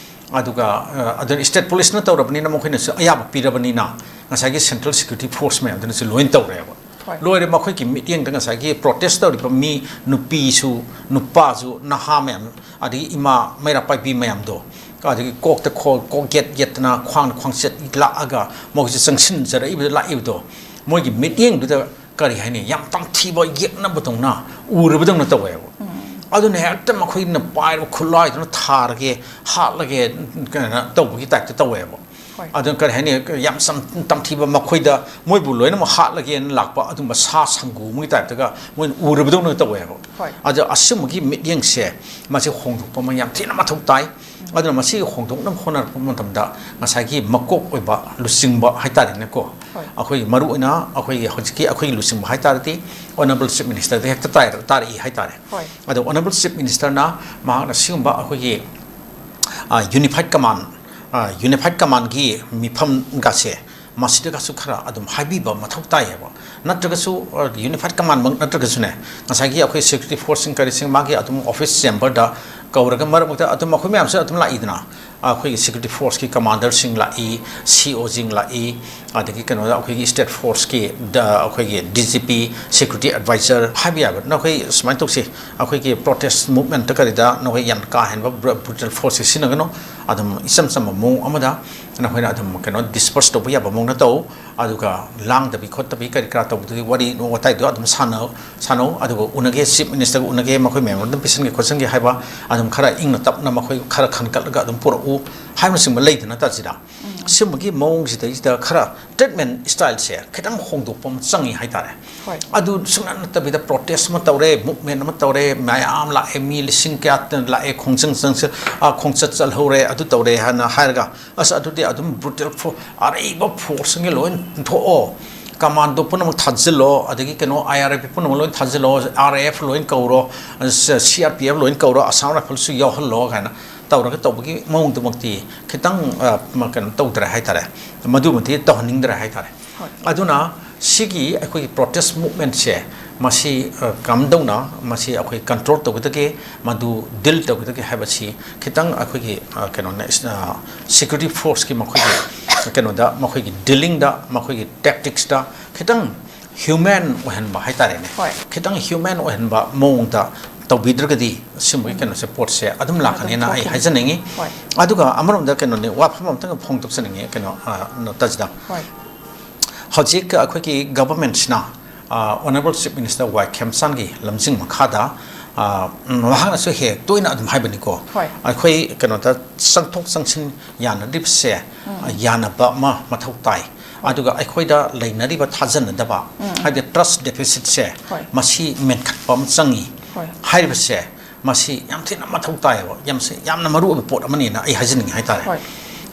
ꯑꯗꯨꯒ, ꯑ, ꯑꯗꯨꯅ ꯁ꯭ꯇꯦꯠ ꯄꯨꯂꯤꯁꯅ ꯇꯧꯔꯕꯅꯤꯅ, ꯃꯈꯣꯏꯅꯁꯨ ꯑꯌꯥꯕ ꯄꯤꯔꯕꯅꯤꯅ, ꯉꯁꯥꯏꯒꯤ ꯁꯦꯟꯇ꯭ꯔꯦꯜ ꯁꯦꯀ꯭ꯌꯨꯔꯤꯇꯤ ꯐꯣꯔꯁ ꯃꯌꯥꯝꯗꯨꯅꯁꯨ ꯂꯣꯏꯅ ꯇꯧꯔꯦꯕ꯫ ꯍꯣꯏ꯫ ꯂꯣꯏꯔꯦ, ꯃꯈꯣꯏꯒꯤ ꯃꯤꯠꯌꯦꯡꯗ ꯉꯁꯥꯏꯒꯤ ꯄ꯭ꯔꯣꯇꯦꯁ ꯇꯧꯔꯤꯕ ꯃꯤ, ꯅꯨꯄꯤꯁꯨ, ꯅꯨꯄꯥꯁꯨ, ꯅꯍꯥ ꯃꯌꯥꯝ, ꯑꯗꯒꯤ ꯏꯃꯥ ꯃꯩꯔꯥ ꯄꯥꯏꯕꯤ ꯃꯌꯥꯝꯗꯣ, ꯑꯗꯒꯤ ꯀꯣꯛꯇ ꯈꯣ-, ꯀꯣꯛ ꯌꯦꯠ ꯌꯦꯠꯇꯅ, ꯈ꯭ꯋꯥꯡꯗ ꯈ꯭ꯋꯥꯡꯆꯦꯠ ꯂꯥꯛꯑꯒ ꯃꯣꯏꯁꯦ ꯆꯪꯁꯤꯟꯖꯔꯛꯏꯕꯗ, ꯂꯥꯛꯏꯕꯗꯣ, ꯃꯣꯏꯒꯤ ꯃꯤꯠꯌꯦꯡꯗꯨꯗ, ꯀꯔꯤ ꯍꯥꯏꯅꯤ, ꯌꯥꯝ ꯇꯝꯊꯤꯕ ꯌꯦꯛꯅꯕꯗꯧꯅ, ꯎꯔꯕꯗꯧꯅ ꯇꯧꯋꯦꯕ꯫ ꯎꯝ꯫ ꯑꯗꯨꯅ ꯍꯦꯛꯇ ꯃꯈꯣꯏꯅ ꯄꯥꯏꯔꯤꯕ ꯈꯨꯠꯂꯥꯏꯗꯨꯅ ꯊꯥꯔꯒꯦ, ꯍꯥꯠꯂꯒꯦ, ꯀꯩꯅꯣ ꯇꯧꯕꯒꯤ ꯇꯥꯏꯞꯇ ꯇꯧꯋꯦꯕ꯫ ꯑꯗꯨꯅ ꯀꯔꯤ ꯍꯥꯏꯅꯤ, ꯌꯥꯝ ꯆꯝ-, ꯇꯝꯊꯤꯕ, ꯃꯈꯣꯏꯗ ꯃꯣꯏꯕꯨ ꯂꯣꯏꯅꯃꯛ ꯍꯥꯠꯂꯒꯦꯅ ꯂꯥꯛꯄ ꯑꯗꯨꯝꯕ ꯁꯥ ꯁꯟꯒꯨꯝꯕꯒꯤ ꯇꯥꯏꯞꯇꯒ ꯃꯣꯏꯅ ꯎꯔꯕꯗꯧꯅ ꯇꯧꯋꯦꯕ꯫ ꯑꯗꯣ ꯑꯁꯤꯒꯨꯝꯕꯒꯤ ꯃꯤꯠꯌꯦꯡꯁꯦ, ꯃꯁꯤ ꯍꯣꯡꯗꯣꯛꯄ ꯑꯃ ꯌꯥꯝ ꯊꯤꯅ ꯃꯊꯧ ꯇꯥꯏ꯫ ꯑꯗꯨꯅ ꯃꯁꯤ ꯍꯣꯡꯗꯣꯛꯅꯕ ꯍꯣꯠꯅꯔꯛꯄ ꯃꯇꯝꯗ ꯉꯁꯥꯏꯒꯤ ꯃꯀꯣꯛ ꯑꯣꯏꯕ ꯂꯨꯆꯤꯡꯕ ꯍꯥꯏꯇꯥꯔꯦꯅꯦꯀꯣ, ꯑꯩꯈꯣꯏꯒꯤ ꯃꯔꯨꯑꯣꯏꯅ ꯑꯩꯈꯣꯏꯒꯤ ꯍꯧꯖꯤꯛꯀꯤ ꯑꯩꯈꯣꯏꯒꯤ ꯂꯨꯆꯤꯡꯕ ꯍꯥꯏꯇꯥꯔꯗꯤ Honourable Chief Ministerꯗ ꯍꯦꯛꯇ ꯇꯥꯏ-, ꯇꯥꯔꯛꯏ ꯍꯥꯏꯇꯥꯔꯦ꯫ ꯑꯗꯣ Honourable Chief Ministerꯅ ꯃꯍꯥꯛꯅ ꯁꯤꯒꯨꯝꯕ ꯑꯩꯈꯣꯏꯒꯤ, ꯑ, Unified Command, ꯑ, Unified Commandꯒꯤ ꯃꯤꯐꯝꯒꯁꯦ ꯃꯁꯤꯗꯒꯁꯨ ꯈꯔ ꯑꯗꯨꯝ ꯍꯥꯏꯕꯤꯕ ꯃꯊꯧ ꯇꯥꯏꯌꯦꯕ꯫ ꯅꯠꯇ꯭ꯔꯒꯁꯨ, ꯑ, Unified Commandꯃꯛ ꯅꯠꯇ꯭ꯔꯒꯁꯨꯅꯦ, ꯉꯁꯥꯏꯒꯤ ꯑꯩꯈꯣꯏ security forceꯁꯤꯡ ꯀꯔꯤꯁꯤꯡ ꯃꯥꯒꯤ ꯑꯗꯨꯝ office chamberꯗ ꯀꯧꯔꯒ ꯃꯔꯛ ꯃꯔꯛꯇ ꯑꯗꯨꯝ ꯑꯩꯈꯣꯏ ꯃꯌꯥꯝꯁꯨ ꯑꯗꯨꯝ ꯂꯥꯛꯏꯗꯅ, ꯑꯩꯈꯣꯏꯒꯤ security forceꯀꯤ commanderꯁꯤꯡ ꯂꯥꯛꯏ, COꯁꯤꯡ ꯂꯥꯛꯏ, ꯑꯗꯒꯤ ꯀꯩꯅꯣꯗ ꯑꯩꯈꯣꯏꯒꯤ state forceꯀꯤ ꯗ-, ꯑꯩꯈꯣꯏꯒꯤ DGP, security advisor ꯍꯥꯏꯕ ꯌꯥꯕ, "ꯅꯈꯣꯏ ꯁꯨꯃꯥꯏꯅ ꯇꯧꯁꯤ, ꯑꯩꯈꯣꯏꯒꯤ protest movementꯇ ꯀꯔꯤꯗ ꯅꯈꯣꯏ ꯌꯥꯝ ꯀꯥ ꯍꯦꯟꯕ bru-, brutal forceꯁꯦ ꯁꯤꯖꯤꯟꯅꯒꯅꯨ, ꯑꯗꯨꯝ ꯏꯆꯝ ꯆꯝꯕ ꯃꯑꯣꯡ ꯑꯃꯗ ꯅꯈꯣꯏꯅ ꯑꯗꯨꯝ ꯀꯩꯅꯣ disperse ꯇꯧꯕ ꯌꯥꯕ ꯃꯑꯣꯡꯗ ꯇꯧ, ꯑꯗꯨꯒ ꯂꯥꯡꯗꯕꯤ ꯈꯣꯠꯇꯕꯤ ꯀꯔꯤ ꯀꯔꯥ ꯇꯧꯕꯗꯨꯒꯤ ꯋꯥꯔꯤ ꯋꯥꯇꯥꯏꯗꯣ ꯑꯗꯨꯝ ꯁꯥꯟꯅꯧ, ꯁꯥꯟꯅꯧ, ꯑꯗꯨꯒ ꯎꯅꯒꯦ, Chief Ministerꯒ ꯎꯅꯒꯦ, ꯃꯈꯣꯏ memorandum ꯄꯤꯁꯟꯒꯦ ꯈꯣꯠꯆꯟꯒꯦ ꯍꯥꯏꯕ ꯑꯗꯨꯝ ꯈꯔ ꯏꯪꯅ ꯇꯞꯅ ꯃꯈꯣꯏ ꯈꯔ ꯈꯟꯒꯠꯂꯒ ꯑꯗꯨꯝ ꯄꯨꯔꯛꯎ" ꯍꯥꯏꯕꯅꯆꯤꯡꯕ ꯂꯩꯗꯅ ꯇꯥꯁꯤꯗ꯫ ꯁꯤꯒꯨꯝꯕꯒꯤ ꯃꯑꯣꯡꯁꯤꯗꯩꯁꯤꯗ ꯈꯔ treatment styleꯁꯦ ꯈꯤꯇꯪ ꯍꯣꯡꯗꯣꯛꯄ ꯑꯃ ꯆꯪꯉꯤ ꯍꯥꯏꯇꯥꯔꯦ꯫ ꯑꯗꯨ ꯁꯨꯡꯅꯠ ꯅꯠꯇꯕꯤꯗ protest ꯑꯃ ꯇꯧꯔꯦ, movement ꯑꯃ ꯇꯧꯔꯦ, ꯃꯌꯥꯝ ꯂꯥꯛꯑꯦ, ꯃꯤ ꯂꯤꯁꯤꯡ ꯀꯌꯥ ꯂꯥꯛꯑꯦ, ꯈꯣꯡꯆꯪ ꯆꯪꯁ-, ꯑ, ꯈꯣꯡꯆꯠ ꯆꯠꯍꯧꯔꯦ, ꯑꯗꯨ ꯇꯧꯔꯦ ꯍꯥꯏꯅ ꯍꯥꯏꯔꯒ, ꯑꯁ, ꯑꯗꯨꯗꯤ ꯑꯗꯨꯝ brutal force, ꯑꯔꯩꯕ forceꯁꯤꯡꯒꯤ ꯂꯣꯏ ꯊꯣꯛꯑꯣ, commando ꯄꯨꯝꯅꯃꯛ ꯊꯥꯖꯤꯜꯂꯣ, ꯑꯗꯒꯤ ꯀꯩꯅꯣ IRF ꯄꯨꯝꯅꯃꯛ ꯂꯣꯏ ꯊꯥꯖꯤꯜꯂꯣ, RAF ꯂꯣꯏ ꯀꯧꯔꯣ, CRPF ꯂꯣꯏ ꯀꯧꯔꯣ, Assam Riflesꯁꯨ ꯌꯥꯎꯍꯜꯂꯣ ꯀꯥꯏꯅ ꯇꯧꯔꯒ ꯇꯧꯕꯒꯤ ꯃꯑꯣꯡꯗꯨꯃꯛꯇꯤ ꯈꯤꯇꯪ, ꯑ, ꯃ-, ꯀꯩꯅꯣ ꯇꯧꯗ꯭ꯔꯦ ꯍꯥꯏꯇꯥꯔꯦ, ꯃꯗꯨꯃꯗꯤ ꯇꯧꯍꯟꯅꯤꯡꯗ꯭ꯔꯦ ꯍꯥꯏꯇꯥꯔꯦ꯫ ꯑꯗꯨꯅ ꯁꯤꯒꯤ ꯑꯩꯈꯣꯏꯒꯤ protest movementꯁꯦ, ꯃꯁꯤ, ꯑ, ꯀꯝꯗꯧꯅ ꯃꯁꯤ ꯑꯩꯈꯣꯏ control ꯇꯧꯒꯗꯒꯦ, ꯃꯗꯨ deal ꯇꯧꯒꯗꯒꯦ ꯍꯥꯏꯕꯁꯤ ꯈꯤꯇꯪ ꯑꯩꯈꯣꯏꯒꯤ, ꯑ, ꯀꯩꯅꯣꯅ, ꯑ, security forceꯀꯤ ꯃꯈꯣꯏꯒꯤ ꯀꯩꯅꯣꯗ, ꯃꯈꯣꯏꯒꯤ dealingꯗ, ꯃꯈꯣꯏꯒꯤ tacticsꯇ ꯈꯤꯇꯪ human ꯑꯣꯏꯍꯟꯕ ꯍꯥꯏꯇꯥꯔꯦꯅꯦ꯫ ꯈꯤꯇꯪ human ꯑꯣꯏꯍꯟꯕ ꯃꯑꯣꯡꯗ ꯇꯧꯕꯤꯗ꯭ꯔꯒꯗꯤ ꯁꯤꯒꯨꯝꯕꯒꯤ ꯀꯩꯅꯣꯁꯦ, ꯄꯣꯠꯁꯦ ꯑꯗꯨꯝ ꯂꯥꯛꯀꯅꯦꯅ ꯑꯩ ꯍꯥꯏꯖꯅꯤꯡꯉꯤ꯫ ꯑꯗꯨꯒ ꯑꯃꯔꯣꯝꯗ ꯀꯩꯅꯣꯅꯦ, ꯋꯥꯐꯝ ꯑꯃꯇꯪ ꯐꯣꯡꯗꯣꯛꯆꯅꯤꯡꯉꯤ, ꯀꯩꯅꯣ, ꯑ, ꯇꯥꯖꯤꯗ꯫ ꯍꯧꯖꯤꯛ ꯑꯩꯈꯣꯏꯒꯤ governmentꯁꯤꯅ, ꯑ, Honourable Chief Minister ꯋꯥꯏ ꯈꯦꯝꯆꯥꯟꯒꯤ ꯂꯝꯖꯤꯡ ꯃꯈꯥꯗ, ꯑ, ꯃꯍꯥꯛꯅꯁꯨ ꯍꯦꯛ ꯇꯣꯏꯅ ꯑꯗꯨꯝ ꯍꯥꯏꯕꯅꯤꯀꯣ, ꯑꯩꯈꯣꯏ ꯀꯩꯅꯣꯗ ꯆꯪꯊꯣꯛ ꯆꯪꯁꯤꯟ ꯌꯥꯅꯗ꯭ꯔꯤꯕꯁꯦ ꯌꯥꯅꯕ ꯑꯃ ꯃꯊꯧ ꯇꯥꯏ꯫ ꯑꯗꯨꯒ ꯑꯩꯈꯣꯏꯗ ꯂꯩꯅꯔꯤꯕ ꯊꯥꯖꯅꯗꯕ, ꯍꯥꯏꯕꯗꯤ trust deficitꯁꯦ, ꯍꯣꯏ꯫ ꯃꯁꯤ ꯃꯦꯟꯈꯠꯄ ꯑꯃ ꯆꯪꯉꯤ ꯍꯣꯏ꯫ ꯍꯥꯏꯔꯤꯕꯁꯦ, ꯃꯁꯤ ꯌꯥꯝ ꯊꯤꯅ ꯃꯊꯧ ꯇꯥꯏꯌꯦꯕ, ꯌꯥꯝꯁꯤ ꯌꯥꯝꯅ ꯃꯔꯨ ꯑꯣꯏꯕ ꯄꯣꯠ ꯑꯃꯅꯤꯅ ꯑꯩ ꯍꯥꯏꯖꯅꯤꯡꯉꯤ ꯍꯥꯏꯇꯥꯔꯦ꯫ ꯍꯣꯏ꯫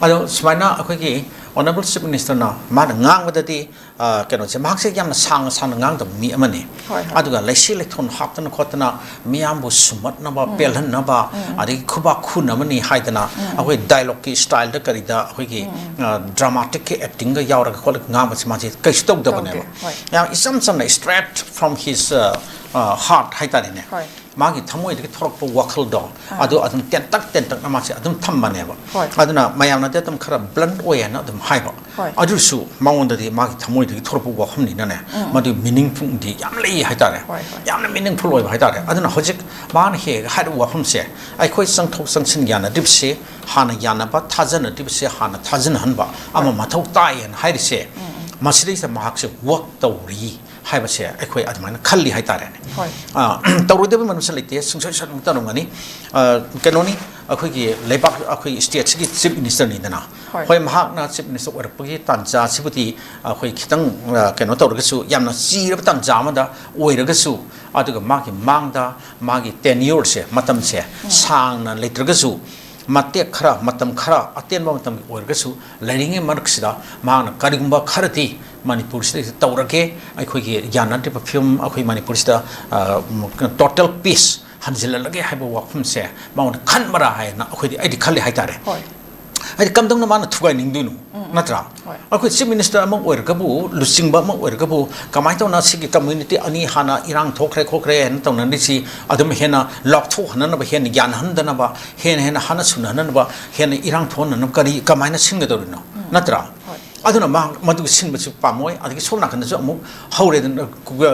ꯑꯗꯣ ꯁꯨꯃꯥꯏꯅ ꯑꯩꯈꯣꯏꯒꯤ Honourable Chief Ministerꯅ ꯃꯥꯅ ꯉꯥꯡꯕꯗꯗꯤ, ꯑ, ꯀꯩꯅꯣꯁꯦ, ꯃꯍꯥꯛꯁꯦ ꯌꯥꯝꯅ ꯁꯥꯡꯅ ꯁꯥꯡꯅ ꯉꯥꯡꯗꯕ ꯃꯤ ꯑꯃꯅꯤ꯫ ꯍꯣꯏ, ꯍꯣꯏ꯫ ꯑꯗꯨꯒ ꯂꯩꯁꯤ ꯂꯩꯊꯣꯟ ꯍꯥꯞꯇꯅ ꯈꯣꯠꯇꯅ ꯃꯤꯌꯥꯝꯕꯨ ꯁꯨꯝꯍꯠꯅꯕ, ꯄꯦꯜꯍꯟꯅꯕ, ꯑꯗꯒꯤ ꯈꯨꯕꯥꯛ ꯈꯨꯅꯕꯅꯤ ꯍꯥꯏꯗꯅ ꯑꯩꯈꯣꯏ dialogueꯀꯤ styleꯗ ꯀꯔꯤꯗ ꯑꯩꯈꯣꯏꯒꯤ, ꯑ, dramaticꯀꯤ actingꯒ ꯌꯥꯎꯔꯒ ꯈꯣꯠꯂꯒ ꯉꯥꯡꯕꯁꯦ ꯃꯥꯁꯦ ꯀꯩꯁꯨ ꯇꯧꯗꯕꯅꯦꯕ꯫ ꯇꯧꯗꯦ, ꯍꯣꯏ꯫ ꯌꯥꯝ ꯏꯆꯝ ꯆꯝꯅ straight from his, ꯑ, ꯑ, heart ꯍꯥꯏꯇꯥꯔꯦꯅꯦ꯫ ꯍꯣꯏ꯫ ꯃꯥꯒꯤ ꯊꯃꯣꯏꯗꯒꯤ ꯊꯣꯔꯛꯄ ꯋꯥꯈꯜꯗꯣ, ꯑꯗꯨ ꯑꯗꯨꯝ ꯇꯦꯟꯇꯛ ꯇꯦꯟꯇꯛꯅ ꯃꯥꯁꯦ ꯑꯗꯨꯝ ꯊꯝꯕꯅꯦꯕ꯫ ꯍꯣꯏ꯫ ꯑꯗꯨꯅ ꯃꯌꯥꯝꯅꯗꯤ ꯑꯗꯨꯝ ꯈꯔ blunt ꯑꯣꯏ ꯍꯥꯏꯅ ꯑꯗꯨꯝ ꯍꯥꯏꯕ꯫ ꯍꯣꯏ꯫ ꯑꯗꯨꯁꯨ ꯃꯉꯣꯟꯗꯗꯤ ꯃꯥꯒꯤ ꯊꯃꯣꯏꯗꯒꯤ ꯊꯣꯔꯛꯄ ꯋꯥꯐꯝꯅꯤꯅꯗꯤ ꯃꯗꯨꯒꯤ meaningfulꯗꯤ ꯌꯥꯝ ꯂꯩ ꯍꯥꯏꯇꯥꯔꯦ꯫ ꯍꯣꯏ, ꯍꯣꯏ꯫ ꯌꯥꯝꯅ meaningful ꯑꯣꯏꯕ ꯍꯥꯏꯇꯥꯔꯦ꯫ ꯑꯗꯨꯅ ꯍꯧꯖꯤꯛ ꯃꯥꯅ ꯍꯦꯛ ꯍꯦꯛ ꯍꯥꯏꯔꯤꯕ ꯋꯥꯐꯝꯁꯦ, ꯑꯩꯈꯣꯏ ꯆꯪꯊꯣꯛ ꯆꯪꯁꯤꯟ ꯌꯥꯅꯗ꯭ꯔꯤꯕꯁꯦ ꯍꯥꯟꯅ ꯌꯥꯅꯕ, ꯊꯥꯖꯅꯗ꯭ꯔꯤꯕꯁꯦ ꯍꯥꯟꯅ ꯊꯥꯖꯅꯍꯟꯕ ꯑꯃ ꯃꯊꯧ ꯇꯥꯏ ꯍꯥꯏꯅ ꯍꯥꯏꯔꯤꯁꯦ, ꯃꯁꯤꯗꯩꯁꯤꯗ ꯃꯍꯥꯛꯁꯦ work ꯇꯧꯔꯤ ꯍꯥꯏꯕꯁꯦ ꯑꯩꯈꯣꯏ ꯑꯗꯨꯃꯥꯏꯅ ꯈꯜꯂꯤ ꯍꯥꯏꯇꯥꯔꯦꯅꯦ꯫ ꯍꯣꯏ꯫ ꯑ, ꯇꯧꯔꯣꯏꯗꯕ ꯃꯔꯝꯁꯨ ꯂꯩꯇꯦ, ꯁꯨꯡꯁꯣꯏ ꯁꯣꯏꯗꯅ ꯇꯧꯔꯝꯒꯅꯤ꯫ ꯑ, ꯀꯩꯅꯣꯅꯤ, ꯑꯩꯈꯣꯏꯒꯤ ꯂꯩꯕꯥꯛ, ꯑꯩꯈꯣꯏ stateꯁꯤꯒꯤ Chief Ministerꯅꯤꯗꯅ꯫ ꯍꯣꯏ꯫ ꯍꯣꯏ, ꯃꯍꯥꯛꯅ Chief Minister ꯑꯣꯏꯔꯛꯄꯒꯤ ꯇꯥꯟꯖꯥꯁꯤꯕꯨꯗꯤ ꯑꯩꯈꯣꯏ ꯈꯤꯇꯪ, ꯑ, ꯀꯩꯅꯣ ꯇꯧꯔꯒꯁꯨ, ꯌꯥꯝꯅ ꯆꯤꯔꯕ ꯇꯥꯟꯖꯥ ꯑꯃꯗ ꯑꯣꯏꯔꯒꯁꯨ, ꯑꯗꯨꯒ ꯃꯥꯒꯤ ꯃꯥꯡꯗ ꯃꯥꯒꯤ tenureꯁꯦ, ꯃꯇꯝꯁꯦ ꯁꯥꯡꯅ ꯂꯩꯇ꯭ꯔꯒꯁꯨ, ꯃꯇꯦꯛ ꯈꯔ, ꯃꯇꯝ ꯈꯔ, ꯑꯇꯦꯟꯕ ꯃꯇꯝꯒꯤ ꯑꯣꯏꯔꯒꯁꯨ ꯂꯩꯔꯤꯉꯩ ꯃꯔꯛꯁꯤꯗ ꯃꯍꯥꯛꯅ ꯀꯔꯤꯒꯨꯝꯕ ꯈꯔꯗꯤ ꯃꯅꯤꯄꯨꯔꯁꯤꯗ ꯇꯧꯔꯒꯦ, ꯑꯩꯈꯣꯏꯒꯤ ꯌꯥꯅꯗ꯭ꯔꯤꯕ ꯐꯤꯕꯝ ꯑꯩꯈꯣꯏ ꯃꯅꯤꯄꯨꯔꯁꯤꯗ, ꯑ, total peace ꯍꯟꯖꯤꯜꯍꯜꯂꯒꯦ ꯍꯥꯏꯕ ꯋꯥꯐꯝꯁꯦ ꯃꯉꯣꯟꯗ ꯈꯟꯕ꯭ꯔꯥ ꯍꯥꯏꯅ ꯑꯩꯈꯣꯏꯗꯤ, ꯑꯩꯗꯤ ꯈꯜꯂꯤ ꯍꯥꯏꯇꯥꯔꯦ꯫ ꯍꯣꯏ꯫ ꯍꯥꯏꯗꯤ ꯀꯝꯗꯧꯅ ꯃꯥꯅ ꯊꯨꯒꯥꯏꯅꯤꯡꯗꯣꯏꯅꯣ? ꯅꯠꯇ꯭ꯔꯥ? ꯍꯣꯏ꯫ ꯑꯩꯈꯣꯏ Chief Minister ꯑꯃ ꯑꯣꯏꯔꯒꯕꯨ, ꯂꯨꯆꯤꯡꯕ ꯑꯃ ꯑꯣꯏꯔꯒꯕꯨ, ꯀꯃꯥꯏꯅ ꯇꯧꯅ ꯁꯤꯒꯤ community ꯑꯅꯤ ꯍꯥꯟꯅ ꯏꯔꯥꯡ ꯊꯣꯛꯈ꯭ꯔꯦ ꯈꯣꯠꯈ꯭ꯔꯦ ꯍꯥꯏꯅ ꯇꯧꯅꯔꯤꯁꯤ ꯑꯗꯨꯝ ꯍꯦꯟꯅ ꯂꯥꯎꯊꯣꯛꯍꯟꯅꯅꯕ, ꯍꯦꯟꯅ ꯌꯥꯅꯍꯟꯗꯅꯕ, ꯍꯦꯟꯅ ꯍꯦꯟꯅ ꯍꯥꯟꯅ ꯁꯨꯅꯍꯟꯅꯅꯕ, ꯍꯦꯟꯅ ꯏꯔꯥꯡ ꯊꯣꯛꯍꯟꯅꯅꯕ ꯀꯔꯤ, ꯀꯃꯥꯏꯅ ꯁꯤꯟꯒꯗꯧꯔꯤꯅꯣ? ꯅꯠꯇ꯭ꯔꯥ? ꯍꯣꯏ꯫ ꯑꯗꯨꯅ ꯃꯥ ꯃꯗꯨꯒꯤ ꯁꯤꯟꯕꯁꯨ ꯄꯥꯝꯃꯣꯏ꯫ ꯑꯗꯒꯤ ꯁꯣꯝ ꯅꯥꯀꯟꯗꯁꯨ ꯑꯃꯨꯛ ꯍꯧꯔꯦꯗꯅ,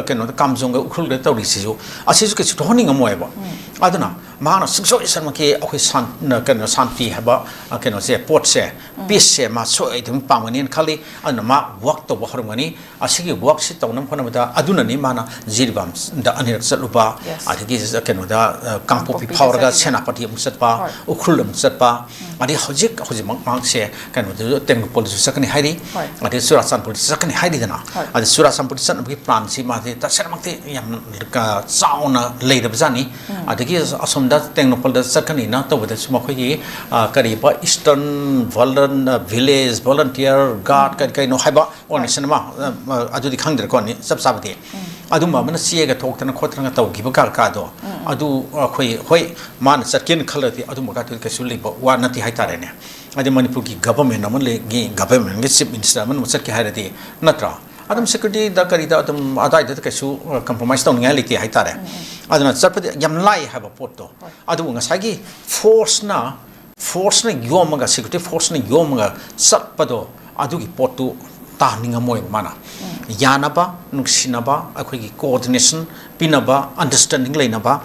ꯀꯩꯅꯣꯗ, ꯀꯥꯝꯖꯣꯡꯒ ꯎꯈ꯭ꯔꯨꯜꯒ ꯇꯧꯔꯤꯁꯤꯁꯨ, ꯑꯁꯤꯁꯨ ꯀꯩꯁꯨ ꯊꯣꯛꯍꯟꯅꯤꯡꯉꯝꯃꯣꯏꯕ꯫ ꯑꯗꯨꯅ ꯃꯍꯥꯛꯅ ꯁꯨꯡꯁꯣꯏ ꯁꯣꯏꯗꯅꯃꯛꯀꯤ ꯑꯩꯈꯣꯏ ꯁꯥꯟ-, ꯀꯩꯅꯣ, ꯁꯥꯟꯇꯤ ꯍꯥꯏꯕ, ꯑ, ꯀꯩꯅꯣꯁꯦ, ꯄꯣꯠꯁꯦ, ꯄꯤꯁꯁꯦ ꯃꯥ ꯁꯣꯏꯗꯅ ꯄꯥꯝꯒꯅꯤꯅ ꯈꯜꯂꯤ꯫ ꯑꯗꯨꯅ ꯃꯥ ꯋꯥꯛ ꯇꯧꯕ ꯍꯧꯔꯝꯒꯅꯤ꯫ ꯑꯁꯤꯒꯤ ꯋꯥꯛꯁꯤ ꯇꯧꯅꯕ ꯍꯣꯠꯅꯕꯗ ꯑꯗꯨꯅꯅꯤ ꯃꯥꯅ ꯖꯤꯔꯤꯕꯥꯝꯗ ꯑꯅꯤꯔꯛ ꯆꯠꯂꯨꯕ, Yes. ꯑꯗꯒꯤ ꯀꯩꯅꯣꯗ, ꯑ, ꯀꯥꯡꯄꯣꯛꯄꯤ ꯀꯥꯡꯄꯣꯛꯄꯤꯗ ꯐꯥꯎꯔꯒ ꯆꯠꯂꯤꯗꯣ꯫ ꯁꯦꯅꯥꯄꯇꯤ ꯑꯃꯨꯛ ꯆꯠꯄ, ꯍꯣꯏ꯫ ꯎꯈ꯭ꯔꯨꯜ ꯑꯃꯨꯛ ꯆꯠꯄ, ꯑꯗꯩ ꯍꯧꯖꯤꯛ, ꯍꯧꯖꯤꯛꯃꯛ ꯃꯍꯥꯛꯁꯦ ꯀꯩꯅꯣꯗꯁꯨ, ꯇꯦꯡꯅꯧꯄꯜꯗꯁꯨ ꯆꯠꯀꯅꯤ ꯍꯥꯏꯔꯤ, ꯍꯣꯏ꯫ ꯑꯗꯩ ꯆꯨꯔꯥꯆꯥꯟꯄꯨꯔꯗꯁꯨ ꯆꯠꯀꯅꯤ ꯍꯥꯏꯔꯤꯗꯅ꯫ ꯍꯣꯏ꯫ ꯑꯗꯩ ꯆꯨꯔꯥꯆꯥꯟꯄꯨꯔꯗ ꯆꯠꯅꯕꯒꯤ ꯄ꯭ꯂꯥꯟꯁꯤ ꯃꯥꯁꯦ ꯇꯁꯦꯡꯅꯃꯛꯇꯤ ꯌꯥꯝ, ꯑ, ꯆꯥꯎꯅ ꯂꯩꯔꯕꯖꯥꯠꯅꯤ꯫ ꯑꯗꯒꯤ ꯑꯁꯣꯝꯗ ꯇꯦꯡꯅꯧꯄꯜꯗ ꯆꯠꯀꯅꯤꯅ ꯇꯧꯕꯗꯁꯨ ꯃꯈꯣꯏꯒꯤ, ꯑ, ꯀꯔꯤꯕ Eastern Volun-, ꯑ, Village Volunteer Guard ꯀꯔꯤ ꯀꯔꯤꯅꯣ ꯍꯥꯏꯕ organization ꯑꯃ, ꯑ, ꯑ, ꯑꯗꯨꯗꯤ ꯈꯪꯗ꯭ꯔꯦꯀꯣ, ꯅꯤ-, ꯆꯞ ꯆꯥꯕꯗꯤ꯫ ꯑꯗꯨꯝꯕ ꯑꯃꯅ ꯆꯦꯒ ꯊꯣꯛꯇꯅ ꯈꯣꯠꯇꯅ ꯇꯧꯈꯤꯕ ꯀꯥ-, ꯀꯥꯗꯣ, ꯑꯗꯨ ꯑꯩꯈꯣꯏ, ꯍꯣꯏ, ꯃꯥꯅ ꯆꯠꯀꯦꯅ ꯈꯜꯂꯗꯤ ꯑꯗꯨꯝꯕ ꯀꯥꯗꯨꯗꯤ ꯀꯩꯁꯨ ꯂꯩꯕ ꯋꯥ ꯅꯠꯇꯦ ꯍꯥꯏꯇꯥꯔꯦꯅꯦ꯫ ꯍꯥꯏꯗꯤ ꯃꯅꯤꯄꯨꯔꯒꯤ government ꯑꯃ ꯂꯩ-, ꯒꯤ governmentꯀꯤ chief minister ꯑꯃꯅ ꯑꯃꯨꯛ ꯆꯠꯀꯦ ꯍꯥꯏꯔꯗꯤ, ꯅꯠꯇ꯭ꯔꯥ? ꯑꯗꯨꯝ securityꯗ ꯀꯔꯤꯗ ꯑꯗꯨꯝ ꯑꯗꯥꯏꯗ ꯀꯩꯁꯨ, ꯑ, compromise ꯇꯧꯅꯤꯡꯉꯥꯏ ꯂꯩꯇꯦ ꯍꯥꯏꯇꯥꯔꯦ꯫ ꯑꯗꯨꯅ ꯆꯠꯄꯗꯤ ꯌꯥꯝ ꯂꯥꯏ ꯍꯥꯏꯕ ꯄꯣꯠꯇꯣ꯫ ꯍꯣꯏ꯫ ꯑꯗꯨꯕꯨ ꯉꯁꯥꯏꯒꯤ forceꯅ, forceꯅ ꯌꯣꯝꯃꯒ, security forceꯅ ꯌꯣꯝꯃꯒ ꯆꯠꯄꯗꯣ, ꯑꯗꯨꯒꯤ ꯄꯣꯠꯇꯨ ꯇꯥꯍꯟꯅꯤꯡꯉꯝꯃꯣꯏꯕ ꯃꯥꯅ꯫ ꯌꯥꯅꯕ, ꯅꯨꯡꯁꯤꯅꯕ, ꯑꯩꯈꯣꯏꯒꯤ coordination ꯄꯤꯅꯕ, understanding ꯂꯩꯅꯕ,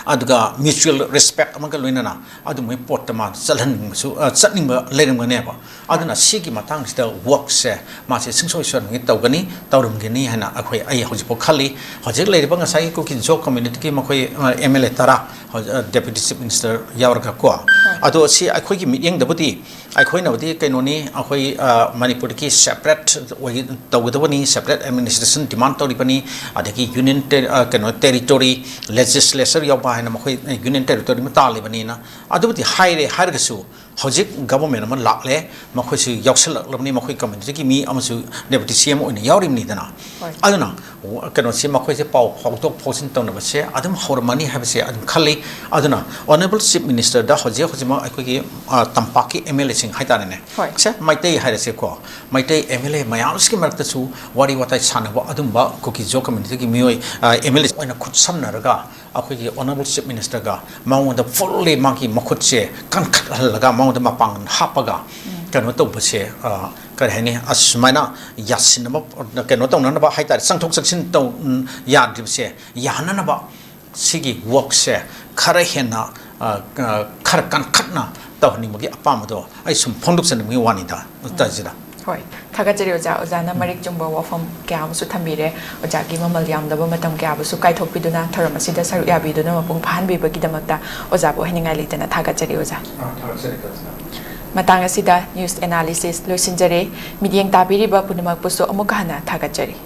ꯑꯗꯨꯒ mutual respect ꯑꯃꯒ ꯂꯣꯏꯅꯅ ꯑꯗꯨꯝꯕꯒꯤ ꯄꯣꯠꯇ ꯃꯥ ꯆꯠꯍꯟꯅꯤꯡꯕꯁꯨ, ꯑ, ꯆꯠꯅꯤꯡꯕ ꯂꯩꯔꯝꯒꯅꯦꯕ꯫ ꯑꯗꯨꯅ ꯁꯤꯒꯤ ꯃꯇꯥꯡꯁꯤꯗ ꯋꯥꯛꯁꯦ ꯃꯥꯁꯦ ꯁꯨꯡꯁꯣꯏ ꯁꯣꯏꯗꯅꯃꯛꯀꯤ ꯇꯧꯒꯅꯤ, ꯇꯧꯔꯝꯒꯅꯤ ꯍꯥꯏꯅ ꯑꯩꯈꯣꯏ, ꯑꯩ ꯍꯧꯖꯤꯛꯐꯥꯎ ꯈꯜꯂꯤ꯫ ꯍꯧꯖꯤꯛ ꯂꯩꯔꯤꯕ ꯉꯁꯥꯏꯒꯤ ꯀꯨꯀꯤ ꯖꯣ communityꯒꯤ ꯃꯈꯣꯏ, ꯑ, MLA ꯇꯔꯥ, ꯍꯧꯖꯤꯛ, ꯑ, Deputy Chief Minister ꯌꯥꯎꯔꯒ ꯀꯣ꯫ ꯑꯗꯣ ꯁꯤ ꯑꯩꯈꯣꯏꯒꯤ ꯃꯤꯠꯌꯦꯡꯗꯕꯨꯗꯤ, ꯑꯩꯈꯣꯏꯅꯕꯨꯗꯤ ꯀꯩꯅꯣꯅꯤ, ꯑꯩꯈꯣꯏ, ꯑ, ꯃꯅꯤꯄꯨꯔꯗꯒꯤ separate ꯑꯣꯏ-, ꯇꯧꯒꯗꯕꯅꯤ, separate administration demand ꯇꯧꯔꯤꯕꯅꯤ, ꯑꯗꯒꯤ union ter-, ꯑ, ꯀꯩꯅꯣ, territory legislature ꯌꯥꯎꯕ ꯍꯥꯏꯅ ꯃꯈꯣꯏ union territory ꯑꯃ ꯇꯥꯜꯂꯤꯕꯅꯤꯅ꯫ ꯑꯗꯨꯕꯨꯗꯤ ꯍꯥꯏꯔꯦ ꯍꯥꯏꯔꯒꯁꯨ, ꯍꯧꯖꯤꯛ government ꯑꯃ ꯂꯥꯛꯂꯦ, ꯃꯈꯣꯏꯁꯨ ꯌꯥꯎꯁꯜꯂꯛꯂꯕꯅꯤ, ꯃꯈꯣꯏ communityꯒꯤ ꯃꯤ ꯑꯃꯁꯨ Deputy CM ꯑꯣꯏꯅ ꯌꯥꯎꯔꯤꯕꯅꯤꯗꯅ꯫ ꯍꯣꯏ꯫ ꯑꯗꯨꯅ ꯋ-, ꯀꯩꯅꯣꯁꯤ, ꯃꯈꯣꯏꯁꯦ ꯄꯥꯎ ꯐꯥꯎꯗꯣꯛ ꯐꯥꯎꯖꯤꯟ ꯇꯧꯅꯕꯁꯦ ꯑꯗꯨꯝ ꯍꯧꯔꯝꯃꯅꯤ ꯍꯥꯏꯕꯁꯦ ꯑꯗꯨꯝ ꯈꯜꯂꯤ꯫ ꯑꯗꯨꯅ Honourable Chief Ministerꯗ ꯍꯧꯖꯤꯛ ꯍꯧꯖꯤꯛꯃꯛ ꯑꯩꯈꯣꯏꯒꯤ, ꯑ, ꯇꯝꯄꯥꯛꯀꯤ MLAꯁꯤꯡ ꯍꯥꯏꯇꯥꯔꯦꯅꯦ, ꯍꯣꯏ꯫ ꯁꯦ, ꯃꯩꯇꯩ ꯍꯥꯏꯔꯁꯦꯀꯣ, ꯃꯩꯇꯩ MLA ꯃꯌꯥꯝꯁꯤꯒꯤ ꯃꯔꯛꯇꯁꯨ ꯋꯥꯔꯤ ꯋꯥꯇꯥꯏ ꯁꯥꯟꯅꯕ ꯑꯗꯨꯝꯕ ꯀꯨꯀꯤ ꯖꯣ communityꯒꯤ ꯃꯤꯑꯣꯏ, ꯑ, MLA ꯑꯣꯏꯅ ꯈꯨꯠꯁꯝꯅꯔꯒ ꯑꯩꯈꯣꯏꯒꯤ Honourable Chief Ministerꯒ ꯃꯉꯣꯟꯗ fully ꯃꯥꯒꯤ ꯃꯈꯨꯠꯁꯦ ꯀꯟꯈꯠꯍꯜꯂꯒ, ꯃꯉꯣꯟꯗ ꯃꯄꯥꯡꯒꯜ ꯍꯥꯞꯄꯒ ꯀꯩꯅꯣ ꯇꯧꯕꯁꯦ, ꯑ, ꯀꯔꯤ ꯍꯥꯏꯅꯤ, ꯑꯁꯨꯃꯥꯏꯅ ꯌꯥꯁꯤꯟꯅꯕ, ꯀꯩꯅꯣ ꯇꯧꯅꯅꯕ ꯍꯥꯏꯇꯥꯔꯦ, ꯆꯪꯊꯣꯛ ꯆꯪꯁꯤꯟ ꯇꯧ-, ꯌꯥꯗ꯭ꯔꯤꯕꯁꯦ ꯌꯥꯍꯟꯅꯅꯕ ꯁꯤꯒꯤ ꯋꯥꯛꯁꯦ ꯈꯔ ꯍꯦꯟꯅ, ꯑ, ꯑ, ꯈꯔ ꯀꯟꯈꯠꯅ ꯇꯧꯍꯟꯅꯤꯡꯕꯒꯤ ꯑꯄꯥꯝꯕꯗꯣ ꯑꯩ ꯁꯨꯝ ꯐꯣꯡꯗꯣꯛꯆꯅꯤꯡꯕꯒꯤ ꯋꯥꯅꯤꯗ꯫ ꯇꯥꯁꯤꯗ꯫ ꯍꯣꯏ, ꯊꯥꯒꯠꯆꯔꯤ ꯑꯣꯖꯥ꯫ ꯑꯣꯖꯥꯅ ꯃꯔꯤꯛ ꯆꯨꯝꯕ ꯋꯥꯐꯝ ꯀꯌꯥ ꯑꯃꯁꯨ ꯊꯝꯕꯤꯔꯦ꯫ ꯑꯣꯖꯥꯒꯤ ꯃꯃꯜ ꯌꯥꯝꯗꯕ ꯃꯇꯝ ꯀꯌꯥꯕꯨꯁꯨ ꯀꯥꯏꯊꯣꯛꯄꯤꯗꯨꯅ ꯊꯧꯔꯝ ꯑꯁꯤꯗ ꯁꯔꯨꯛ ꯌꯥꯕꯤꯗꯨꯅ ꯃꯄꯨꯡ ꯐꯥꯍꯟꯕꯤꯕꯒꯤꯗꯃꯛꯇ ꯑꯣꯖꯥꯕꯨ ꯍꯥꯏꯅꯤꯡꯉꯥꯏ ꯂꯩꯇꯅ ꯊꯥꯒꯠꯆꯔꯤ ꯑꯣꯖꯥ꯫ ꯑ, ꯊꯥꯒꯠꯆꯔꯤ, ꯊꯥꯒꯠꯆꯔꯤ꯫ ꯃꯇꯥꯡ ꯑꯁꯤꯗ news analysis ꯂꯣꯏꯁꯤꯟꯖꯔꯦ꯫ ꯃꯤꯠꯌꯦꯡ ꯇꯥꯕꯤꯔꯤꯕ ꯄꯨꯝꯅꯃꯛꯄꯨꯁꯨ ꯑꯃꯨꯛꯀ ꯍꯟꯅ ꯊꯥꯒꯠꯆꯔꯤ꯫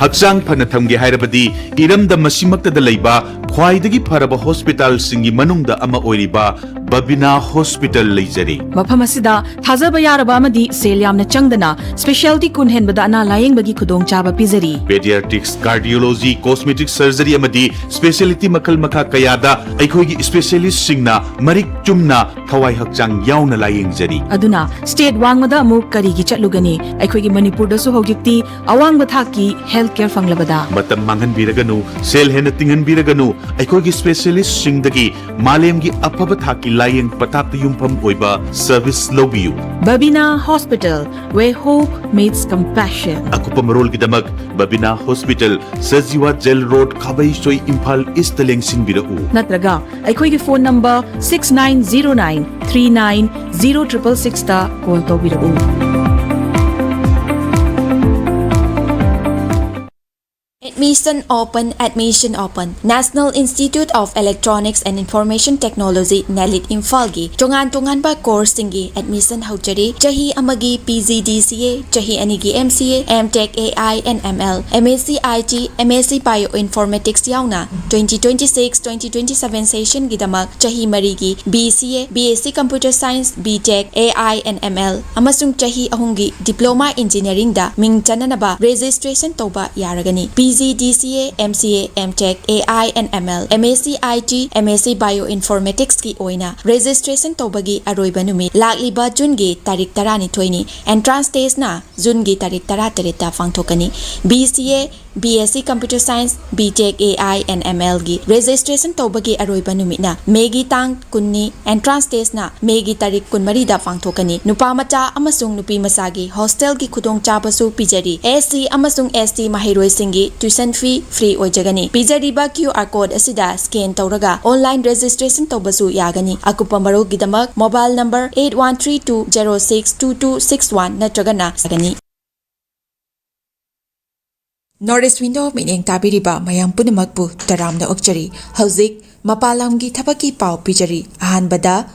ꯍꯛꯆꯥꯡ ꯐꯅ ꯊꯝꯒꯦ ꯍꯥꯏꯔꯕꯗꯤ ꯏꯔꯝꯗꯝ ꯑꯁꯤꯃꯛꯇꯗ ꯂꯩꯕ ꯈ꯭ꯋꯥꯏꯗꯒꯤ ꯐꯔꯕ ꯍꯣꯁꯄꯤꯇꯥꯜꯁꯤꯡꯒꯤ ꯃꯅꯨꯡꯗ ꯑꯃ ꯑꯣꯏꯔꯤꯕ ꯕꯕꯤꯅꯥ ꯍꯣꯁꯄꯤꯇꯥꯜ ꯂꯩꯖꯔꯤ꯫ ꯃꯐꯝ ꯑꯁꯤꯗ ꯊꯥꯖꯕ ꯌꯥꯔꯕ ꯑꯃꯗꯤ ꯁꯦꯜ ꯌꯥꯝꯅ ꯆꯪꯗꯅ specialty ꯀꯨꯟ ꯍꯦꯟꯕꯗ ꯑꯅꯥ ꯂꯥꯌꯦꯡꯕꯒꯤ ꯈꯨꯗꯣꯡꯆꯥꯕ ꯄꯤꯖꯔꯤ꯫ Pediatrics, cardiology, cosmetic surgery ꯑꯃꯗꯤ specialty ꯃꯈꯜ ꯃꯈꯥ ꯀꯌꯥꯗ ꯑꯩꯈꯣꯏꯒꯤ specialistꯁꯤꯡꯅ ꯃꯔꯤꯛ ꯆꯨꯝꯅ ꯊꯋꯥꯏ ꯍꯛꯆꯥꯡ ꯌꯥꯎꯅ ꯂꯥꯌꯦꯡꯖꯔꯤ꯫ ꯑꯗꯨꯅ state ꯋꯥꯡꯃꯗ ꯑꯃꯨꯛ ꯀꯔꯤꯒꯤ ꯆꯠꯂꯨꯒꯅꯤ? ꯑꯩꯈꯣꯏꯒꯤ ꯃꯅꯤꯄꯨꯔꯗꯁꯨ ꯍꯧꯖꯤꯛꯇꯤ ꯑꯋꯥꯡꯕ ꯊꯥꯛꯀꯤ health care ꯐꯪꯂꯕꯗ꯫ ꯃꯇꯝ ꯃꯥꯡꯍꯟꯕꯤꯔꯒꯅꯨ, ꯁꯦꯜ ꯍꯦꯟꯅ ꯇꯤꯡꯍꯟꯕꯤꯔꯒꯅꯨ, ꯑꯩꯈꯣꯏꯒꯤ specialistꯁꯤꯡꯗꯒꯤ ꯃꯥꯂꯦꯝꯒꯤ ꯑꯐꯕ ꯊꯥꯛꯀꯤ ꯂꯥꯌꯦꯡ ꯄꯊꯥꯞꯇ ꯌꯨꯝꯐꯝ ꯑꯣꯏꯕ service ꯂꯧꯕꯤꯌꯨ꯫ Babina Hospital, where hope meets compassion. ꯑꯀꯨꯞꯄ ꯃꯔꯣꯜꯒꯤꯗꯃꯛ ꯕꯕꯤꯅꯥ hospital, Sajiwa jail road, Khabeisoi, Imphal east ꯂꯦꯡꯁꯤꯟꯕꯤꯔꯛꯎ꯫ ꯅꯠꯇ꯭ꯔꯒ ꯑꯩꯈꯣꯏꯒꯤ phone number six nine zero nine three nine zero triple sixꯇ call ꯇꯧꯕꯤꯔꯛꯎ꯫ Admission open, admission open. National Institute of Electronics and Information Technology, ꯅꯦꯂꯤꯠ, ꯏꯝꯐꯥꯜꯒꯤ ꯇꯣꯉꯥꯟ ꯇꯣꯉꯥꯟꯕ courseꯁꯤꯡꯒꯤ admission ꯍꯧꯖꯔꯤ꯫ ꯆꯍꯤ ꯑꯃꯒꯤ PGDCA, ꯆꯍꯤ ꯑꯅꯤꯒꯤ MCA, MTech AI and ML, MSc IT, MSc Bioinformatics ꯌꯥꯎꯅ twenty twenty-six twenty twenty-seven sessionꯒꯤꯗꯃꯛ ꯆꯍꯤ ꯃꯔꯤꯒꯤ BCA, BSc Computer Science, BTech, AI and ML, ꯑꯃꯁꯨꯡ ꯆꯍꯤ ꯑꯍꯨꯝꯒꯤ Diploma Engineeringꯗ ꯃꯤꯡ ꯆꯟꯅꯅꯕ registration ꯇꯧꯕ ꯌꯥꯔꯒꯅꯤ꯫ PGDCA, MCA, MTech, AI and ML, MSc IT, MSc Bioinformaticsꯀꯤ ꯑꯣꯏꯅ registration ꯇꯧꯕꯒꯤ ꯑꯔꯣꯏꯕ ꯅꯨꯃꯤꯠ ꯂꯥꯛꯂꯤꯕ Juneꯒꯤ ꯇꯥꯔꯤꯛ ꯇꯔꯥꯅꯤꯊꯣꯏꯅꯤ꯫ Entrance testꯅ Juneꯒꯤ ꯇꯥꯔꯤꯛ ꯇꯔꯥꯇꯔꯦꯠꯇ ꯄꯥꯡꯊꯣꯛꯀꯅꯤ꯫ BCA, B S C Computer Science, B Tech A I and M L ꯒꯤ registration ꯇꯧꯕꯒꯤ ꯑꯔꯣꯏꯕ ꯅꯨꯃꯤꯠꯅ ꯃꯦꯒꯤ ꯇꯥꯡ ꯀꯨꯟꯅꯤ꯫ Entrance test ꯅ ꯃꯦꯒꯤ ꯇꯥꯔꯤꯛ ꯀꯨꯟꯃꯔꯤꯗ ꯄꯥꯡꯊꯣꯛꯀꯅꯤ꯫ ꯅꯨꯄꯥ ꯃꯆꯥ ꯑꯃꯁꯨꯡ ꯅꯨꯄꯤ ꯃꯆꯥꯒꯤ hostel ꯒꯤ ꯈꯨꯗꯣꯡꯆꯥꯕꯁꯨ ꯄꯤꯖꯔꯤ꯫ S C ꯑꯃꯁꯨꯡ S T ꯃꯍꯩꯔꯣꯏꯁꯤꯡꯒꯤ tuition fee free ꯑꯣꯏꯖꯒꯅꯤ꯫ ꯄꯤꯖꯔꯤꯕ Q R code ꯑꯁꯤꯗ scan ꯇꯧꯔꯒ online registration ꯇꯧꯕꯁꯨ ꯌꯥꯒꯅꯤ꯫ ꯑꯀꯨꯞꯄ ꯃꯔꯣꯜꯒꯤꯗꯃꯛ mobile number eight one three two zero six two two six one ꯅꯠꯇ꯭ꯔꯒꯅ ꯁꯥꯒꯅꯤ꯫ North East Window ꯃꯤꯠꯌꯦꯡ ꯇꯥꯕꯤꯔꯤꯕ ꯃꯌꯥꯝ ꯄꯨꯝꯅꯃꯛꯄꯨ ꯇꯔꯥꯝꯅ ꯑꯣꯛꯆꯔꯤ꯫ ꯍꯧꯖꯤꯛ ꯃꯄꯥꯟ ꯂꯝꯒꯤ ꯊꯕꯛꯀꯤ ꯄꯥꯎ ꯄꯤꯖꯔꯤ꯫ ꯑꯍꯥꯟꯕꯗ,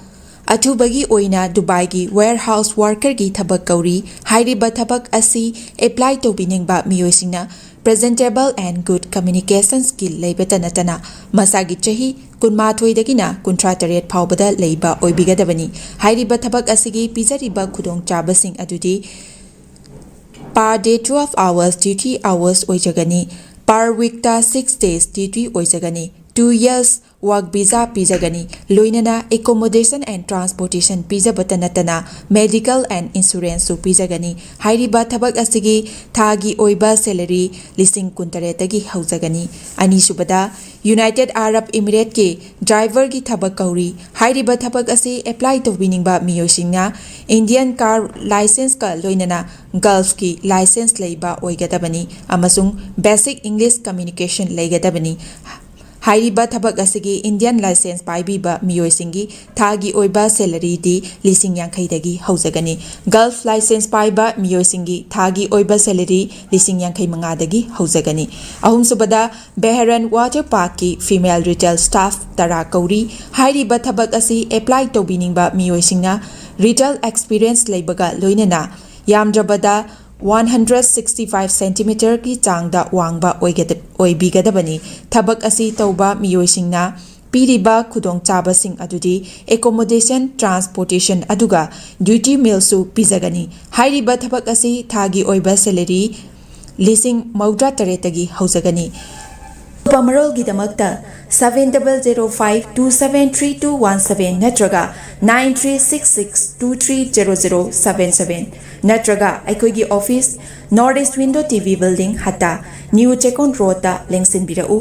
ꯑꯊꯨꯕꯒꯤ ꯑꯣꯏꯅ ꯗꯨꯕꯥꯏꯒꯤ warehouse worker ꯒꯤ ꯊꯕꯛ ꯀꯧꯔꯤ꯫ ꯍꯥꯏꯔꯤꯕ ꯊꯕꯛ ꯑꯁꯤ apply ꯇꯧꯕꯤꯅꯤꯡꯕ ꯃꯤꯑꯣꯏꯁꯤꯡꯅ presentable and good communication skill ꯂꯩꯕꯇ ꯅꯠꯇꯅ ꯃꯁꯥꯒꯤ ꯆꯍꯤ ꯀꯨꯟꯃꯥꯊꯣꯏꯗꯒꯤꯅ ꯀꯨꯟꯊ꯭ꯔꯥ ꯇꯔꯦꯠ ꯐꯥꯎꯕꯗ ꯂꯩꯕ ꯑꯣꯏꯕꯤꯒꯗꯕꯅꯤ꯫ ꯍꯥꯏꯔꯤꯕ ꯊꯕꯛ ꯑꯁꯤꯒꯤ ꯄꯤꯖꯔꯤꯕ ꯈꯨꯗꯣꯡꯆꯥꯕꯁꯤꯡ ꯑꯗꯨꯗꯤ per day twelve hours duty hours ꯑꯣꯏꯖꯒꯅꯤ꯫ Per week ꯇ six days duty ꯑꯣꯏꯖꯒꯅꯤ꯫ Two years work visa ꯄꯤꯖꯒꯅꯤ꯫ ꯂꯣꯏꯅꯅ accommodation and transportation ꯄꯤꯖꯕꯇ ꯅꯠꯇꯅ medical and insurance ꯁꯨ ꯄꯤꯖꯒꯅꯤ꯫ ꯍꯥꯏꯔꯤꯕ ꯊꯕꯛ ꯑꯁꯤꯒꯤ ꯊꯥꯒꯤ ꯑꯣꯏꯕ salary ꯂꯤꯁꯤꯡ ꯀꯨꯟꯇꯔꯦꯠꯇꯒꯤ ꯍꯧꯖꯒꯅꯤ꯫ ꯑꯅꯤꯁꯨꯕꯗ, United Arab Emirates ꯀꯤ driver ꯒꯤ ꯊꯕꯛ ꯀꯧꯔꯤ꯫ ꯍꯥꯏꯔꯤꯕ ꯊꯕꯛ ꯑꯁꯤ apply ꯇꯧꯕꯤꯅꯤꯡꯕ ꯃꯤꯑꯣꯏꯁꯤꯡꯅ Indian car licence ꯀ ꯂꯣꯏꯅꯅ Gulf ꯀꯤ licence ꯂꯩꯕ ꯑꯣꯏꯒꯗꯕꯅꯤ ꯑꯃꯁꯨꯡ basic English communication ꯂꯩꯒꯗꯕꯅꯤ꯫ ꯍꯥꯏꯔꯤꯕ ꯊꯕꯛ ꯑꯁꯤꯒꯤ Indian licence ꯄꯥꯏꯕꯤꯕ ꯃꯤꯑꯣꯏꯁꯤꯡꯒꯤ ꯊꯥꯒꯤ ꯑꯣꯏꯕ salary ꯗꯤ ꯂꯤꯁꯤꯡ ꯌꯥꯡꯈꯩꯗꯒꯤ ꯍꯧꯖꯒꯅꯤ꯫ Gulf licence ꯄꯥꯏꯕ ꯃꯤꯑꯣꯏꯁꯤꯡꯒꯤ ꯊꯥꯒꯤ ꯑꯣꯏꯕ salary ꯂꯤꯁꯤꯡ ꯌꯥꯡꯈꯩ ꯃꯉꯥꯗꯒꯤ ꯍꯧꯖꯒꯅꯤ꯫ ꯑꯍꯨꯝꯁꯨꯕꯗ, Bahrain Water Park ꯀꯤ female retail staff ꯇꯔꯥ ꯀꯧꯔꯤ꯫ ꯍꯥꯏꯔꯤꯕ ꯊꯕꯛ ꯑꯁꯤ apply ꯇꯧꯕꯤꯅꯤꯡꯕ ꯃꯤꯑꯣꯏꯁꯤꯡꯅ retail experience ꯂꯩꯕꯒ ꯂꯣꯏꯅꯅ ꯌꯥꯝꯗ꯭ꯔꯕꯗ one hundred sixty five centimeter ꯒꯤ ꯆꯥꯡꯗ ꯋꯥꯡꯕ ꯑꯣꯏꯒꯗ-, ꯑꯣꯏꯕꯤꯒꯗꯕꯅꯤ꯫ ꯊꯕꯛ ꯑꯁꯤ ꯇꯧꯕ ꯃꯤꯑꯣꯏꯁꯤꯡꯅ ꯄꯤꯔꯤꯕ ꯈꯨꯗꯣꯡꯆꯥꯕꯁꯤꯡ ꯑꯗꯨꯗꯤ accommodation, transportation ꯑꯗꯨꯒ duty meal ꯁꯨ ꯄꯤꯖꯒꯅꯤ꯫ ꯍꯥꯏꯔꯤꯕ ꯊꯕꯛ ꯑꯁꯤ ꯊꯥꯒꯤ ꯑꯣꯏꯕ salary ꯂꯤꯁꯤꯡ ꯃꯧꯗ꯭ꯔꯥ ꯇꯔꯦꯠꯇꯒꯤ ꯍꯧꯖꯒꯅꯤ꯫ ꯑꯀꯨꯞꯄ ꯃꯔꯣꯜꯒꯤꯗꯃꯛꯇ seven double zero five two seven three two one seven ꯅꯠꯇ꯭ꯔꯒ nine three six six two three zero zero seven seven, ꯅꯠꯇ꯭ꯔꯒ ꯑꯩꯈꯣꯏꯒꯤ office North East Window T V Building, ꯍꯠꯇꯥ, New ꯆꯦꯛꯀꯣꯟ ꯔꯣꯗꯇ ꯂꯦꯡꯁꯤꯟꯕꯤꯔꯛꯎ꯫